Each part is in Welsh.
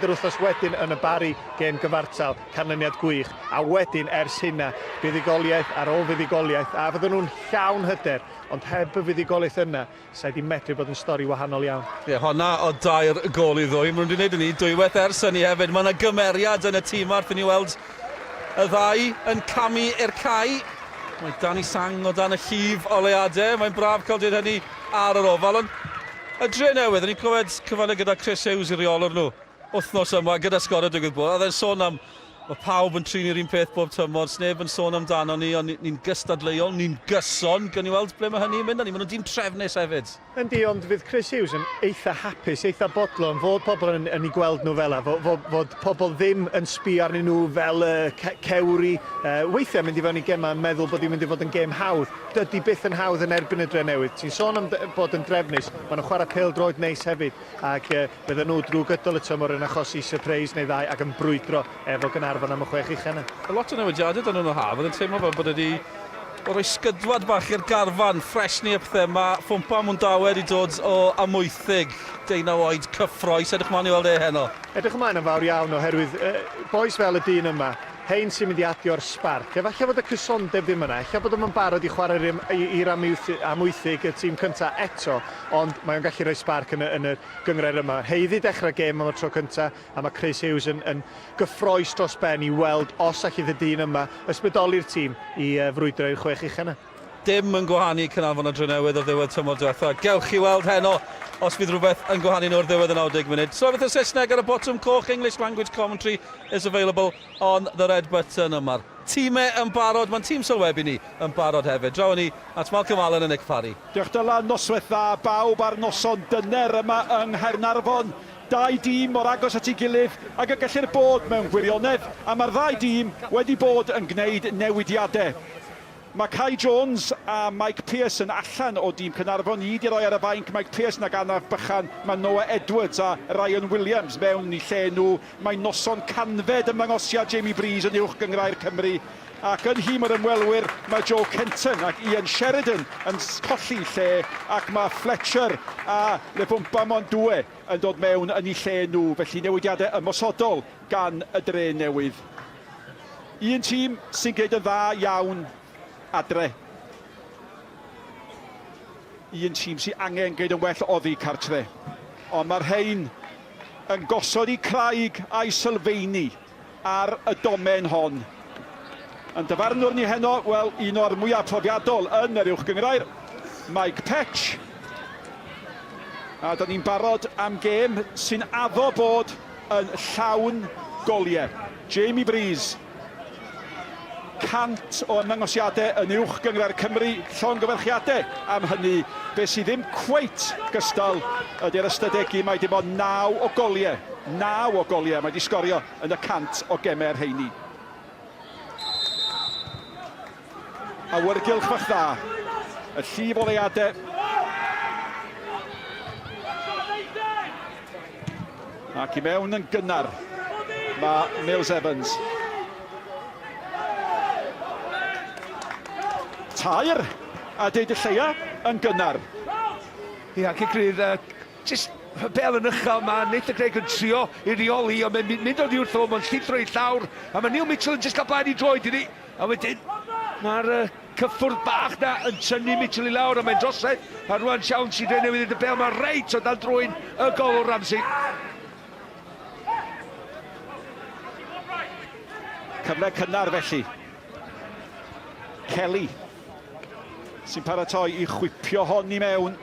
Yr wythnos wedyn yn y Barri, gêm gyfartal, canlyniad gwych, a wedyn ers hynna, buddugoliaeth ar ôl fuddugoliaeth, a fydden nhw'n llawn hyder, ond heb y fuddugoliaeth yna, sa'i di medru bod yn stori wahanol iawn. Ie, honna o dair gôl i ddwy. Maen nhw wedi gwneud hynny dwywaith ers hynny hefyd. Mae yna gymeriad yn y tîm wrth i ni weld y ddau yn camu i'r cae. Mae Danny Sang o dan y llif oleuadau. Mae'n braf cael dweud hynny ar yr ofal. Ond Y Dre Newydd, o'n i'n clywed cyfweliad gyda Chris Hughes i reolwr nhw wythnos yma gyda sgorio digwydd bod. Oedd e'n sôn am, mae pawb yn trin i'r un peth bob tymor, sneb yn sôn amdano ni, ond ni'n gystadleuol, ni'n gyson. Gawn ni weld ble mae hynny'n mynd â ni. Maen nhw'n dîm trefnus hefyd. Yndi, ond fydd Chris Hughes yn eitha hapus, eitha bodlon fod pobl yn, yn ei gweld nhw fel 'na, fod, fod, fod pobl ddim yn sbio arnyn nhw fel y cewri. Uh, weithiau mynd i fewn i gemau yn meddwl bod hi'n mynd i fod yn gêm hawdd. Dydy byth yn hawdd yn erbyn y Drenewydd. Ti'n sôn am bod yn drefnus, maen nhw'n chwarae pêl-droed neis hefyd, ac uh, bydden nhw drwy gydol y tymor yn achosi surprise neu ddau ac yn brwydro efo Gaernarfon am y chwech ucha yna. Lot o newidiadau 'da nhw yn y haf, oedd yn teimlo fel bod wedi o roi sgydwad bach i'r garfan, ffresni a pethau. Mae Ffwmpa Mwndawe wedi dod o Amwythig, deunaw oed, cyffroes, edrych mlaen i weld e heno. Edrych ymlaen yn fawr iawn oherwydd uh, bois fel y dyn yma, Hein sy'n mynd i adio'r sbarc. Efallai fod y cysondeb ddim yna, ella bod o'm yn barod i chwarae i'r Amwythig, y tîm cynta eto, ond mae o'n gallu rhoi sbarc yn y, yn y gynghrair yma. Haeddu dechrau gêm am y tro cynta, a mae Chris Hughes yn, yn gyffroes dros ben i weld os allith y dyn yma ysbrydoli'r tîm i frwydro i'r chwech ucha yna. Dim yn gwahanu Caernarfon a Drenewydd o ddiwedd tymor diwetha. Gewch chi weld heno os fydd rhywbeth yn gwahanu nhw ar ddiwedd y 90 munud. So beth y Saesneg ar y botwm coch, English language commentary is available on the red button. A mae'r tîmau yn barod, mae'n tîm sylwebu ni yn barod hefyd. Draw â ni at Malcolm Allen a Nick Parry. Diolch Dylan, noswaith dda bawb ar noson dyner yma yng Nghaernarfon. Dau dîm mor agos at ei gilydd ag y gellir bod mewn gwirionedd, a mae'r ddau dîm wedi bod yn gwneud newidiadau. Mae Kai Jones a Mike Pearson allan o dîm Caernarfon. Ni 'di roi ar y fainc Mike Pearson ag anaf bychan. Mae Noah Edwards a Ryan Williams mewn yn eu lle nhw. Mae noson canfed ymddangosiad Jamie Breeze yn Uwch Gynghrair Cymru. Ac yn nhîm yr ymwelwyr mae Joe Kenton ac Ian Sheridan yn colli lle ac mae Fletcher a Lefumpa Mondue yn dod mewn yn eu lle nhw. Felly newidiadau ymosodol gan y Dre Newydd. Un tîm sy'n gwneud yn dda iawn adre. Un tîm sy'n angen gwneud yn well oddi cartre. Ond mae'r rhain yn gosod eu craig a'i sylfeini ar y domen hon. Yn dyfarnwr ni heno, wel, un o'r mwyaf profiadol yn yr Uwch Gynghrair, Mike Petch. A da ni'n barod am gêm sy'n addo bod yn llawn goliau. Jamie Breeze, 100 o ymddangosiadau yn Uwch Gynghrair Cymru, llongyfarchiadau am hynny. Be sydd ddim cweit gystal ydy'r ystadegu, mae dim ond 9 o goliau, 9 o goliau mae wedi sgorio yn y 100 o gemau'r rheini. Awyrgylch fach dda. Y llif o leiadau. Ac i mewn yn gynnar mae Mills Evans. Tair, a deud y lleia, yn gynnar. Ia, cic rydd, uh, jyst bel yn uchel, mae Nathan Craig yn trio i reoli, ond mae'n mynd oddi wrtho fo, mae'n llithro i llawr, a mae Neil Mitchell yn jyst cael blaen i droed iddi, a wedyn mae'r uh, cyffwrdd bach na yn tynnu Mitchell i lawr, a mae'n drosedd, a rwan siawns i Drenewydd y bel, mae reit o dan drwyn y golwr Ramsey. Cyfle cynnar felly. Kelly sy'n paratoi i chwipio hon i mewn.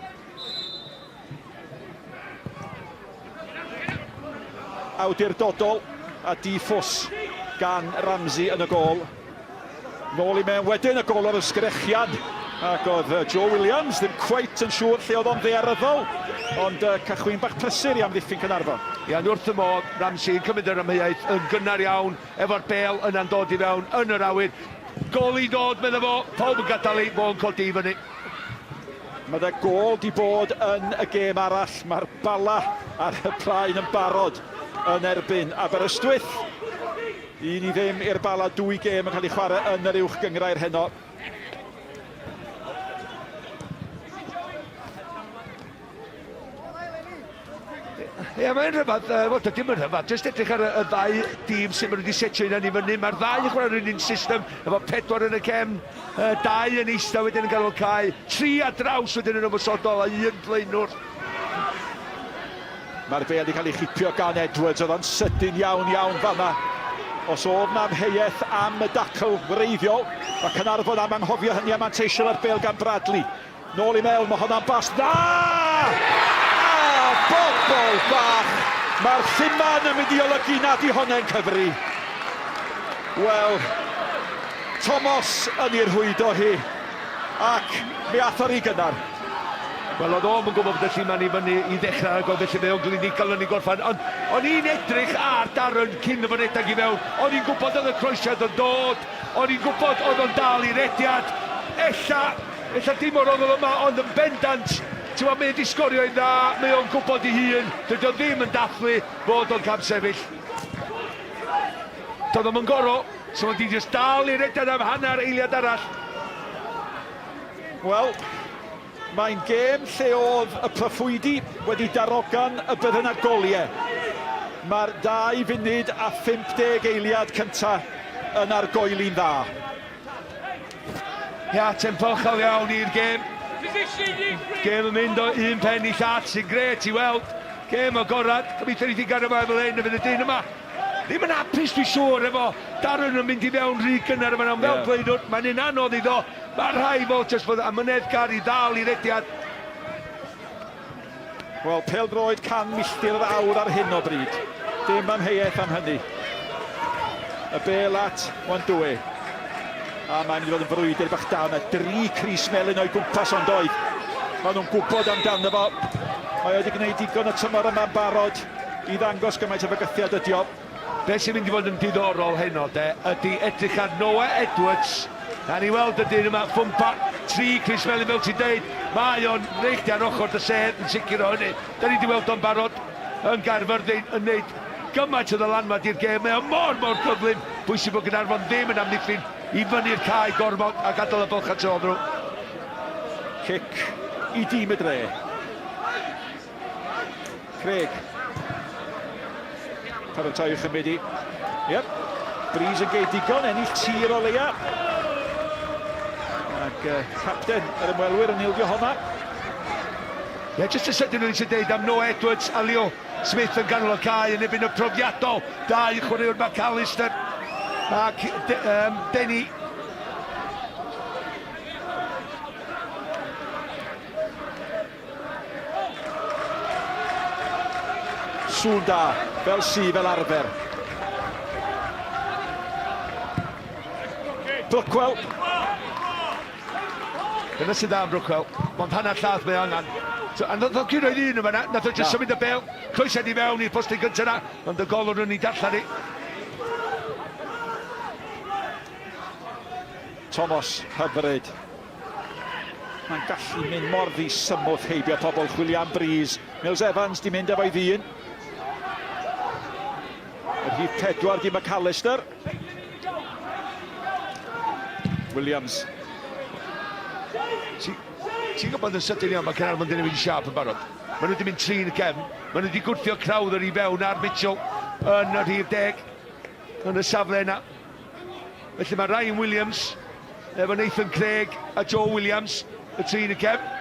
Awdurdodol a di-ffws gan Ramsey yn y gôl. Nôl i mewn wedyn, y gôl o'r ysgrechian. Ac oedd Joe Williams ddim cweit yn siŵr lle oedd o'n ddaearyddol, ond cychwyn bach prysur i amddiffyn Caernarfon. Ia, ond wrth y modd, Ramsey yn cymryd yr amheuaeth yn gynnar iawn, efo'r bêl yna'n dod i fewn yn yr awyr. Gôl i ddod, medda fo, pawb yn gadael i, fo'n codi i fyny. Mae 'na gôl 'di bod yn y gêm arall. Mae'r Bala ar y plaen yn barod yn erbyn Aberystwyth. 1-0 i'r Bala, dwy gêm yn cael ei chwarae yn yr Uwch Gynghrair heno. Ie, mae'n rhyfedd, uh, wel, dydy yn rhyfedd, jyst edrych ar y, y ddau dîm sy'n maen nhw wedi setio hynny i fyny. Mae'r ddau yn chwarae'r un un system, efo pedwar yn y cefn, uh, dau yn eistedd wedyn yn ganol cae, tri a draws wedyn yn ymosodol a un blaenwr. Mae'r bêl wedi cael ei chipio gan Edwards, oedd o'n sydyn iawn iawn fanna. Os oedd na amheuaeth am y dacl wreiddiol, mae Caernarfon am anghofio hynny a manteisio ar bêl gan Bradley. Nôl i mewn, mae honna'n bas dda! A bobl bach! Mae'r lluman yn mynd i olygu nad i honna'n cyfri. Wel, Tomos yn ei rhwydo hi, ac mi ath o rhy gynnar. Wel, oedd o'm yn gwybod bod y lluman i fyny i ddechrau ag oedd felly mae o'n glinigol yn ei gorffan. Ond o'n i'n edrych ar Darren cyn iddo fo redeg i mewn. O'n i'n gwybod oedd y croesiad yn dod. O'n i'n gwybod oedd o'n dal i rediad. Ella, ella dim o'r ongl yma, ond yn bendant, ti'n gwybod, mae e 'di sgorio un dda, mae o'n gwybod ei hun, dydy o ddim yn dathlu fod o'n camsefyll. Doedd o'm yn gor'o', so oedd 'di jyst dal i redeg am hanner eiliad arall. Wel, mae'n gêm lle oedd y proffwydi wedi darogan y bydde 'na goliau. Mae'r 2 funud a 50 eiliad cynta yn argoeli'n dda. Ia, tempo uchel iawn i'r gêm. Gêm yn mynd o un pen i llall sy'n grêt i weld. Gêm agorad. Gobeithio neith hi gario mlaen fel hyn y fydd y dyn yma ddim yn hapus dwi siŵr efo Darren yn mynd i fewn rhy gynnar yn fan'na ond fel blaenwr mae'n un anodd iddo. Mae rhaid fod jyst fod amyneddgar i ddal i rediad. Wel, pêl-droed 100 milltir yr awr ar hyn o bryd. Dim amheuaeth am hynny. Y bêl at Wandue. A mae'n mynd i fod yn frwydr bach da. Yna dri crys melyn o'i gwmpas ond oedd. Maen nhw'n gwybod amdano fo. Mae wedi gwneud digon y tymor yma'n barod i ddangos gymaint o fygythiad ydi o. Be sy'n mynd i fod yn diddorol heno de, ydy edrych ar Noah Edwards. A ni weld y dyn yma, Ffwmpa, tri crys melyn fel ti'n deud. Mae o'n reit ar ochr dy sedd yn sicr o hynny. Da ni wedi weld o'n barod yn Gaerfyrddin yn neud gymaint o ddylanwad i'r gêm. Mae o mor, mor gyflym. Bwysig bod Gaernarfon ddim yn amddiffyn i fyny'r cae gormod a gadael y bylchau tu ôl nhw. Cic i dîm y dre. Craig. Paratoi i'w chymryd i. Yep. Breeze yn geid digon, ennill tir o leia. Ac uh, capten yr ymwelwyr yn ildio honna. Ie, yeah, jyst y sydyn o'n eisiau deud am Noah Edwards a Leo Smith yn ganol y cae yn ebyn y profiadol dau chwaraewr McAllister ac de, um, Denny. Sŵn da, fel sy fel arfer. Brookwell. Dyna sy'n dda am Brookwell. Ond hanner llath mae angen. So, a nath o curo i ddyn yma na, nath o jyst symud y bel, croesiad i fewn i'r postyn gyntaf na, ond y golwr yn ei darllen i. Thomas, hyfryd. Mae'n gallu mynd mor ddisymwth heibio pobl chwilio am bris. Mills Evans di mynd efo'i ddyn. Yr rhif pedwar di McAllister. Williams. Ti'n gwybod yn sydyn iawn mae Caernarfon di newid i siâp yn barod. Maen nhw wedi mynd trin y cefn. Maen nhw wedi gwrthio Crowther i fewn ar Mitchell yn y rhif deg yn y safle yna. Felly mae Ryan Williams efo Nathan Craig a Joe Williams, y tri yn y cefn.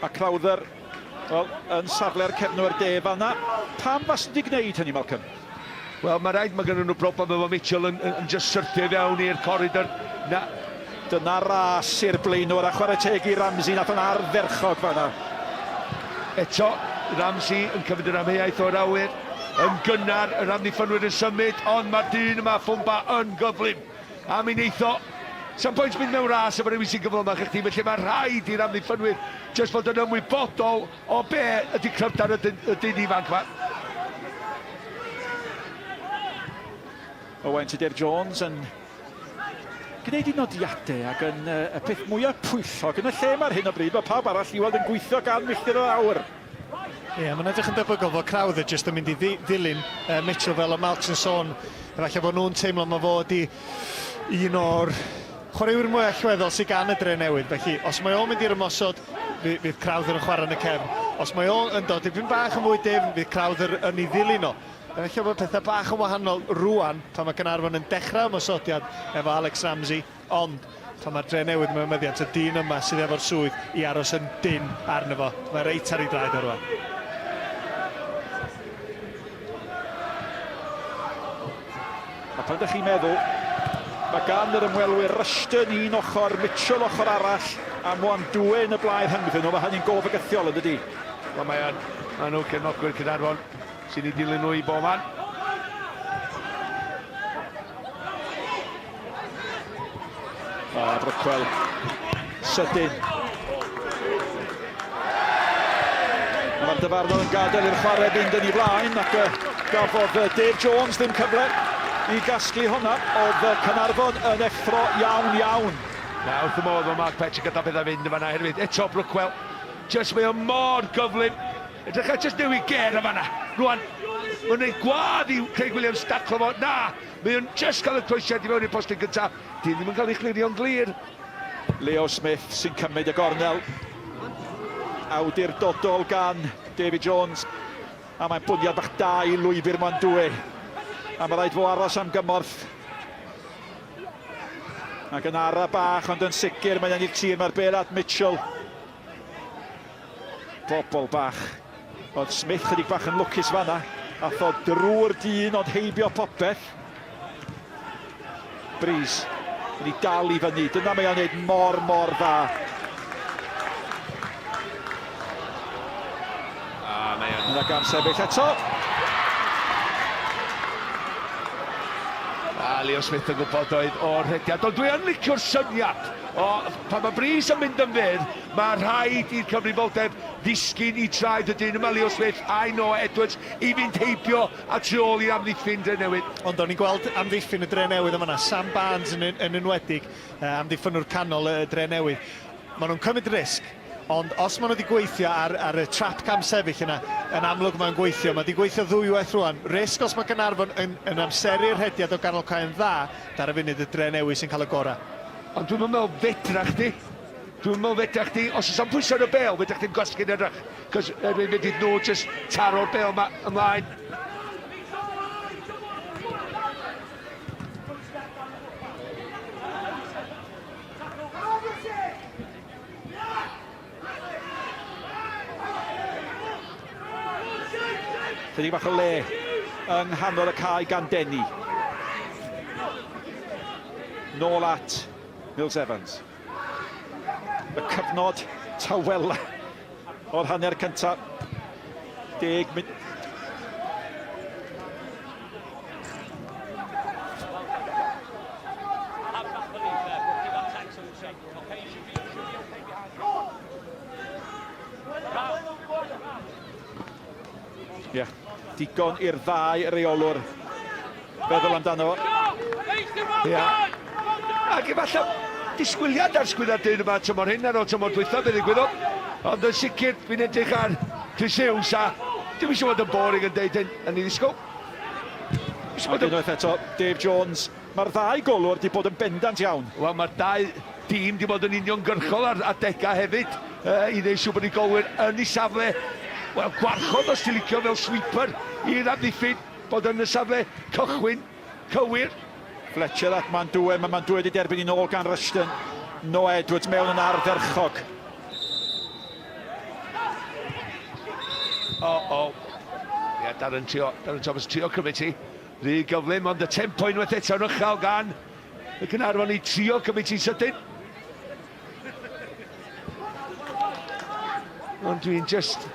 A Crowther, wel, yn safle'r cefnwyr de fanna. Pam fasen di gwneud hynny, Malcolm? Wel, mae rhaid, mae gen nhw broblem efo Mitchell yn, yn, yn just syrthio i fewn i'r corridor. Na. Dyna ras i'r blaenwr a chwarae teg i Ramsey, nath o'n ardderchog fanna. Eto, Ramsey yn cymryd yr amheuaeth o'r awyr. Yn gynnar, yr amddiffynwyr yn symud, ond mae'r dyn yma, Ffwmba, yn gyflym. A mi wneith o. Sa'm pwynt mynd mewn ras efo rhywun sy'n gyflymach na chdi, felly mae rhaid i'r amddiffynwyr jyst fod yn ymwybodol o be ydy cryfder y dyn, y dyn ifanc yma. Owain Tudur Jones yn gwneud ei nodiadau ac yn uh, y peth mwyaf pwyllog yn y lle mae'r hyn o bryd. Mae pawb arall i weld yn gweithio gan milltir yr awr. Ie, yeah, mae'n edrych yn debygol fod Crowther jyst yn mynd i ddilyn uh, Mitchell fel o Malcs yn sôn. Efallai fod nhw'n teimlo mae fod i un o'r chwaraewyr mwy allweddol sydd gan y dre newydd. Felly, os mae o'n mynd i'r ymosod, fydd Crowther yn chwarae yn y cefn. Os mae o yn dod dipyn bach yn fwy dyfn, fydd Crowther yn ei ddilyn o. Efallai bod pethau bach yn wahanol rwan pan mae Caernarfon yn dechrau ymosodiad efo Alex Ramsey, ond pan mae'r Drenewydd mewn meddiant, y dyn yma sydd efo'r swydd i aros yn dynn arno fo. Mae reit ar ei draed o rwan. A pan ydych chi'n meddwl, mae gan yr ymwelwyr Rushton un ochr, Mitchell ochr arall, a Mwandue yn y blaen rhyngddyn nhw, mae hynny'n go fygythiol yn dydy? Wel mae yn, mae nhw cefnogwyr Caernarfon sy'n ei dilyn nhw i bob man. O, Brookwell, sydyn. Mae'r dyfarnwr yn gadael i'r chwarae fynd yn ei flaen ac gafodd Dave Jones ddim cyfle i gasglu hwnna. Oedd Caernarfon yn effro iawn iawn. Na, wrth y modd mae Mark Petch yn gadael pethau fynd yn fanna hefyd. Eto Brookwell, jyst mae o mor gyflym. Edrych ar jyst newid ger yn fanna. Rwan, mae'n gwneud gwadd i Craig Williams daclo fo. Na, Mae o'n jyst cael y croesiad i fewn i'r postyn gyntaf. Dyn ddim yn cael ei chlirio'n glir. Leo Smith sy'n cymryd y gornel. Awdurdodol gan David Jones. A mae'n bwniad bach da i lwybr Mwandue. A mae rhaid fo aros am gymorth. Ac yn ara bach, ond yn sicr mae'n ennill tir. Mae'r bel at Mitchell. Bobl bach. Oedd Smith chydig bach yn lwcus fanna. Ath o drwy'r dyn ond heibio popeth. Breeze yn ei dal i fyny. Dyna mae o'n neud mor, mor dda. A mae o'n... Yna gam sefyll eto. A Leo Smith yn gwybod oedd o'r rhediad. Ond dwi yn licio'r syniad. O, pan mae Breeze yn mynd yn fyr, mae rhaid i'r cyfrifoldeb ddisgyn i traed y dyn yma, Leo Smith, a'i Noah Edwards, i fynd heibio a tu ôl i'r amddiffyn Drenewydd. Ond o'n i'n gweld amddiffyn y Drenewydd yn fan'na, Sam Barnes yn, yn enwedig, amddiffynnwr canol y Drenewydd. Maen nhw'n cymryd risg, ond os maen nhw wedi gweithio ar, ar y trap cam sefyll yna, yn amlwg mae'n gweithio. Mae wedi gweithio ddwywaith rwan. Risg os mae Gaernarfon yn, yn amseru'r rhediad o ganol cae'n dda, dar y funud y Drenewydd sy'n cael y gorau. Ond dwi'm yn meddwl fedra chdi. Dwi'm yn meddwl fedra chdi. Os oes am pwysau ar y bêl, fedra chdi'm gwasgu'n edrych. Cos erwydd fedrith nhw jyst taro'r bêl ma ymlaen. Chydig bach o le yng nghanol y cae gan Denny. Nôl at Mills Evans. Y cyfnod tawela o'r hanner cyntaf. Deg munud. Ie, digon i'r ddau reolwr feddwl amdano fo. Ie. Ac efallai disgwyliad ar sgwydda'r dyn yma tymor hyn ar ôl tymor dwytha, be ddigwyddodd. Ond yn sicr, fi'n edrych ar Chris Hughes a dim eisiau bod yn boring yn deud hyn, yn ei ddisgwyl. Ac unwaith eto, Dave Jones Mae'r ddau golwr 'di bod yn bendant iawn. Wel, mae'r dau dîm 'di bod yn uniongyrchol ar adegau hefyd i wneud siŵr bod eu golwyr yn eu safle, wel, gwarchod os ti'n licio, fel sweeper i'r amddiffyn, bod yn y safle cychwyn cywir. Fletcher at Mandue, mae Mandue wedi derbyn hi'n ôl gan Rushton. Noah Edwards mewn yn ardderchog. O, o. Ie, Darren, trio, Darren Thomas trio cymryd ti. Rhy gyflym, ond y tempo unwaith eto yn uchel gan y Caernarfon i trio cymryd ti'n sydyn. Ond dwi'n just...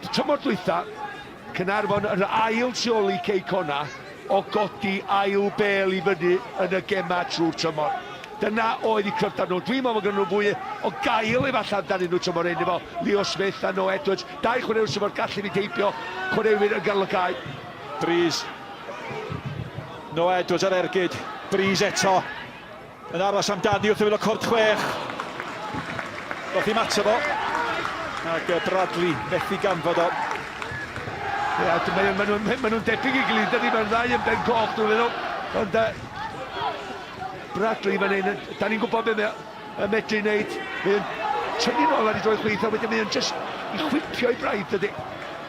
Tymor dwytha, Caernarfon yr ail tu ôl i Cei Connah o godi ail bêl i fyny yn y gemau trwy'r tymor. Dyna oedd eu cryfder nhw. Dwi'n meddwl bod gen nhw fwy o gael efallai amdanyn nhw tymor hyn efo Leo Smith a Noah Edwards. Dau chwaraewr sydd mor gallu mynd heibio chwaraewyr yn ganol y cae. Breeze. Noah Edwards ar ergyd. Breeze eto. Yn aros amdani wrth ymyl y cwrt chwech. Doth i'm ato fo. Ac Bradley methu ganfod o. Ie, yeah, maen nhw'n ma nhw, ma nhw debyg i gilydd, dydy, mae'r ddau yn ben coch, dwi'n meddwl. Ond uh, Bradley fan hyn, da ni'n gwybod beth mae yn medru wneud. Mae o'n tynnu nôl ar ei droed chwith, a wedyn mae o'n just i chwipio i braidd, dydy.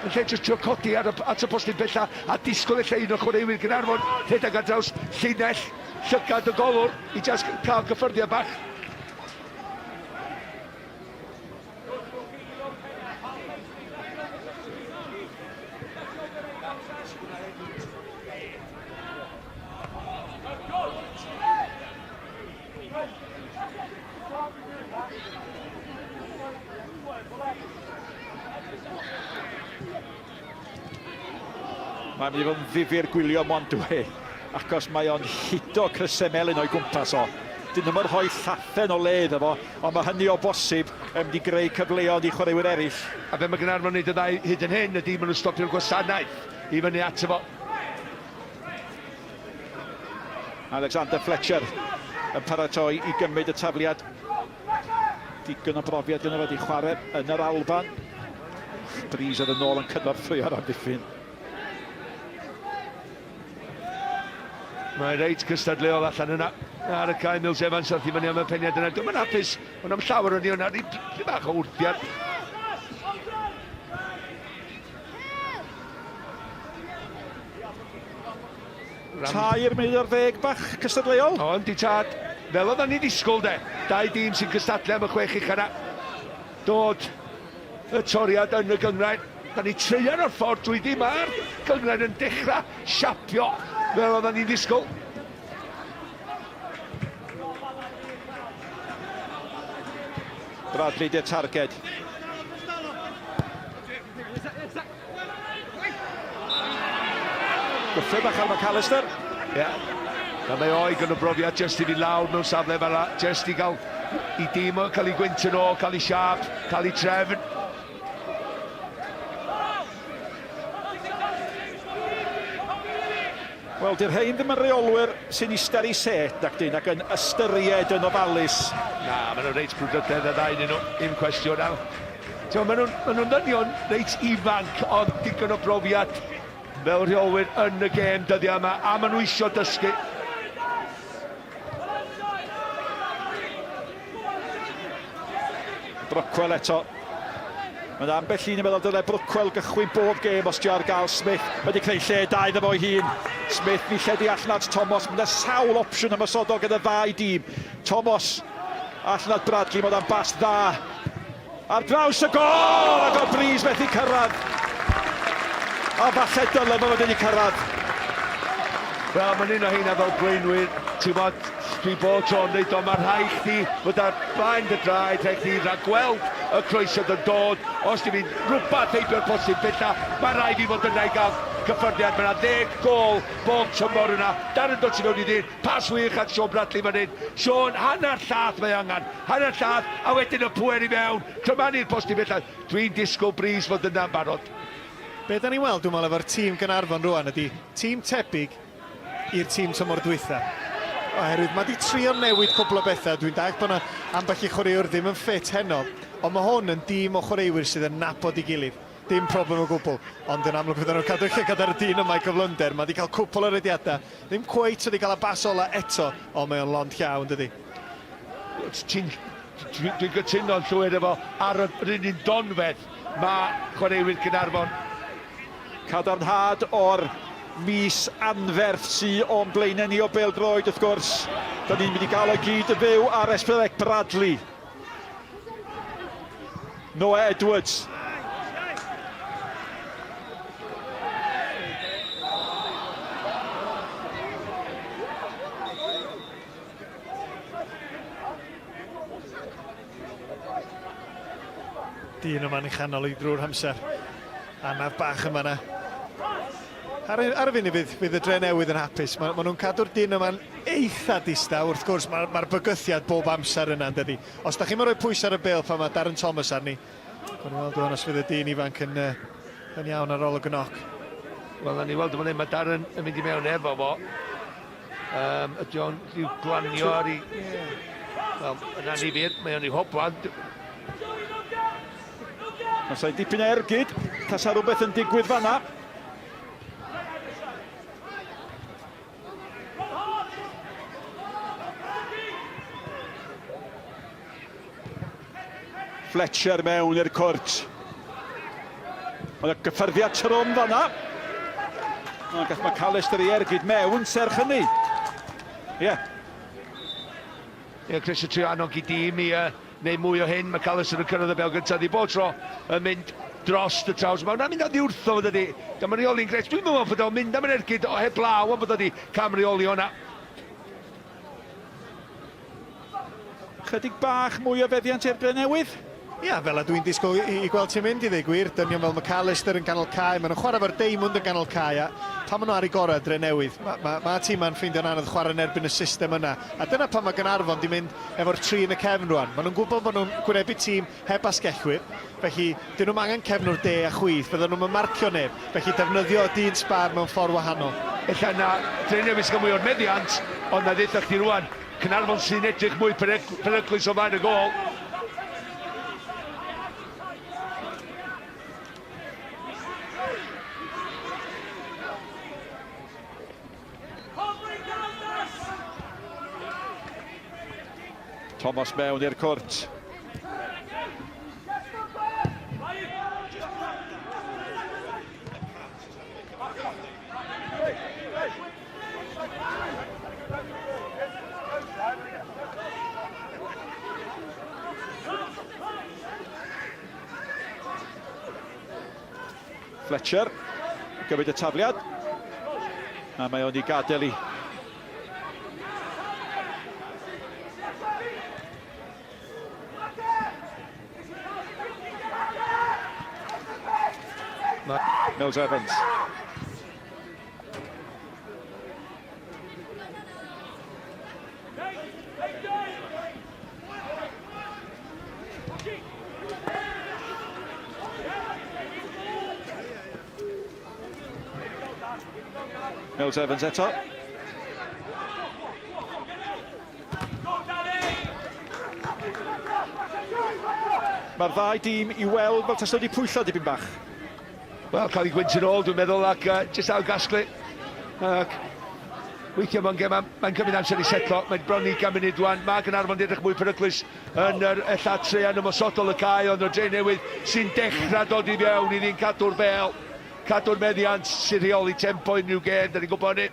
Yn lle jyst trio codi ar y, at y postyn pella a disgwyl ella un o chwaraewyr Gaernarfon rhedeg ar draws llinell llygad y golwr i jyst cael cyffyrddiad bach. Mae'n mynd i fod yn ddifyr gwylio Mondwe, achos mae o'n hudo crysau melyn o'i gwmpas o. Dyn nhw'n rhoi llathen o le iddo fo, ond mae hynny o bosib yn mynd i greu cyfleoedd i chwaraewyr eraill. A be mae Gaernarfon yn neud yn dda hyd yn hyn ydy maen nhw'n stopio'r gwasanaeth i fyny ato fo. Alexander Fletcher yn paratoi i gymryd y tafliad. Digon o brofiad gyda fe, wedi chwarae yn yr Alban. Breeze oedd yn ôl yn cynorthwyo ar amddiffyn. Mae reit cystadleuol allan yna ar y cae Mills Evans wrth i fyny am y peniad yna. Dwi'n yn hapus, ond am llawer o'n i yna, rhyw bach o wrthiad. Tair munud ar ddeg bach cystadleuol. O, yndi tad. Fel oedden ni ddisgwyl de. Dau dîm sy'n cystadlu am y chwech ucha 'na. Dod y toriad yn y gynghrair. Da ni traean o'r ffordd drwyddi. Mae'r gynghrair yn dechrau siapio fel oedden ni'n ddisgwyl. Bradley di'r targed. Gwthio bach ar McAllister. Ie. Yeah. Na mae o'i gan y brofiad jyst i fi lawr mewn safle fel la, jyst i gael i dîm o, cael ei gwynt yn ôl, cael ei siap, cael ei trefn. Wel, di'r rhain ddim yn reolwyr sy'n eistedd ar ei set, nac dyn, ac yn ystyried yn ofalus. Na, maen nhw'n reit brwdfrydedd y ddau nhw, un cwestiwn. A, ti'n maen nhw'n ma nhw ddynion reit ifanc, ond digon o brofiad fel rheolwyr yn y gêm dyddiau yma, a maen nhw eisiau dysgu. Brockwell eto. Mae yna ambell un yn meddwl dylai Brockwell gychwyn bob gêm os di ar gael Smith. Mae wedi creu lle da iddo fo'i hun. Smith mi lledu allan at Thomas. Mae yna sawl opsiwn ymosodol gyda ddau dîm. Thomas allan at Bradley. Mae yna'n bas dda. Ar draws y gol! Ac o'r bris methu cyrraedd. A falle dyle fo fod wedi cyrraedd. Wel, mae'n un o heina fel blaenwyr, ti'n bod, dwi bob tro'n dweud o, mae rhaid chdi fod ar blaen dy draed, rhaid chdi rhagweld y croesiad yn dod, os ti'n mynd rhywbeth heibio'r posib bella, mae rhaid i fod yna i gael cyffyrddiad, mae yna ddeg gol bob tymor yna, Darren dod tu mewn i ddyn, pas wych at Sean Bradley fan hyn, Sean, hanner llath mae angen, Hanner llath, a wedyn y pŵer i mewn, crymanu'r postyn bellach. Dwi'n disgwyl Breeze fod yna'n barod. Be da ni'n weld, dwi'n meddwl, efo'r tîm Gaernarfon rwan ydy tîm tebyg i'r tîm tymor dwytha. Oherwydd mae 'di trio newid cwpl o bethau, dwi'n dallt bod 'na ambell i chwaraewr ddim yn ffit heno, ond mae hwn yn dîm o chwaraewyr sydd yn nabod ei gilydd. Dim problem o gwbl, ond yn amlwg fydden nhw'n cadw llygad ar y dyn yma i gyflymder. Mae 'di cael cwpl o rediadau, ddim cweit wedi cael y bas ola eto, ond mae o'n lond llaw yn dydi? Ti'n... Dwi'n cytuno'n llwyr efo ar yr un un donfedd mae chwaraewyr Caernarfon. Cadarnhad o'r mis anferth sy o'n blaenau ni o bêl-droed wrth gwrs. Da ni'n mynd i gael o gyd yn fyw ar S4C Bradley. Noah Edwards. Dyn yma'n ei chanol i drwy'r hamser. Anaf bach yma na. Ar, ar y funud fydd, fydd y dre newydd yn hapus. Mae, ma nhw'n cadw'r dyn yma'n eitha distaw. Wrth gwrs, mae'r ma bygythiad bob amser yna, yn dydi. Os da chi'n rhoi pwys ar y bêl pan mae Darren Thomas arni, Gwni weld rwan os fydd y dyn ifanc yn, uh, yn iawn ar ôl y gnoc. Wel, na ni weld yn fan hyn, mae Darren yn mynd i mewn efo fo. Um, ydy o'n rhyw glanio ar ei... Wel, yna ni fydd, mae o'n ei hoblan. Os ei dipyn o ergyd, tasa rhywbeth yn digwydd fanna. Fletcher mewn i'r cwrt. Mae yna gyffyrddiad trwm fanna. Ond gall McAllister ei ergyd mewn, serch hynny. Ie. Yeah. Ie, yeah, Chris yn trio annog i dîm i uh, wneud mwy o hyn. McAllister yn cyrraedd y bel gyntaf. Di bob tro yn mynd dros y traws. Mae hwnna'n mynd oddi wrtho fo dydi. Dyma reoli'n gret. Dwi'n meddwl bod o'n mynd am yr ergyd o heblaw am bod o wedi camreoli hwnna. Chydig bach mwy o feddiant i'r Drenewydd. Ia, fel a dwi'n disgwyl i, i gweld ti'n mynd i ddweud gwir, dynion fel McAllister yn ganol cae, maen nhw'n chwarae efo'r Diamond yn ganol cae, a pan maen nhw ar eu gorau, Drenewydd, mae ma, ma tîmau'n ffeindio'n anodd chwarae yn erbyn y system yna. A dyna pam mae Gaernarfon di mynd efo'r tri yn y cefn rwan. Maen nhw'n gwybod bod nhw'n gwynebu tîm heb asgellwyr, felly dyn nhw'm angen cefnwr de a chwith, fyddan nhw'm yn marcio neb, felly defnyddio y dyn sbâr mewn ffordd wahanol. Ella na Drenewydd sy'n cael mwy o'r meddiant, ond na ddeutha chdi rwan, Caernarfon sy'n edrych mwy peryglus o flaen y gôl. Thomas mewn i'r cwrt. Fletcher, gymryd y tafliad. A mae o'n i gadael i. Mills Evans. Mills Evans eto. Mae'r ddau dîm i weld fel tasau wedi pwyllo dipyn bach. Wel, cael ei gwynt yn ôl, dwi'n meddwl, ac uh, jyst ail gasglu. Ac weithiau mae'n gem, mae'n cymryd amser i setlo, mae'n bron i gan munud rwan. Mae Gaernarfon wedi edrych mwy peryglus yn yr ella treian ymosodol y cae, ond y dre newydd sy'n dechrau dod i fewn i ddyn cadw'r bel, cadw'r meddiant sy'n rheoli tempo unrhyw gêm, da ni'n gwybod hynny.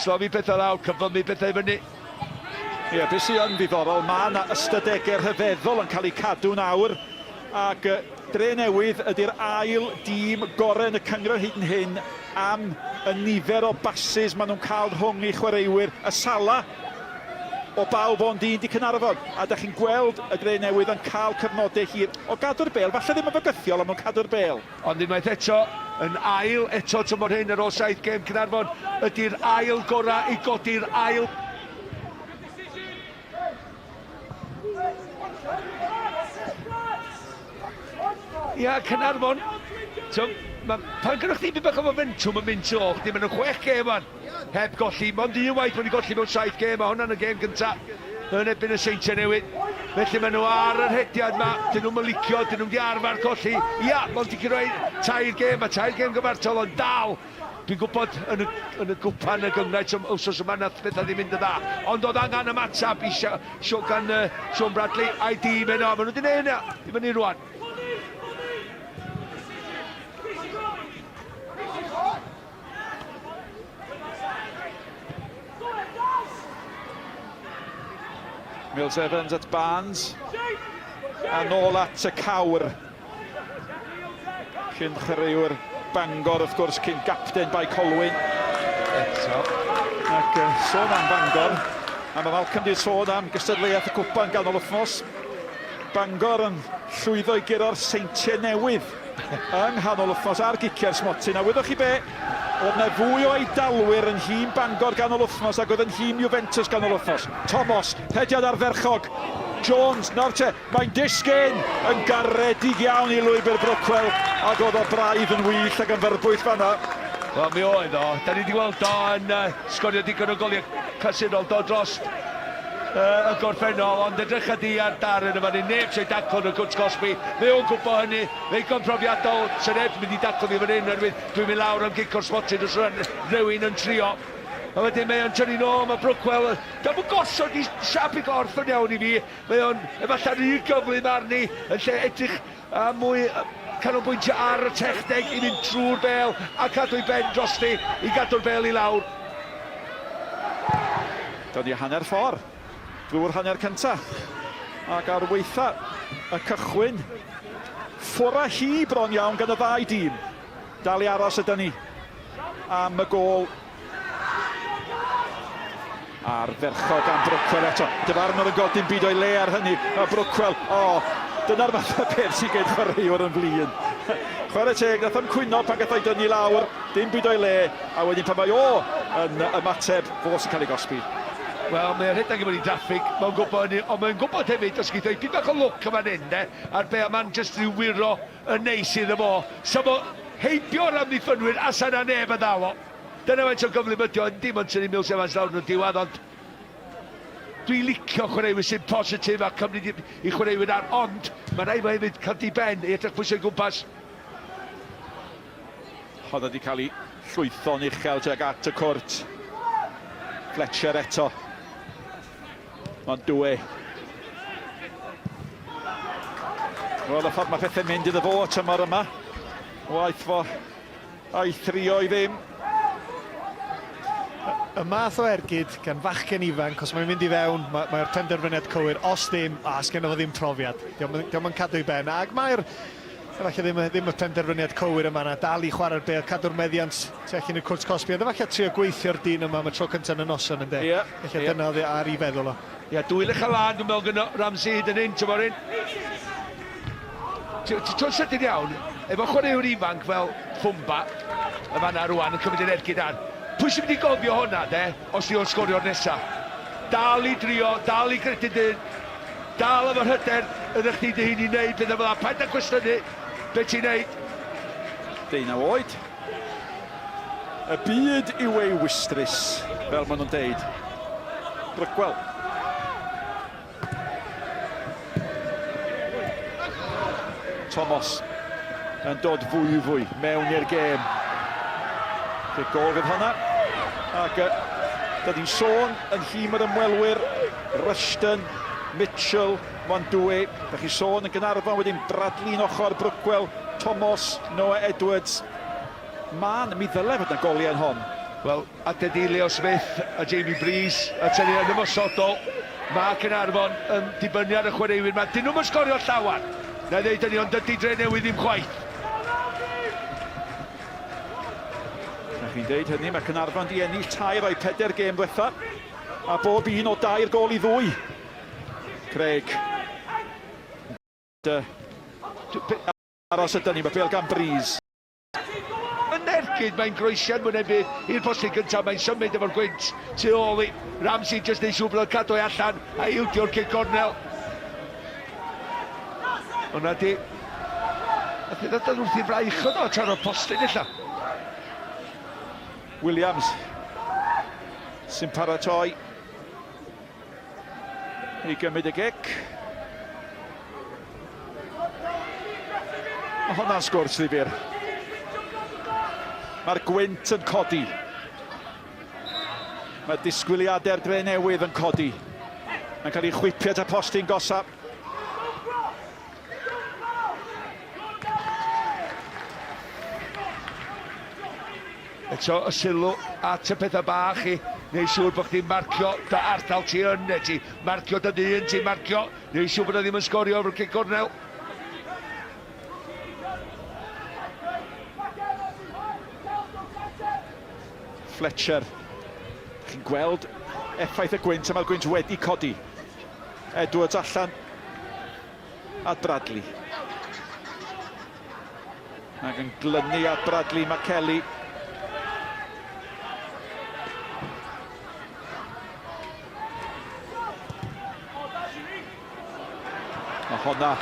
Slofi pethau lawr, cyflymu pethau i fyny. Ie, yeah, beth sy'n yn ddiddorol, mae yna ystadegau rhyfeddol yn cael eu cadw'n awr, ac Dre Newydd ydy'r ail dîm gorau yn y cynghrair hyd yn hyn am y nifer o basys maen nhw'n cael rhwng eu chwaraewyr. Y sala o bawb ond un di Caernarfon, a da chi'n gweld y Dre Newydd yn cael cyfnodau hir o gadw'r bêl, falle ddim yn fygythiol, ond nhw'n cadw'r bêl. Ond unwaith eto, yn ail eto tymor hyn ar ôl saith gêm Caernarfon ydy'r ail gorau i godi'r ail. Ia, Caernarfon. So, ma, pan gynnwch chdi bach o momentwm yn mynd tu ôl chdi, maen nhw'n chwech gêm wan, heb golli, mond un waith wedi golli mewn saith gêm, a hwnna'n y gêm gynta yn erbyn y Seintiau Newydd. Felly maen nhw ar yr hediad ma, dyn nhw'n mylicio, dyn nhw'n di arfer colli. Ia, mond i roi tair gêm, a tair gêm gyfartal, ond dal Dwi'n gwybod yn y, yn y gwpan y gynghrair tym, wsos yma nath pethau ddim mynd yn dda, ond oedd angen ymateb i Sio, Sio, gan uh, Sean Bradley a'i dîm heno, maen nhw wedi gwneud hynna i fyny rwan. Mills Evans at Barnes. A nôl at y cawr. Cyn chwaraewr Bangor, wrth gwrs, cyn gapten Bae Colwyn. Eto. Ac uh, sôn am Bangor, a mae Malcolm wedi sôn am gystadleuaeth y cwpan ganol wythnos. Bangor yn llwyddo i guro'r Seintiau Newydd yng nghanol wythnos ar giciau'r smotyn. A wyddoch chi be? Oedd 'na fwy o Eidalwyr yn nhîm Bangor ganol wythnos ag oedd yn nhîm Juventus ganol wythnos. Thomas, rhediad ardderchog. Jones, nawr te, mae'n disgyn yn garedig iawn i lwybr Brookwell ac oedd o braidd yn wyllt ac yn fyrbwyll fanna. Wel, mi oedd o. Da ni wedi gweld o yn uh, sgorio digon o goliau clasurol do dros uh, y gorffennol, ond edrycha di ar Darren yma, ni neb sy'n daclo yn y cwrt cosbi. Mae o'n gwybod hynny, mae ddigon profiadol, sy'n neb mynd i daclo fi fan hyn, oherwydd dwi'n mynd lawr am gic o'r smotyn os yna rhywun yn trio. A wedyn mae o'n tynnu nôl, mae Brookwell, dio'm yn gosod i siap i gorff yn iawn i fi, mae o'n efallai rhy gyflym arni, yn lle edrych a mwy canolbwyntio ar y techneg i fynd trwy'r bel a cadw'i ben drosti i gadw'r bel i lawr. Dyna ni hanner ffordd drwy'r hanner cynta. Ac ar weitha y cychwyn, ffwr â hi bron iawn gan y ddau dîm. Dal i aros yda ni am y gôl Ardderchog gan Brookwell eto. Dyfarnwr yn godi'n byd o'i le ar hynny. A Brookwell, o, dyna'r fath o beth sy'n gwneud chwaraewr yn flin. Chwarae teg, nath o'm cwyno pan gath o'i dynnu lawr, dim byd o'i le, a wedyn pan mae o yn ymateb, fo sy'n cael ei gosbi. Wel, mae o'n rhedeg i mewn i draffig, mae'n gwybod hynny, ond mae'n gwybod hefyd, os geith o ipyn bach o lwc yn fan hyn, de, a'r bêl ma'n jyst rhyw wyro yn neis iddo fo. Sa fo heibio'r amddiffynwyr a sa 'na neb yn ddal o. Dyna faint o gyflym ydi o, yndi, mae'n tynnu Mills Evans lawr yn y diwedd, ond dwi'n licio chwaraewyr sy'n positif a cymryd i, i chwaraewyr ar, ond mae rhaid fo hefyd cael di ben i edrych pwy sy'n gwmpas. Honna wedi cael ei llwytho'n uchel tuag at y cwrt. Fletcher eto. Ond dwe. Wel, y ffordd mae pethau'n mynd iddo fo y tymor yma. Waeth fo a'i thrio i ddim. Y math o ergyd gan fachgen ifanc, os mae'n mynd i fewn, mae'r mae penderfyniad cywir. Os ddim, a sgenno fo ddim profiad. Dio'm yn cadw ei ben. Ac mae'r efallai ddim, ddim y penderfyniad cywir yma na dal i chwarae'r bêl, cadw'r meddiant tu allan i'r cwrt cosbi. Ond efallai trio gweithio'r dyn yma am y tro cyntaf yn y noson ynde? Ie. Ella dyna oedd e ar ei feddwl o. Ie, dwy lech a lân dwi'n meddwl gynno Ramsey hyd yn hyn, ti'n hyn. Ti'n sydyn iawn, efo chwaraewr ifanc fel Fumba, y fanna rwan yn cymryd yr ergyd ar. Pwy sy'n mynd i gofio hwnna, de, os di o'n sgorio'r nesa? Dal i drio, dal i gredu dyn, dal efo'r hyder ydych chdi dy hun i wneud pethau fel 'na. Paid â cwestiynu be ti'n neud. Deunaw oed. Y byd yw ei wystrys, fel maen nhw'n deud. Brygwel. Thomas yn dod fwyfwy mewn i'r gêm. Fe gol fydd hwnna. Ac uh, da ni'n sôn yn nhîm yr ymwelwyr, Rushton, Mitchell, Wandue. Da chi sôn yn Gaernarfon wedyn Bradley'n ochr, Brookwell, Thomas, Noah Edwards. Man, mi ddyle fod yna goliau yn hon. Wel, a dydy Leo Smith a Jamie Breeze a tynnu yn ymosodol. Mae Caernarfon yn dibynnu ar y chwaraewyr 'ma. Dyn nhw'm yn sgorio llawer, na i ddeud hynny, ond dydy Drenewydd ddim chwaith. Na chi'n deud hynny, mae Caernarfon di ennill tair o'i peder gêm ddiwetha, a bob un o dair gôl i ddwy. Craig. Aros ydy ni, mae bêl gan Breeze. Yn ergyd, mae'n groesiad mwy na'm byd i'r postyn gyntaf, mae'n symud efo'r gwynt tu ôl i Ramsey, jyst neud siŵr bod o'n cadw ei allan a ildio'r cic gornel. Hwna di... Nath i ddod wrth i fraich oedd o, taro'r postyn ella. Williams sy'n paratoi i gymryd y gic. Mae hwnna'n sgwrs ddifyr. Mae'r gwynt yn codi. Mae disgwyliadau'r dre newydd yn codi. Mae'n cael ei chwipio at y postyn gosa. Eto y sylw at y pethau bach i wneud siŵr bod chdi'n marcio dy ardal ti yn, neu ti marcio dy ddyn, ti'n marcio, wneud siŵr bod o ddim yn sgorio efo'r cic gornel. Fletcher. Chi'n gweld effaith y gwynt, a mae'r gwynt wedi codi. Edwards allan at Bradley. Ac yn glynu at Bradley, mae Kelly. Mae honna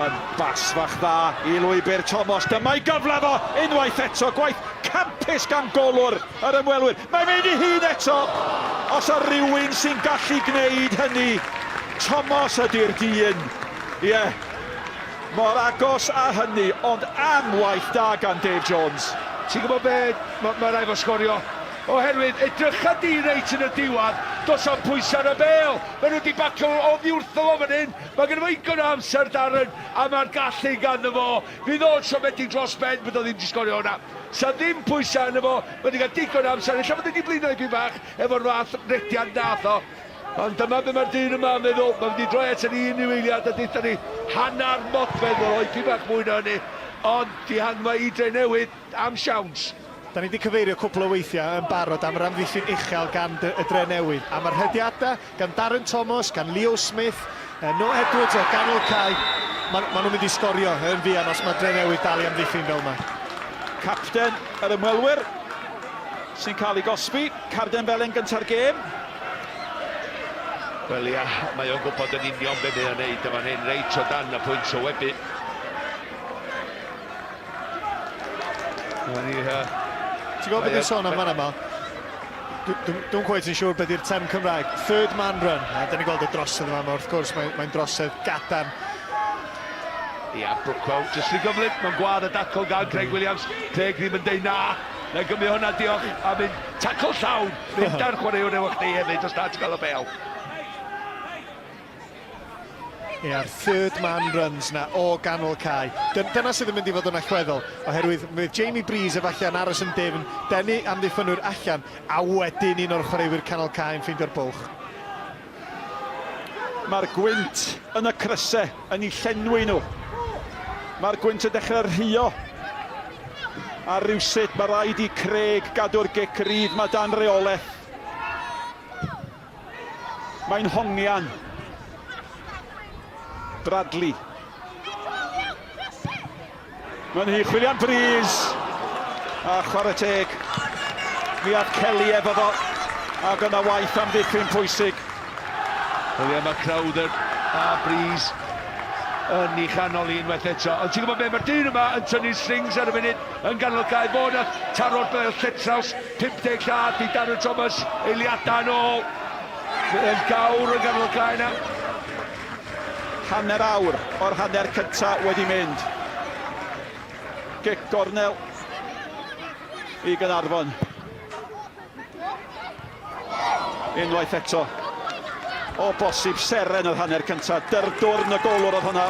yn bas fach dda i lwybr Thomas. Dyma'i gyfle fo unwaith eto. Gwaith campus gan golwr yr ymwelwyr. Mae'n mynd i hun eto. Os o rywun sy'n gallu gwneud hynny, Thomas ydy'r dyn. Ie, yeah. Mor agos â hynny, ond am waith da gan Dave Jones. Ti'n gwybod be, mae ma rhaid fo sgorio. Oherwydd, edrycha di reit yn y diwedd, Does am pwysau ar y bêl. Maen nhw wedi bacio oddi wrtho fo fan hyn. Mae gen fo igon o amser, Darren, a mae'r gallu ganddo fo. Fydd o'n siomedig dros ben bod o ddim wedi sgorio hwnna. Sa ddim pwysau arno fo, mae wedi cael digon o amser. Ella bod wedi blino dipyn bach efo'r fath rediad nath o. Ond dyma be mae'r dyn yma yn meddwl. Mae'n mynd i droi at ni unrhyw eiliad a deutha ni hanner modfedd o'r oed, bach mwy na hynny. Ond dihangfa i Drenewydd am siawns. Da ni wedi cyfeirio cwpl o weithiau yn barod am yr amddiffyn uchel gan y Drenewydd, am y rhediadau gan Darren Thomas, gan Leo Smith, Noah Edwards o ganol cae. Maen ma nhw'n mynd i sgorio yn fuan os mae Drenewydd dal i amddiffyn fel yma. Capten yr ymwelwyr sy'n cael ei gosbi, carden felen gynta'r gêm. Wel ia, mae o'n gwybod yn union be mae o'n neud yn fan hyn, reit o dan y pwynt o webu. Dyma ni, Ti'n gwybod beth dwi'n sôn am fan yma? Dwi'n cweit yn siŵr beth yw'r term Cymraeg. Third man run. A dyn ni'n gweld y drosedd yma, wrth gwrs, mae'n mae drosedd gadarn. Ia, Brookwell, jyst rhy gyflym, mae'n gwad y dacl gan Craig Williams. Craig ddim yn deud na. Na i gymryd hwnna, diolch. A mynd tacl llawn, mynd ar chwaraewr efo chdi hefyd, os na ti'n cael y bel. Ia'r third man runs na o ganol cae. Dyna sydd yn mynd i fod yn allweddol, oherwydd fydd Jamie Breeze efallai yn aros yn dyfn, denu amddiffynwyr allan, a wedyn un o'r chwaraewyr canol cae yn ffeindio'r bwlch. Mae'r gwynt yn y crysau yn eu llenwi nhw. Mae'r gwynt yn dechrau rhuo. A rywsut mae rhaid i Craig gadw'r gic rydd mae dan reolaeth. Mae'n hongian. Bradley. Mae'n hi chwilian Breeze. A chwarae teg. Mi ath Kelly efo fo. Ac yna waith am ddiffyn pwysig. Wel ie, mae Crowther a Breeze yn ei chanol i unwaith eto. Ond ti'n gwybod be, mae'r dyn yma yn tynnu strings ar y funud yn ganol cae. Fo nath taro'r bel lletraws 50 llath i Darren Thomas, eiliadau yn ôl. Yn gawr yn ganol y cae yna. Hanner awr o'r hanner cynta wedi mynd. Gic gornel i Gaernarfon. Unwaith eto, o bosib seren yr hanner cynta. Dyrdwrn y golwr oedd hwnna.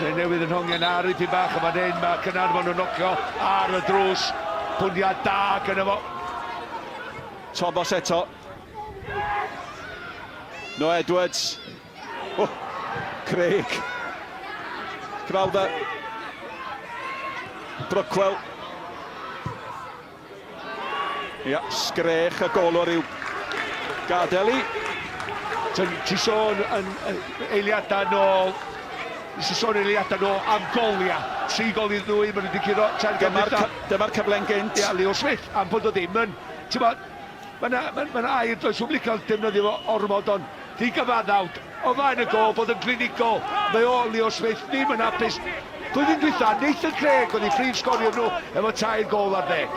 Lle newydd yn hongian ar ipyn bach yn fan hyn, mae Caernarfon yn nocio ar y drws. Pwniad da gyda fo. Thomas eto. No Edwards. Oh, Craig. Crowther. Brookwell. Ia, sgrech y golwr i'w gadael i. Ti sôn yn eiliadau nôl, ti sôn eiliadau nôl am goliau. 3 gol i 2, maen nhw wedi curo tair gêm dwytha. Dyma'r cyfle'n gynt. Ia, Leo Smith, am bod o ddim yn... Ti'n bod, mae yna ma, ma air, does wrth licio defnyddio fo ormod, ond ddigyfaddawd, o flaen y gol, bod yn glinigol. Mae o, Leo Smith, ddim yn hapus. Blwyddyn dwytha, Nathan Craig oedd eu prif sgoriwr nhw efo 3 gôl ar ddeg.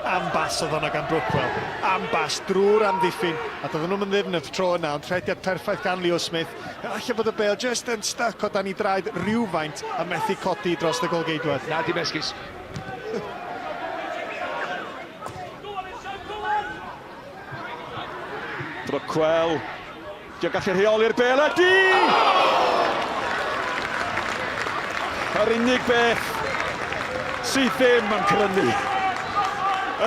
Am bas oedd hwnna gan Brookwell. Am bas drwy'r amddiffyn. A doedden nhw'm yn ddyfn y tro yna, ond rhediad perffaith gan Leo Smith. Falle bod y bêl jyst yn styc o dan ei draed rhywfaint a methu codi dros y golgeidwad. Na, dim esgus. Brookwell. Dio gallu rheoli'r bêl ydy! Yr unig beth sydd ddim yn crynu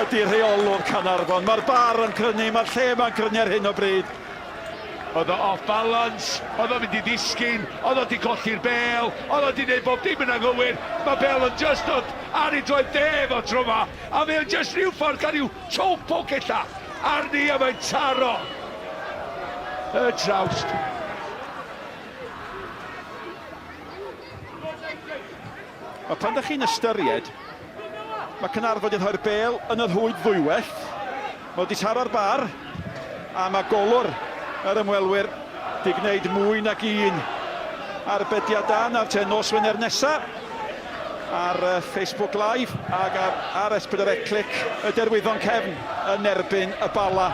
ydy rheolwr Caernarfon. Mae'r bar yn crynu, mae'r lle yma'n crynu ar hyn o bryd. Oedd o off balance, oedd o'n mynd i ddisgyn, oedd o 'di colli'r bêl, oedd o 'di neud bob dim yn anghywir. Mae bêl yn just dod ar ei droed dde fo tro 'ma, a mae o'n just rhyw ffordd gael rhyw toe poke ella arni a mae'n taro y trawst. Wel, pan ydych chi'n ystyried, mae Caernarfon wedi rhoi'r bêl yn y rhwyd ddwywaith. Mae wedi taro'r bar, a mae golwr yr ymwelwyr wedi gwneud mwy nag un arbediad da. Nawr te, nos Wener nesa ar Facebook Live ac ar, ar S4C Clic, y Derwyddon Cefn yn erbyn y Bala.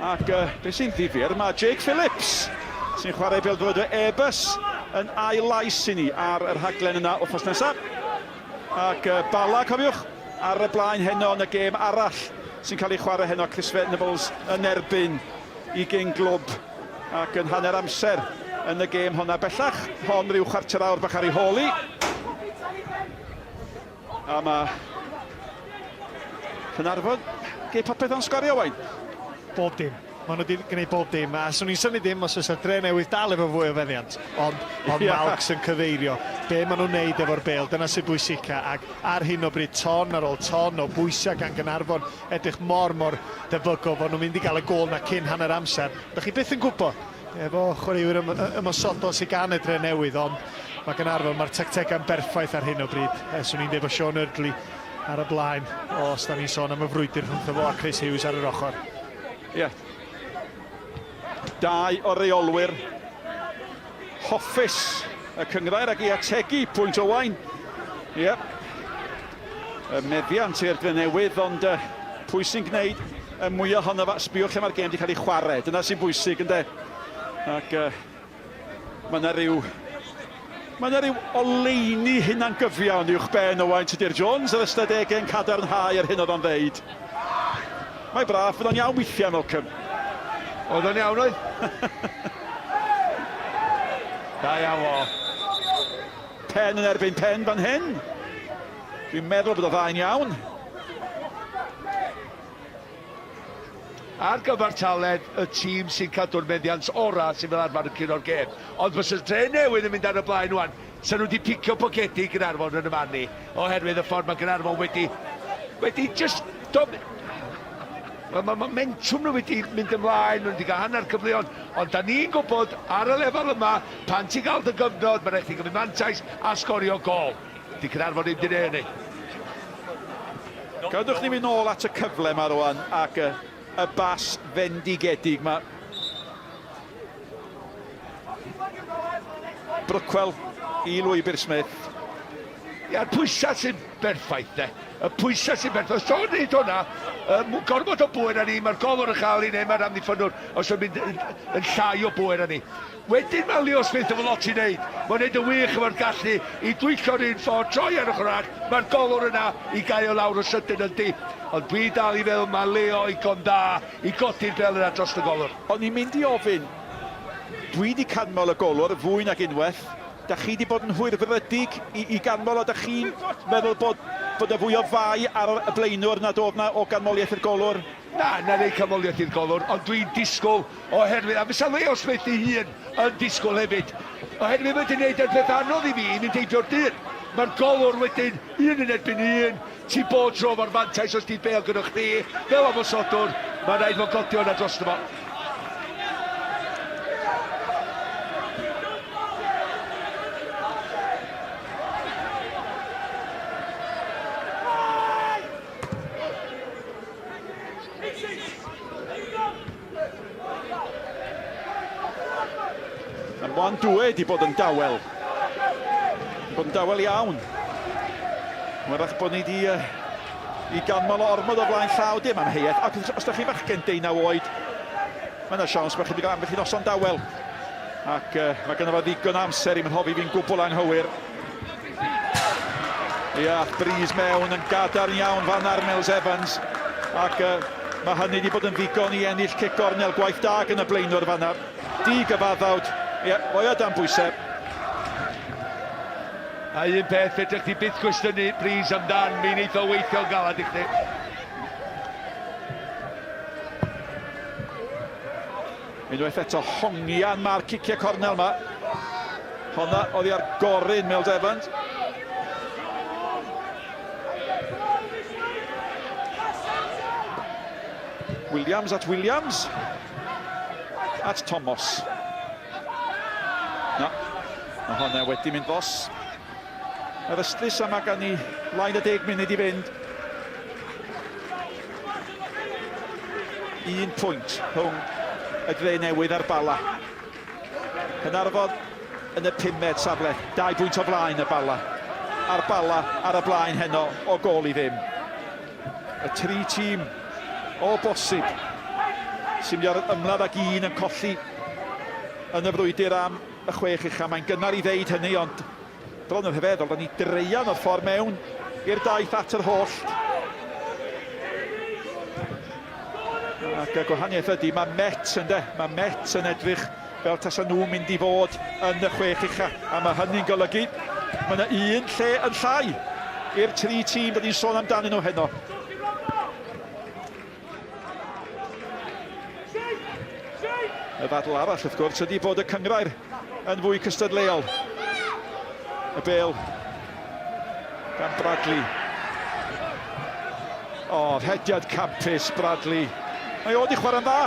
Ac uh, beth sy'n ddifyr, mae Jake Phillips sy'n chwarae bêl-droed o Airbus yn ail lais i ni ar y rhaglen yna wythnos nesaf. Ac uh, Bala, cofiwch, ar y blaen heno yn y gêm arall sy'n cael ei chwarae heno, Chris Venables yn erbyn i gyn glwb ac yn hanner amser yn y gêm honna. Bellach hon rhyw chwarter awr bach ar ei hôl hi. A mae Caernarfon gei popeth o'n sgorio, Owain. Bob dim. Maen nhw wedi gwneud bob dim, a 'swn i'n synnu dim os fysa'r Dre Newydd dal efo fwy o feddiant, ond ond yeah. Malcs yn cyfeirio be maen nhw'n neud efo'r bêl, dyna sy'n bwysica, ac ar hyn o bryd ton ar ôl ton o bwysau gan Gaernarfon, edrych mor mor debygol fod nhw'n mynd i gael y gôl na cyn hanner amser. Da chi byth yn gwybod efo chwaraewyr ym, ymosodol sydd gan y Dre Newydd, ond mae Gaernarfon, mae'r tactegau'n berffaith ar hyn o bryd. Swn i'n dweud bod Sean Eardley ar y blaen, os da ni'n sôn am y frwydr rhwngtho fo a Chris Hughes ar yr ochr. Ie. Dau o reolwyr hoffus y cynghrair ac i ategu pwynt Owain. Ie. Y meddiant i'r Drenewydd, ond uh, pwy sy'n gwneud y mwyaf ohono fo? Sbiwch lle mae'r gêm wedi cael ei chwarae. Dyna sy'n bwysig, ynddo? Ac uh, Mae yna ryw... Mae yna ryw oleuni hunangyfiawn uwch ben Owain Tudur Jones, yr ystadegau'n cadarnhau yr hyn oedd o'n ddeud. Mae braf, bydd o'n iawn weithiau, Malcolm. Oedd o'n iawn, oedd? Da iawn o. Pen yn erbyn pen fan hyn. Dwi'n meddwl bod o ddau'n iawn. Ar gyfartaledd, y tîm sy'n cadw'r meddiant orau sydd fel arfer yn curo'r gêm. Ond fysa'r Dre Newydd yn mynd ar y blaen wan, 'sa nhw wedi picio pocedi Gaernarfon yn y man ni, oherwydd y ffordd mae Gaernarfon wedi, wedi just dom... Mae ma momentwm nhw wedi mynd ymlaen, maen nhw wedi cael hanner cyfleon, ond da ni'n gwybod ar y lefel yma, pan ti'n cael dy gyfnod, mae'n rhaid chdi gymryd mantais a sgorio gol. Di Caernarfon ddim 'di neud hynny. Gadwch ni fynd nôl at y cyfle yma rwan ac y, y bas fendigedig ma. Brookwell i lwybr Smith. Ia'r pwysau sy'n berffaith de. Y pwysau sy'n berffaith. Os o'n neud hwnna, um, gormod o bwer ar ni, mae'r golwr yn chael ei neu mae'r amddiffynnwr os o'n mynd yn, yn llai o bwer ar ni. Wedyn mae Leo Smith efo lot i wneud. Mae'n neud yn wych efo'r gallu i dwyllo'r un ffordd, troi ar ochr arall, mae'r golwr yna i gau o lawr o sydyn yndi. Ond dwi dal i feddwl mae Leo igon dda i godi'r bel yna dros y golwr. O'n i'n mynd i ofyn, dwi 'di canmol y golwr fwy nag unwaith, da chi 'di bod yn hwyrfrydig i, i ganmol o, da chi'n meddwl bod, bod 'na fwy o fai ar y blaenwr nad oedd 'na o ganmoliaeth i'r golwr? Na, na wneud canmoliaeth i'r golwr, ond dwi'n disgwyl oherwydd, a fysa Leo Smith ei hun yn disgwyl hefyd, oherwydd mae wedi gwneud e'r peth anodd i fi i mynd heibio'r dyn. Mae'r golwr wedyn, un yn erbyn un, ti bob tro efo'r fantais os di'r bêl gyda chdi, fel ymosodwr, mae'n rhaid fo godi hwnna drosto fo. Mae Moan Dwe wedi bod yn dawel. Bod yn dawel iawn. Wrach bod ni wedi uh, i ganmol o ormod o flaen llaw, dim amheuaeth. Ac os da chi fachgen deunaw oed, mae yna siawns bod chi wedi cael ambell i noson dawel. Ac uh, mae gynno fo ddigon amser i mhofi fi'n gwbl anghywir. Ia, Breeze mewn yn gadarn iawn fan ar Mills Evans. Ac uh, mae hynny wedi bod yn ddigon i ennill cic gornel gwaith da gan y blaenwr fanna. Di gyfaddawd, ia, o'i o dan bwysau. A un peth, fedrwch chi byth gwestiynu Breeze amdan, mi wneith o weithio'n galad i chdi. Unwaith eto, hongian mae'r ciciau cornel yma. Honna oddi ar gorun Mills Evans. Williams at Williams. At Thomas. Na, mae honna wedi mynd fos. Yr ystlys yma gan ni lai na deg munud i fynd. Un pwynt rhwng y Dre Newydd a'r Bala. Caernarfon yn y pumed safle, dau bwynt o flaen y Bala. A'r Bala ar y blaen heno o gôl i ddim. Y tri tîm o bosib sy'n mynd ar ymladd ag un yn colli yn y frwydr am y chwech ucha. Mae'n gynnar i ddeud hynny, ond bron yn rhyfeddol, da ni dreian o'r ffordd mewn i'r daith at yr hollt. Ac y gwahaniaeth ydy, mae Met ynde, mae Met yn edrych fel tasa nhw'n mynd i fod yn y chwech ucha, a mae hynny'n golygu mae yna un lle yn llai i'r tri tîm da ni'n sôn amdanyn nhw heno. Y ddadl arall, wrth gwrs, ydy bod y cyngrair yn fwy cystadleuol. Y bel gan Bradley. O, oh, rhediad campus Bradley. Mae o wedi chwarae'n dda.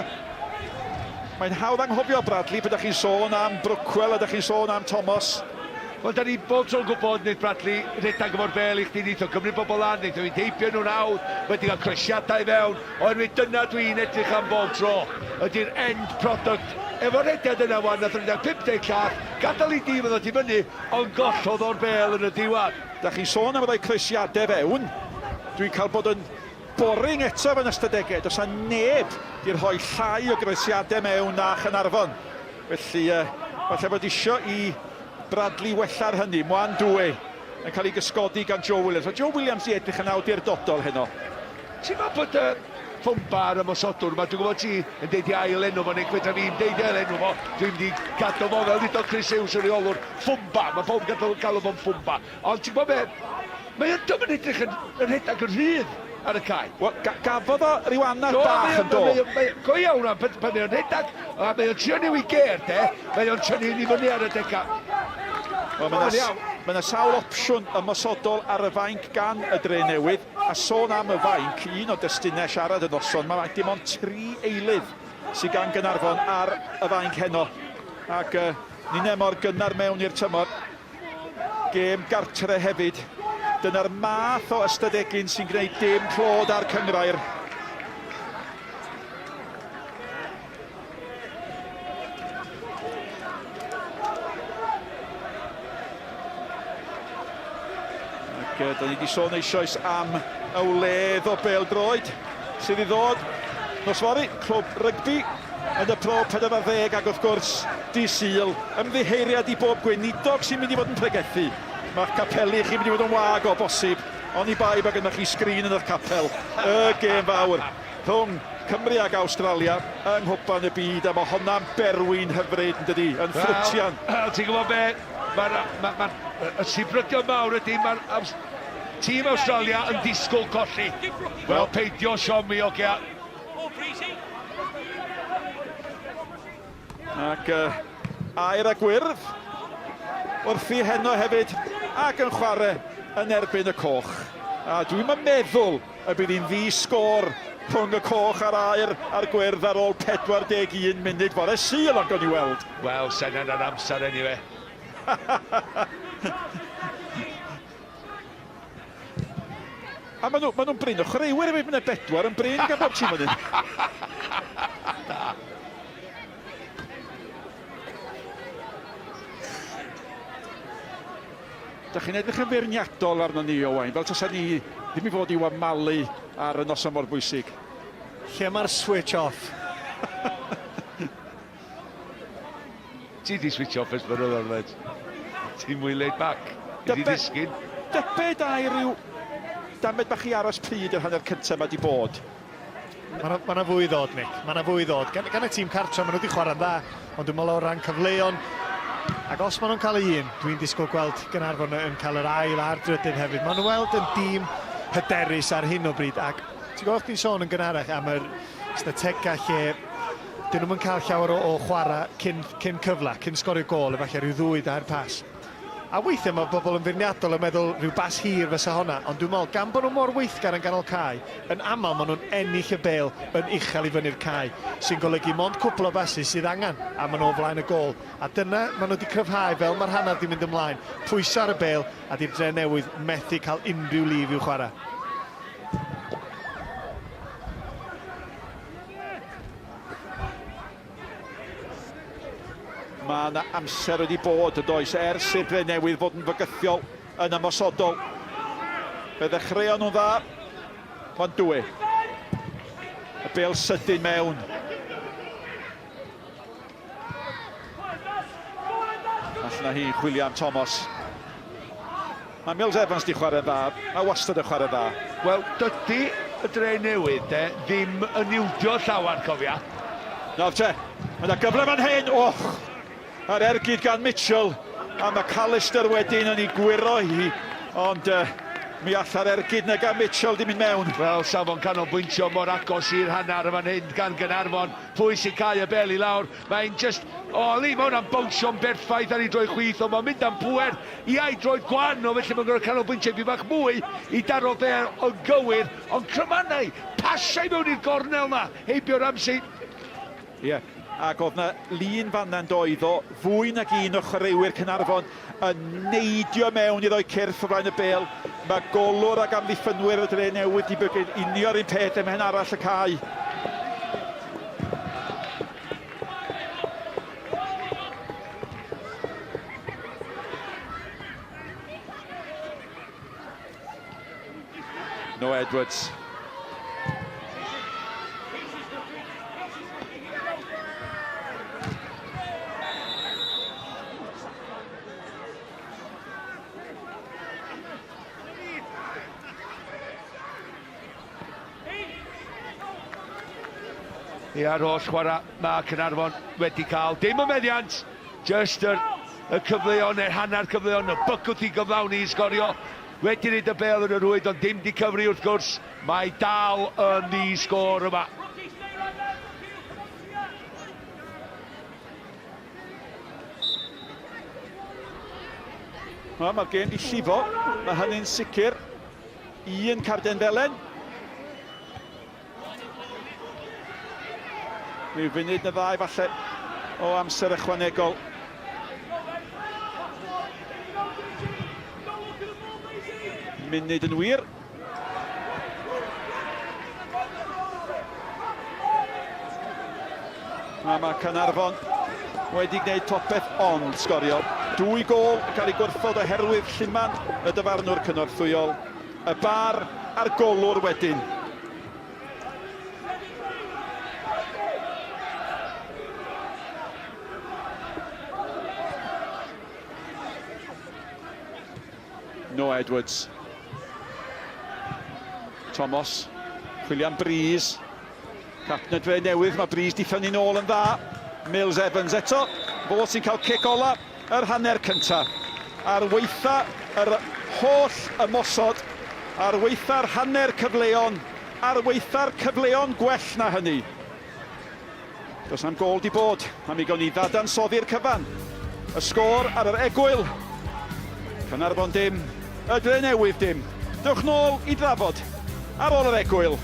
Mae'n hawdd anghofio Bradley pryd ydych chi'n sôn am Brookwell a ydych chi'n sôn am Thomas. Wel, da ni bob tro'n gwybod wneith Bradley redeg efo'r bêl i chdi, neith o gymryd bobl lan, neith o fynd heibio nhw'n hawdd, wedi cael croesiadau i fewn, oherwydd dyna dwi'n edrych am bob tro, ydy'r end product. Efo'r rhediad yna wan, nath o redeg 50 llath, gadael i dîm yn ddod i fyny, ond gollodd o'r bêl yn y diwedd. Da chi'n sôn am roi croesiadau fewn, dwi'n cael bod yn boring eto fy ystadegau, does 'na neb 'di rhoi llai o groesiadau mewn na Chaernarfon. Felly, falle bod isio i Bradley wella ar hynny. Mwan Due yn cael ei gysgodi gan Joe Williams. Mae Joe Williams di edrych yn awdurdodol heno. Ti'n meddwl bod y Fwmba a'r ymosodwr 'ma, dwi'n gwybod ti yn deud i ail enw fo, neu fedra fi'm deud ail enw fo, dwi'n mynd i gadw fo fel ddudodd Chris Hughes y rheolwr, Fwmba, mae pawb yn gadw, galw fo'n Fwmba. Ond ti'n gwybod be, mae o'n dio'm yn edrych yn, yn rhedeg yn rhydd ar y cae. Wel, ga gafodd o ryw anaf bach yn do? Mae o, mae o, go iawn, a pan, pan mae o'n rhedeg, a mae o'n trio newid gêr, de, mae o'n tynnu i fyny ar y dega. Wel, mae yna ma 'na sawl opsiwn ymosodol ar y fainc gan y Dre Newydd, a sôn am y fainc, un o destunau siarad y noson, mae dim ond tri eilydd sydd gan Gaernarfon ar y fainc heno. Ac uh, ninne mor gynnar mewn i'r tymor, Gêm gartre hefyd. Dyna'r math o ystadegyn sy'n gwneud dim clod ar cynghrair. Ac uh, da ni wedi sôn eisoes am y wledd o bêl-droed sydd i ddod nos fory, clwb rygbi yn y Pro 40 ac wrth gwrs, dydd Sul, ymddiheuriad i bob gweinidog sy'n mynd i fod yn pregethu. Mae'ch capeli chi'n mynd i fod yn wag o bosib, oni bai bod gennych chi sgrin yn eich capel. Y gêm fawr rhwng Cymru ac Awstralia yng Nghwpan y Byd, a mae honna'n berwi'n hyfryd, yn dydi, yn ffrwtian. Wel, ti'n gwybod be, mae'r ma, ma, y sibrydion mawr ydy, mae'r tîm Awstralia yn disgwyl colli. Wel, peidio siomi, oce. Ac uh, aer a gwyrdd wrthi heno hefyd ac yn chwarae yn erbyn y coch. A dwi'n meddwl y bydd hi'n ddi sgôr rhwng y coch a'r aer a'r gwyrdd ar ôl 41 munud fore Sul, ond gawn ni weld. Wel, sen ar amser anyway. A maen nhw, maen nhw'n brin o chwaraewyr hefyd, mae yna bedwar yn brin gan bob tîm yn Da. Da chi'n edrych yn feirniadol arno ni, Owain, fel tasa ni ddim i fod i wamalu ar y noson mor bwysig. Lle mae'r switch off? Ti di switch off ers blynyddoedd, mate. Ti'n mwy laid back. Ti di disgyn. Dybed ai rhyw damed bach i aros pryd yr hanner cyntaf mae di bod. Mae yna fwy i ddod, Nick. Mae yna fwy i ddod. Gan, gan y tîm cartra, maen nhw wedi chwarae'n dda, ond dwi'n meddwl o ran cyfleon, ac os maen nhw'n cael y un, dwi'n disgwyl gweld Gaernarfon yn cael yr ail a'r drydydd hefyd. Maen nhw weld yn dîm hyderus ar hyn o bryd, ac ti'n gwybod chdi'n sôn yn gynharach am yr strategau lle Dyn nhw'm yn cael llawer o, o chwarae cyn, cyn cyfle, cyn sgorio gôl, efallai rhyw ddwy dair pas. A weithiau mae bobl yn feirniadol yn meddwl rhyw bas hir fysa honna, ond dwi'n meddwl gan bod nhw mor weithgar yn ganol cae, yn aml maen nhw'n ennill y bêl yn uchel i fyny'r cae, sy'n golygu mond cwpl o basys sydd angen, a maen nhw o flaen y gôl. A dyna maen nhw wedi cryfhau fel mae'r hanner 'di mynd ymlaen, pwyso ar y bêl, a 'di'r Drenewydd methu cael unrhyw lif i'w chwarae. Mae yna amser wedi bod yn does ers i'r Drenewydd fod yn fygythiol yn ymosodol. Fe ddechreuon nhw'n dda, ond dwy. Y bêl sydyn mewn. Allan â hi chwilio am Thomas. Mae Mills Evans di chwarae'n dda, mae wastad yn chwarae'n dda. Wel, dydy y dre newydd de, ddim yn ildio llawer, cofia. Nawr te, mae yna gyfle fan hyn, och! Yr ergyd gan Mitchell, a McAllister wedyn yn ei gwyro hi, ond uh, mi alla'r ergyd na gan Mitchell di mynd mewn. Wel, sa fo'n canolbwyntio mor agos i'r hanner yn fan hyn gan Gaernarfon. Pwy sy'n cael y bel i lawr? Mae'n just... O, oh, Lee, mae hwnna'n bownsio'n berffaith ar ei droed chwith, ond mae'n mynd am pŵer i a'i droed gwan, o felly mae'n gorfod canolbwyntio i bach mwy i daro fe yn gywir, ond crymannau, pasiau mewn i'r gornel na, heibio Ramsey. Ie, yeah. Ac oedd na lun fanna'n doedd o fwy nag un o chwaraewyr Caernarfon yn neidio mewn i roi cyrff o flaen y bêl. Mae golwr ac amddiffynwyr y Dre Newydd di bod yn unio'r un peth ym mhen arall y cae. Noah Edwards. Ia, ar ôl chwarae, mae Caernarfon wedi cael dim y meddiant, just yr, y cyfleon, neu'r hanner cyfleon, y bygwth i gyflawni i sgorio. Wedi wneud y bel yn y rwyd, ond dim di cyfri wrth gwrs. Mae dal yn ddi sgôr yma. Wel, mae'r gêm di llifo, mae hynny'n sicr. Un carden felen. Rhyw funud neu ddau falle o amser ychwanegol. Munud yn wir. A mae Caernarfon wedi gwneud popeth ond sgorio. Dwy gôl yn cael ei gwrthod oherwydd lluman y dyfarnwr cynorthwyol. Y bar a'r golwr wedyn. Noah Edwards. Thomas. Chwilio am Breeze. Capten y dre newydd, mae Breeze di ffynnu nôl yn dda. Mills Evans eto. Fo sy'n cael cic ola yr hanner cynta. Ar weitha yr holl ymosod, ar weitha'r hanner cyfleon, ar weitha'r cyfleon gwell na hynny. Does na'm gôl di bod, a mi gawn ni ddadansoddi'r cyfan. Y sgôr ar yr egwyl, Caernarfon dim, y Drenewydd dim. Dewch nôl i drafod ar ôl yr egwyl.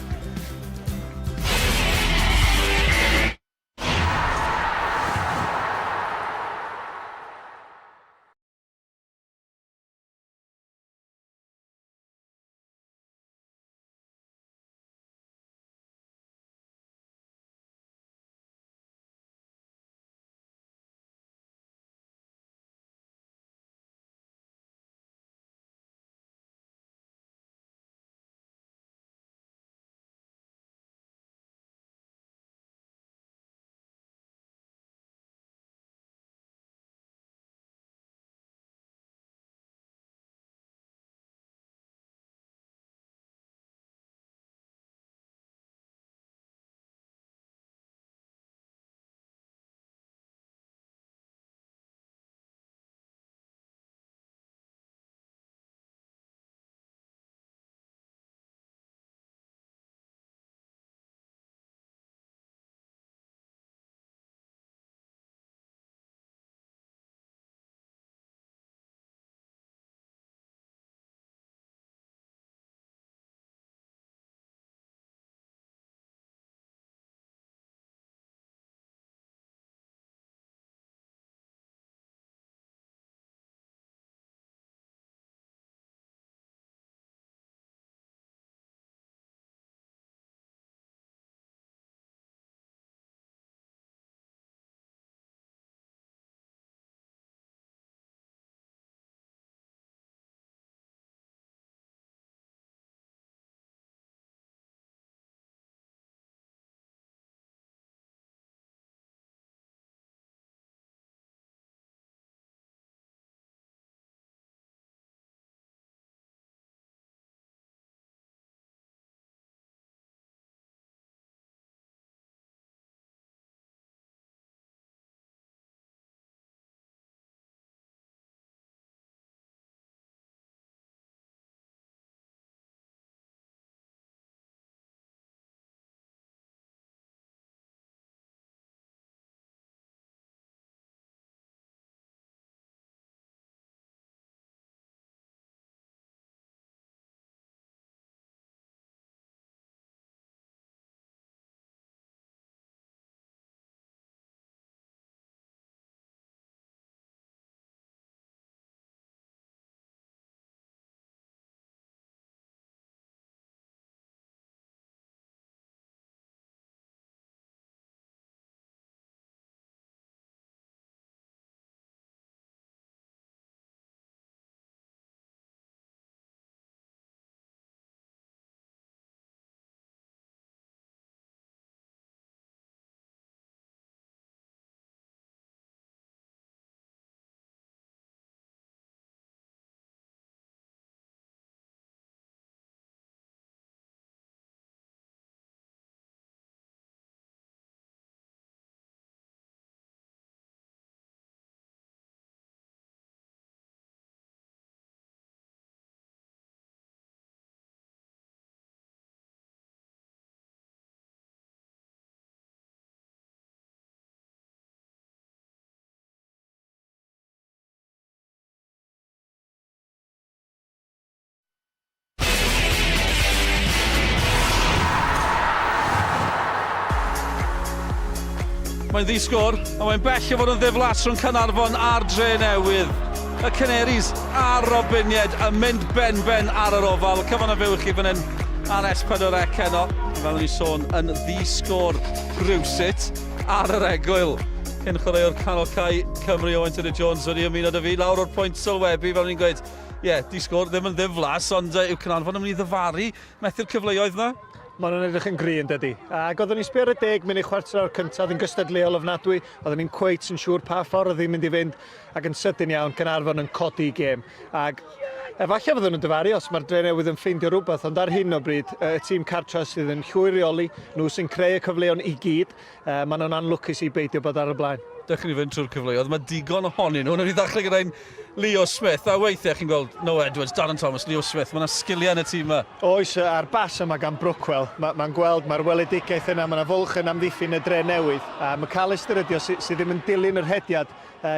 Mae'n ddi-sgôr, a mae'n bell o fod yn ddiflas rhwng Caernarfon a'r Drenewydd. Y Canaries a'r Robiniaid yn mynd ben-ben ar yr ofal. Cyfan o fyw i chi fan hyn ar S4C heno. Fel o'n i'n sôn, yn ddi-sgôr rywsut ar yr egwyl. Cyn chwaraewr canol cae Cymru Owen Tudur Jones wedi ymuno 'da fi lawr o'r pwynt sylwebu, fel o'n i'n gweud, ie, yeah, di-sgôr ddim yn ddiflas, ond yw Caernarfon yn mynd i ddyfaru methu'r cyfleoedd 'na? Maen nhw'n edrych yn gry yn dydy. Ac oeddwn i'n sbio ar y deg munud chwarter awr cyntaf yn gystadleuol ofnadwy, oeddwn i'n cweit yn siŵr pa ffordd oedd hi'n mynd i fynd, ac yn sydyn iawn, Caernarfon yn codi gêm. Ac efallai fydden nhw'n dyfaru os mae'r Drenewydd yn ffeindio rhywbeth, ond ar hyn o bryd, y tîm cartra sydd yn llwyr reoli, nhw sy'n creu y cyfleon i gyd, maen nhw'n anlwcus i beidio bod ar y blaen. Dewch i ni fynd trwy'r cyfleoedd, mae digon ohonyn nhw. Wnawn ni ddechrau gyda un Leo Smith, a weithiau chi'n gweld Noah Edwards, Darren Thomas, Leo Smith, mae yna sgiliau yn y tîm yma. Oes, a'r bas yma gan Brookwell, mae'n ma gweld, mae'r weledigaeth yna, mae yna fwlch yn amddiffyn y dre newydd, a McAllister ydi o sydd sy ddim yn dilyn yr rhediad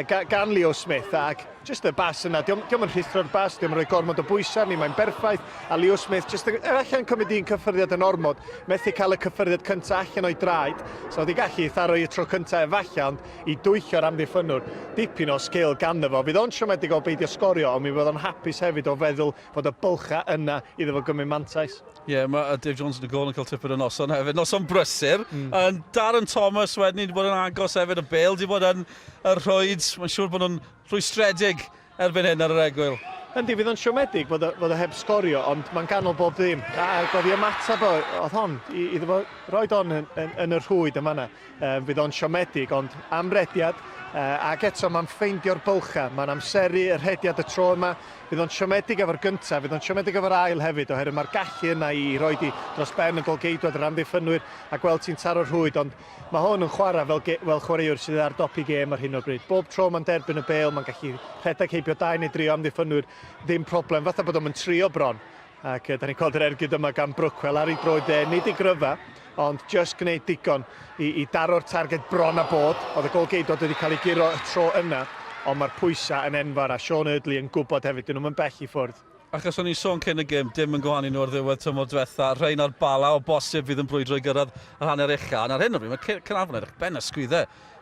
gan Leo Smith, ac jyst y bas yna, dio'm, dio'm yn rhuthro'r bas, dio'm yn rhoi gormod o bwysau arni, mae'n berffaith, a Leo Smith jyst yn, efallai yn cymryd un cyffyrddiad yn ormod, methu cael y cyffyrddiad cyntaf allan o'i draed, so wedi gallu tharo i y tro cyntaf efallai, ond i dwyllio'r amddiffynnwr, dipyn o sgil ganddo fo. Fydd o'n siomedig o beidio sgorio, ond mi fydd o'n hapus hefyd o feddwl fod y bylchau yna iddo fo gymryd mantais. Ie, yeah, mae Dave Jones yn y gôl yn cael tipyn o noson hefyd. Noson brysur. Mm. Darren Thomas wedyn wedi bod yn agos hefyd. Y bêl wedi bod yn y rhwyd. Mae'n siŵr bod nhw'n rhwystredig erbyn hyn ar yr egwyl. Yndi, fydd o'n siomedig fod o, fod o heb sgorio, ond mae'n ganol bob ddim. Ac oedd i ymateb o, oedd hon, i, iddo fo roed hon yn, yn, yn y rhwyd yma yna. Um, fydd o'n siomedig, ond am rediad, uh, ac eto mae'n ffeindio'r bylchau, mae'n amseru y rhediad y tro yma. Fydd o'n siomedig efo'r gyntaf, fydd o'n siomedig efo'r ail hefyd, oherwydd mae'r gallu yna i roed i dros ben y golgeidwad, yr amddiffynwyr, a gweld ti'n taro'r rhwyd, ond Mae hwn yn chwarae fel, fel chwaraewr sydd ar dop ei gêm ar hyn o bryd. Bob tro mae'n derbyn y bêl, mae'n gallu rhedeg heibio dau neu dri o amddiffynwyr, ddim problem, fatha bod o'm yn trio bron. Ac da ni'n gweld yr ergyd yma gan Brookwell ar ei droed dde, nid ei gryfa, ond just gwneud digon i, i daro'r targed bron a bod. Oedd y golgeidwad wedi cael ei guro y tro yna, ond mae'r pwysau yn enfawr a Sean Eardley yn gwybod hefyd, dyn nhw'm yn bell i ffwrdd. Achos o'n i'n sôn cyn y gêm, dim yn gwahanu nhw ar ddiwedd tymor diwetha, rhein ar Bala o bosib fydd yn brwydro i gyrraedd yr hanner ucha, ond ar hyn o bryd mae Caernarfon yn edrych ben y sgwydde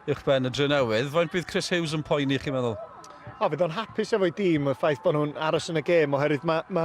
uwchben y Drenewydd. Faint bydd Chris Hughes yn poeni, chi'n meddwl? O, fydd o'n hapus efo'i dîm, y ffaith bod nhw'n aros yn y gêm, oherwydd mae, ma,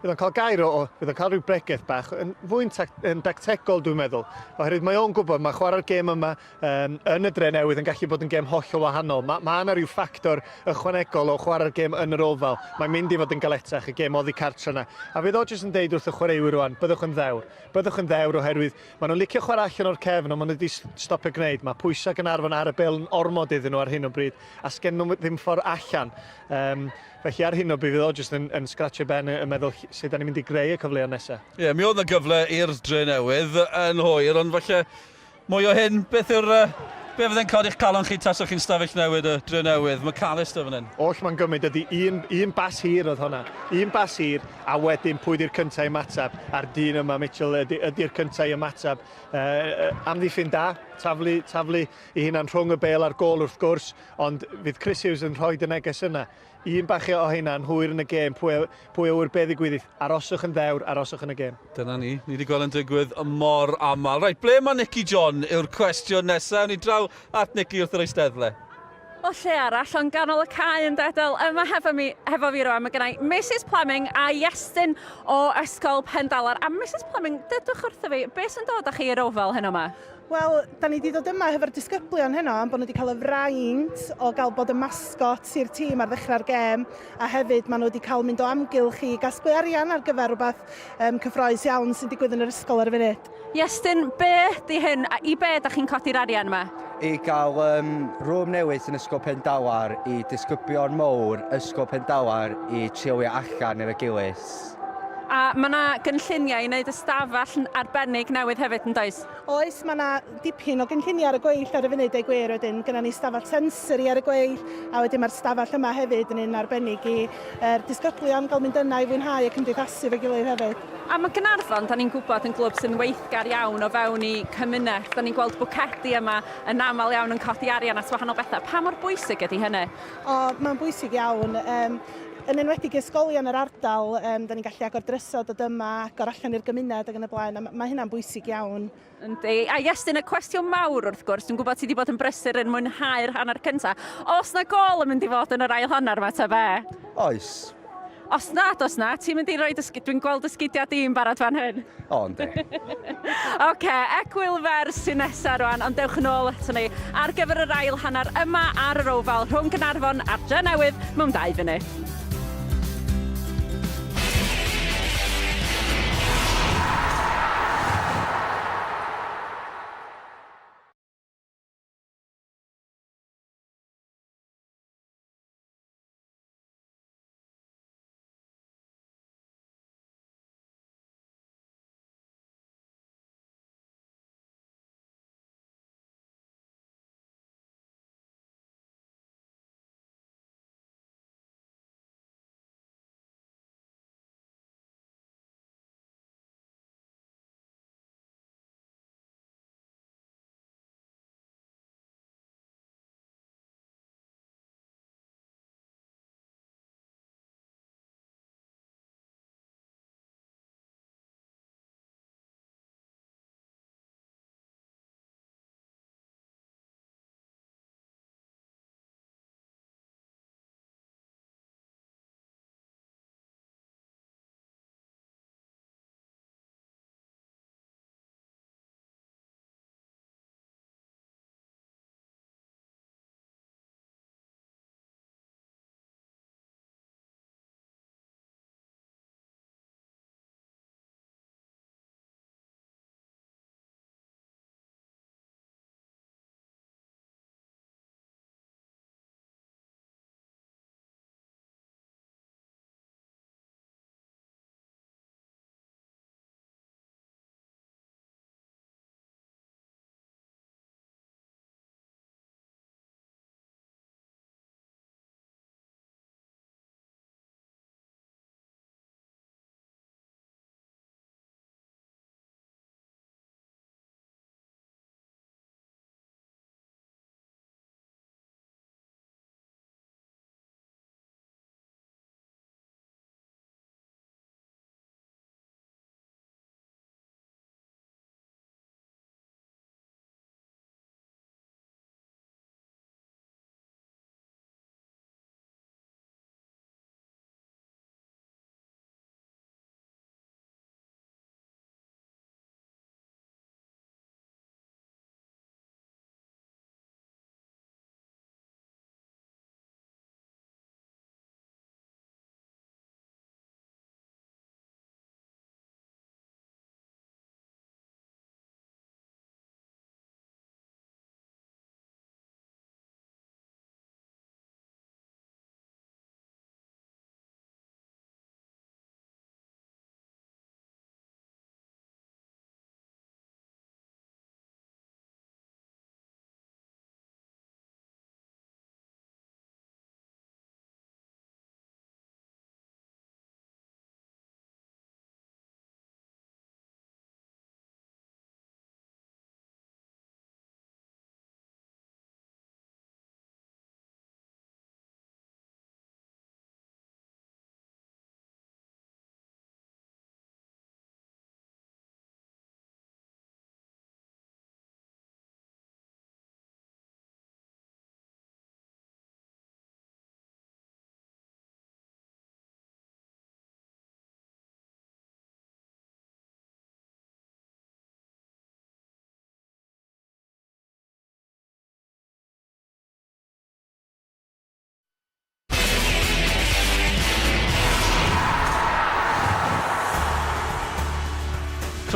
fydd o'n cael gair o, o, fydd o'n cael rhyw bregeth bach, yn fwy'n yn dactegol dwi'n meddwl, oherwydd mae o'n gwybod, mae chwarae'r gêm yma um, yn y dre newydd yn gallu bod yn gêm hollol wahanol. Mae ma yna rhyw ffactor ychwanegol o chwarae'r gêm yn yr ofal. Mae'n mynd i fod yn galetach y gêm oddi cartre yna. A fydd o jyst yn deud wrth y chwaraewyr rwan, byddwch yn ddewr. Byddwch yn ddewr oherwydd maen nhw'n licio chwarae allan o'r cefn, ond maen nhw wedi stopio gwneud. Mae pwysau Gaernarfon ar y bêl yn ormod iddyn nhw ar hyn o bryd, a sgen nhw ddim ffordd allan. Um, felly ar hyn o bryd fydd o jyst yn, yn scratch ben yn meddwl sut da ni'n mynd i greu y cyfleoedd nesaf. Ie, yeah, mi oedd yna gyfle i'r Drenewydd yn hwyr, ond falle Mwy o hyn, beth yw'r... Uh, be fydde'n codi'ch calon chi taswch chi'n stafell newid y Drenewydd? McAllister fan hyn. Oll mae'n gymryd ydy un, un bas hir oedd hwnna. Un bas hir, a wedyn pwy di'r cyntaf i ymateb. A'r dyn yma, Mitchell, ydy'r ydy cyntaf i ymateb. Uh, amddiffyn da, taflu, taflu i hunan rhwng y bel a'r gôl wrth gwrs, ond fydd Chris Hughes yn rhoi y neges yna. Un bach o heina yn hwyr yn y gêm, pwy, pwy a ŵyr be ddigwyddith. Aroswch yn ddewr, aroswch yn y gêm. Dyna ni, ni wedi gweld yn digwydd mor aml. Reit, ble mae Nicky John yw'r cwestiwn nesaf. Ni draw at Nicky wrth yr eisteddle. O lle arall, ond ganol y cae yn dedel, yma hefo, mi, hefo fi rwan, mae gennau Mrs Pleming a Iestyn o Ysgol Pendalar. A Mrs Pleming, dydwch wrtho fi, beth sy'n dod â chi i'r ofal heno yma? Wel, da ni wedi dod yma hefo'r disgyblion heno am bod nhw wedi cael y fraint o gael bod y mascot i'r tîm ar ddechrau'r gêm a hefyd maen nhw wedi cael mynd o amgylch i gasglu arian ar gyfer rhywbeth um, cyffroes iawn sy'n digwydd yn yr ysgol ar y funud. Iestyn, be ydy hyn? A i be da chi'n codi'r arian yma? I gael um, rŵm newydd yn Ysgol Pendalar i disgyblion mowr Ysgol Pendalar i treulio allan efo'i gilydd. A mae yna gynlluniau i wneud ystafell arbennig newydd hefyd, yn does? Oes, mae 'na dipyn o gynlluniau ar y gweill ar y funud, deud gwir. Wedyn, gynna ni stafell sensory ar y gweill, a wedyn mae'r stafell yma hefyd yn un arbennig i'r disgyblion gael mynd yna i fwynhau a cymdeithasu efo'i gilydd hefyd. A mae Gaernarfon, da ni'n gwybod, yn glwb sy'n weithgar iawn o fewn i cymuned. Da ni'n gweld bwcedi yma yn aml iawn yn codi arian at wahanol bethau. Pa mor bwysig ydy hynny? O, mae'n bwysig iawn. Um, Yn enwedig i ysgolion yr ardal, um, da ni'n gallu agor drysau, dod yma, agor allan i'r gymuned ac yn y blaen, a mae hynna'n bwysig iawn. Yndi. A Iestyn, y cwestiwn mawr wrth gwrs, dwi'n gwybod ti wedi bod yn brysur yn mwynhau'r hanner cyntaf. Oes na gol yn mynd i fod yn yr ail hanner yma ta be? Oes. Os nad oes na, ti'n mynd i roi dy dwi'n gweld dy sgidiau di'n barod fan hyn. O, yndi. Oce, egwyl fer sy'n nesaf rwan, ond dewch yn ôl ato ni ar gyfer yr ail hanner yma ar yr Oval rhwng Gaernarfon a'r Drenewydd mewn dau funud.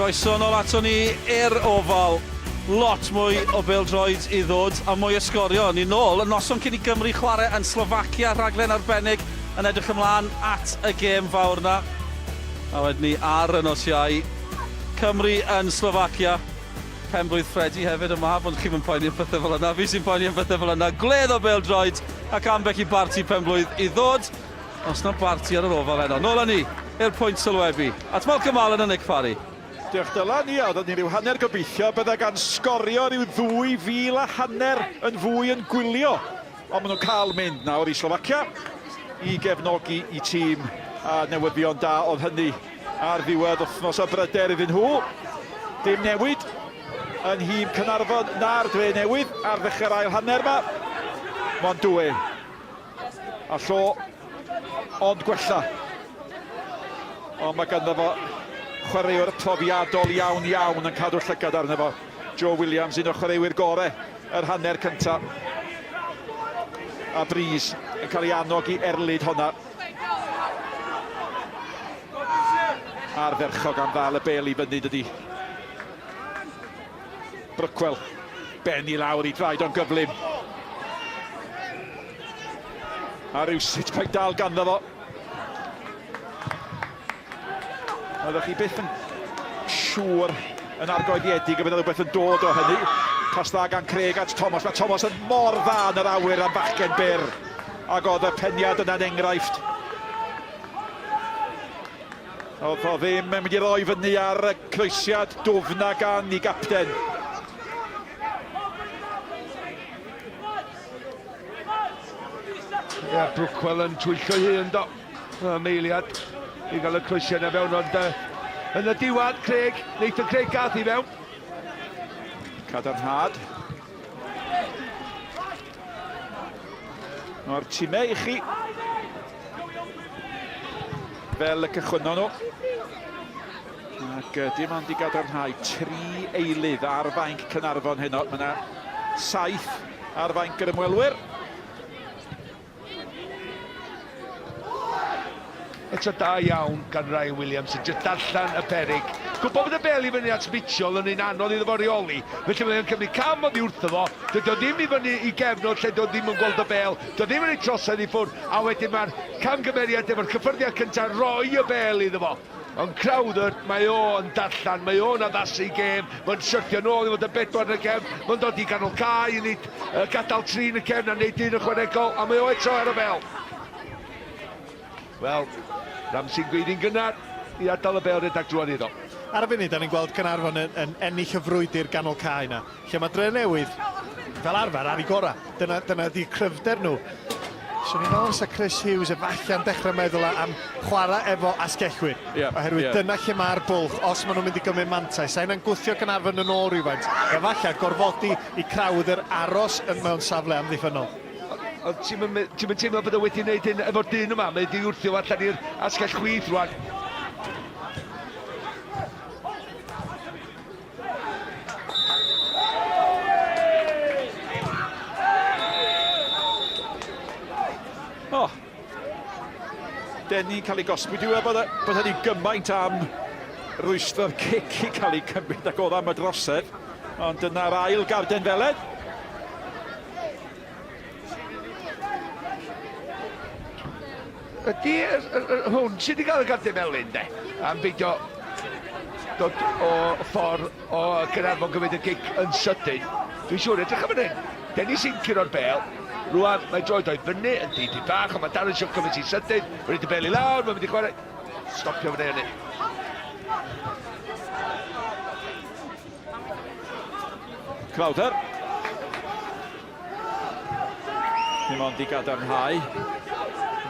Croeso nôl ato ni i'r Oval. Lot mwy o bêl-droed i ddod a mwy o sgorio. Ni nôl y noson cyn i Gymru chwarae yn Slofacia, rhaglen arbennig yn edrych ymlaen at y gêm fawr 'na. A wedyn ni ar y nos Iau, Cymru yn Slofacia. Penblwydd Freddie hefyd yma, ond chi'm yn poeni am pethau fel yna. Fi sy'n poeni am pethau fel yna. Gwledd o bêl-droed ac ambell i barti penblwydd i ddod. Os na barti ar yr ofal heno. Nôl â ni i'r pwynt sylwebu. At Malcolm Allen a Nick Parry. Diolch Dylan, ia, oedden ni rhyw hanner gobeithio bydde gan sgorio rhyw ddwy fil a hanner yn fwy yn gwylio. Ond maen nhw'n cael mynd nawr i Slofacia. i gefnogi i tîm a newyddion da oedd hynny ar ddiwedd wythnos o bryder iddyn nhw. Dim newid yn nhîm Caernarfon na'r Dre Newydd ar ddechrau'r ail hanner yma. Mwandwe a llo ond gwella. Ond mae ganddo fo chwaraewr profiadol iawn iawn yn cadw llygad arno fo. Joe Williams, un o'r chwaraewyr gore yr hanner cyntaf. A Breeze yn cael ei annog i erlid honna. Ardderchog am ddal y bel i fyny dydy. Brookwell, ben i lawr i draed o'n gyflym. A rhywsut mae'n dal ganddo fo. Oeddech chi byth yn siŵr yn argoeddiedig y bydde rhywbeth yn dod o hynny. Pas dda gan Craig at Thomas. Mae Thomas yn mor dda yn yr awyr am fachgen byr. Ac oedd y peniad yna'n enghraifft. Oedd o ddim yn mynd i roi fyny ar y croesiad dwfn gan i gapten. Ia, Brookwell yn twyllo ei hun, do. Am eiliad i gael y croesiad na fewn, ond uh, yn y diwedd, Craig, Nathan Craig gath i fewn. Cadarnhad. O'r timau i chi. Fel y cychwynnon nhw. Ac dim ond i gadarnhau tri eilydd ar fainc Caernarfon heno. Mae yna saith ar fainc yr ymwelwyr. Eto da iawn gan Ryan Williams yn jyst darllen y perig. Gwybod bod y bel i fyny at Mitchell yn un anodd iddo fo reoli, felly mae o'n cymryd cam oddi wrtho fo. Dydy o ddim i fyny i gefn o lle dio ddim yn gweld y bel, dio ddim yn ei trosedd i ffwrdd, a wedyn mae'r camgymeriad efo'r cyffyrddiad cyntaf roi y bel iddo fo. Ond Crowther, mae o yn darllen, mae o'n addasu i gêm, mae'n syrthio nôl i fod yn bedwar yn y cefn, mae'n dod i ganol cae i wneud, uh, gadael tri yn y cefn a wneud un ychwanegol, a mae o eto ar y bel. Wel, Ramsey'n gweiddi'n gynnar i adael y bel redag drwodd iddo. Ar y funud, da ni'n gweld Caernarfon yn, yn ennill y frwydr ganol cae yna. Lle mae Drenewydd, fel arfer, ar ei gorau. Dyna, dyna ydi cryfder nhw. Swn i'n meddwl fysa Chris Hughes efallai'n dechrau meddwl am chwarae efo asgellwyr. Yeah, oherwydd yeah. dyna lle mae'r bwlch, os maen nhw'n mynd i gymryd mantais. Sa hynna'n gwthio Gaernarfon yn ôl rhywfaint. Efallai gorfodi i Crowther aros yn mewn safle amddiffynnol. Ond ti'n ti teimlo bod o wedi gwneud hyn efo'r dyn yma? Mae wedi wrthio allan i'r asgell chwith rwan. O! Denny'n cael ei gosbi. Dwi'n meddwl bod, bod hynny gymaint am rwystro'r cic i cael ei cymryd ac oedd am y drosedd. Ond dyna'r ail garden felen. Ydy hwn sydd wedi cael y garden felyn de, am beidio dod o ffordd o Gaernarfon gymryd y gic yn sydyn. Dwi'n siŵr, edrych am fan hyn. Dennis sy'n curo'r bel. Rwan, mae droed o'i fyny yn didi bach, ond mae Darren Shaw cymryd sy'n sydyn. Mae'n rhaid y bel i lawr, mae'n mynd i chwarae. Stopio fan hynny. Crowther. Dim ond i gadarnhau.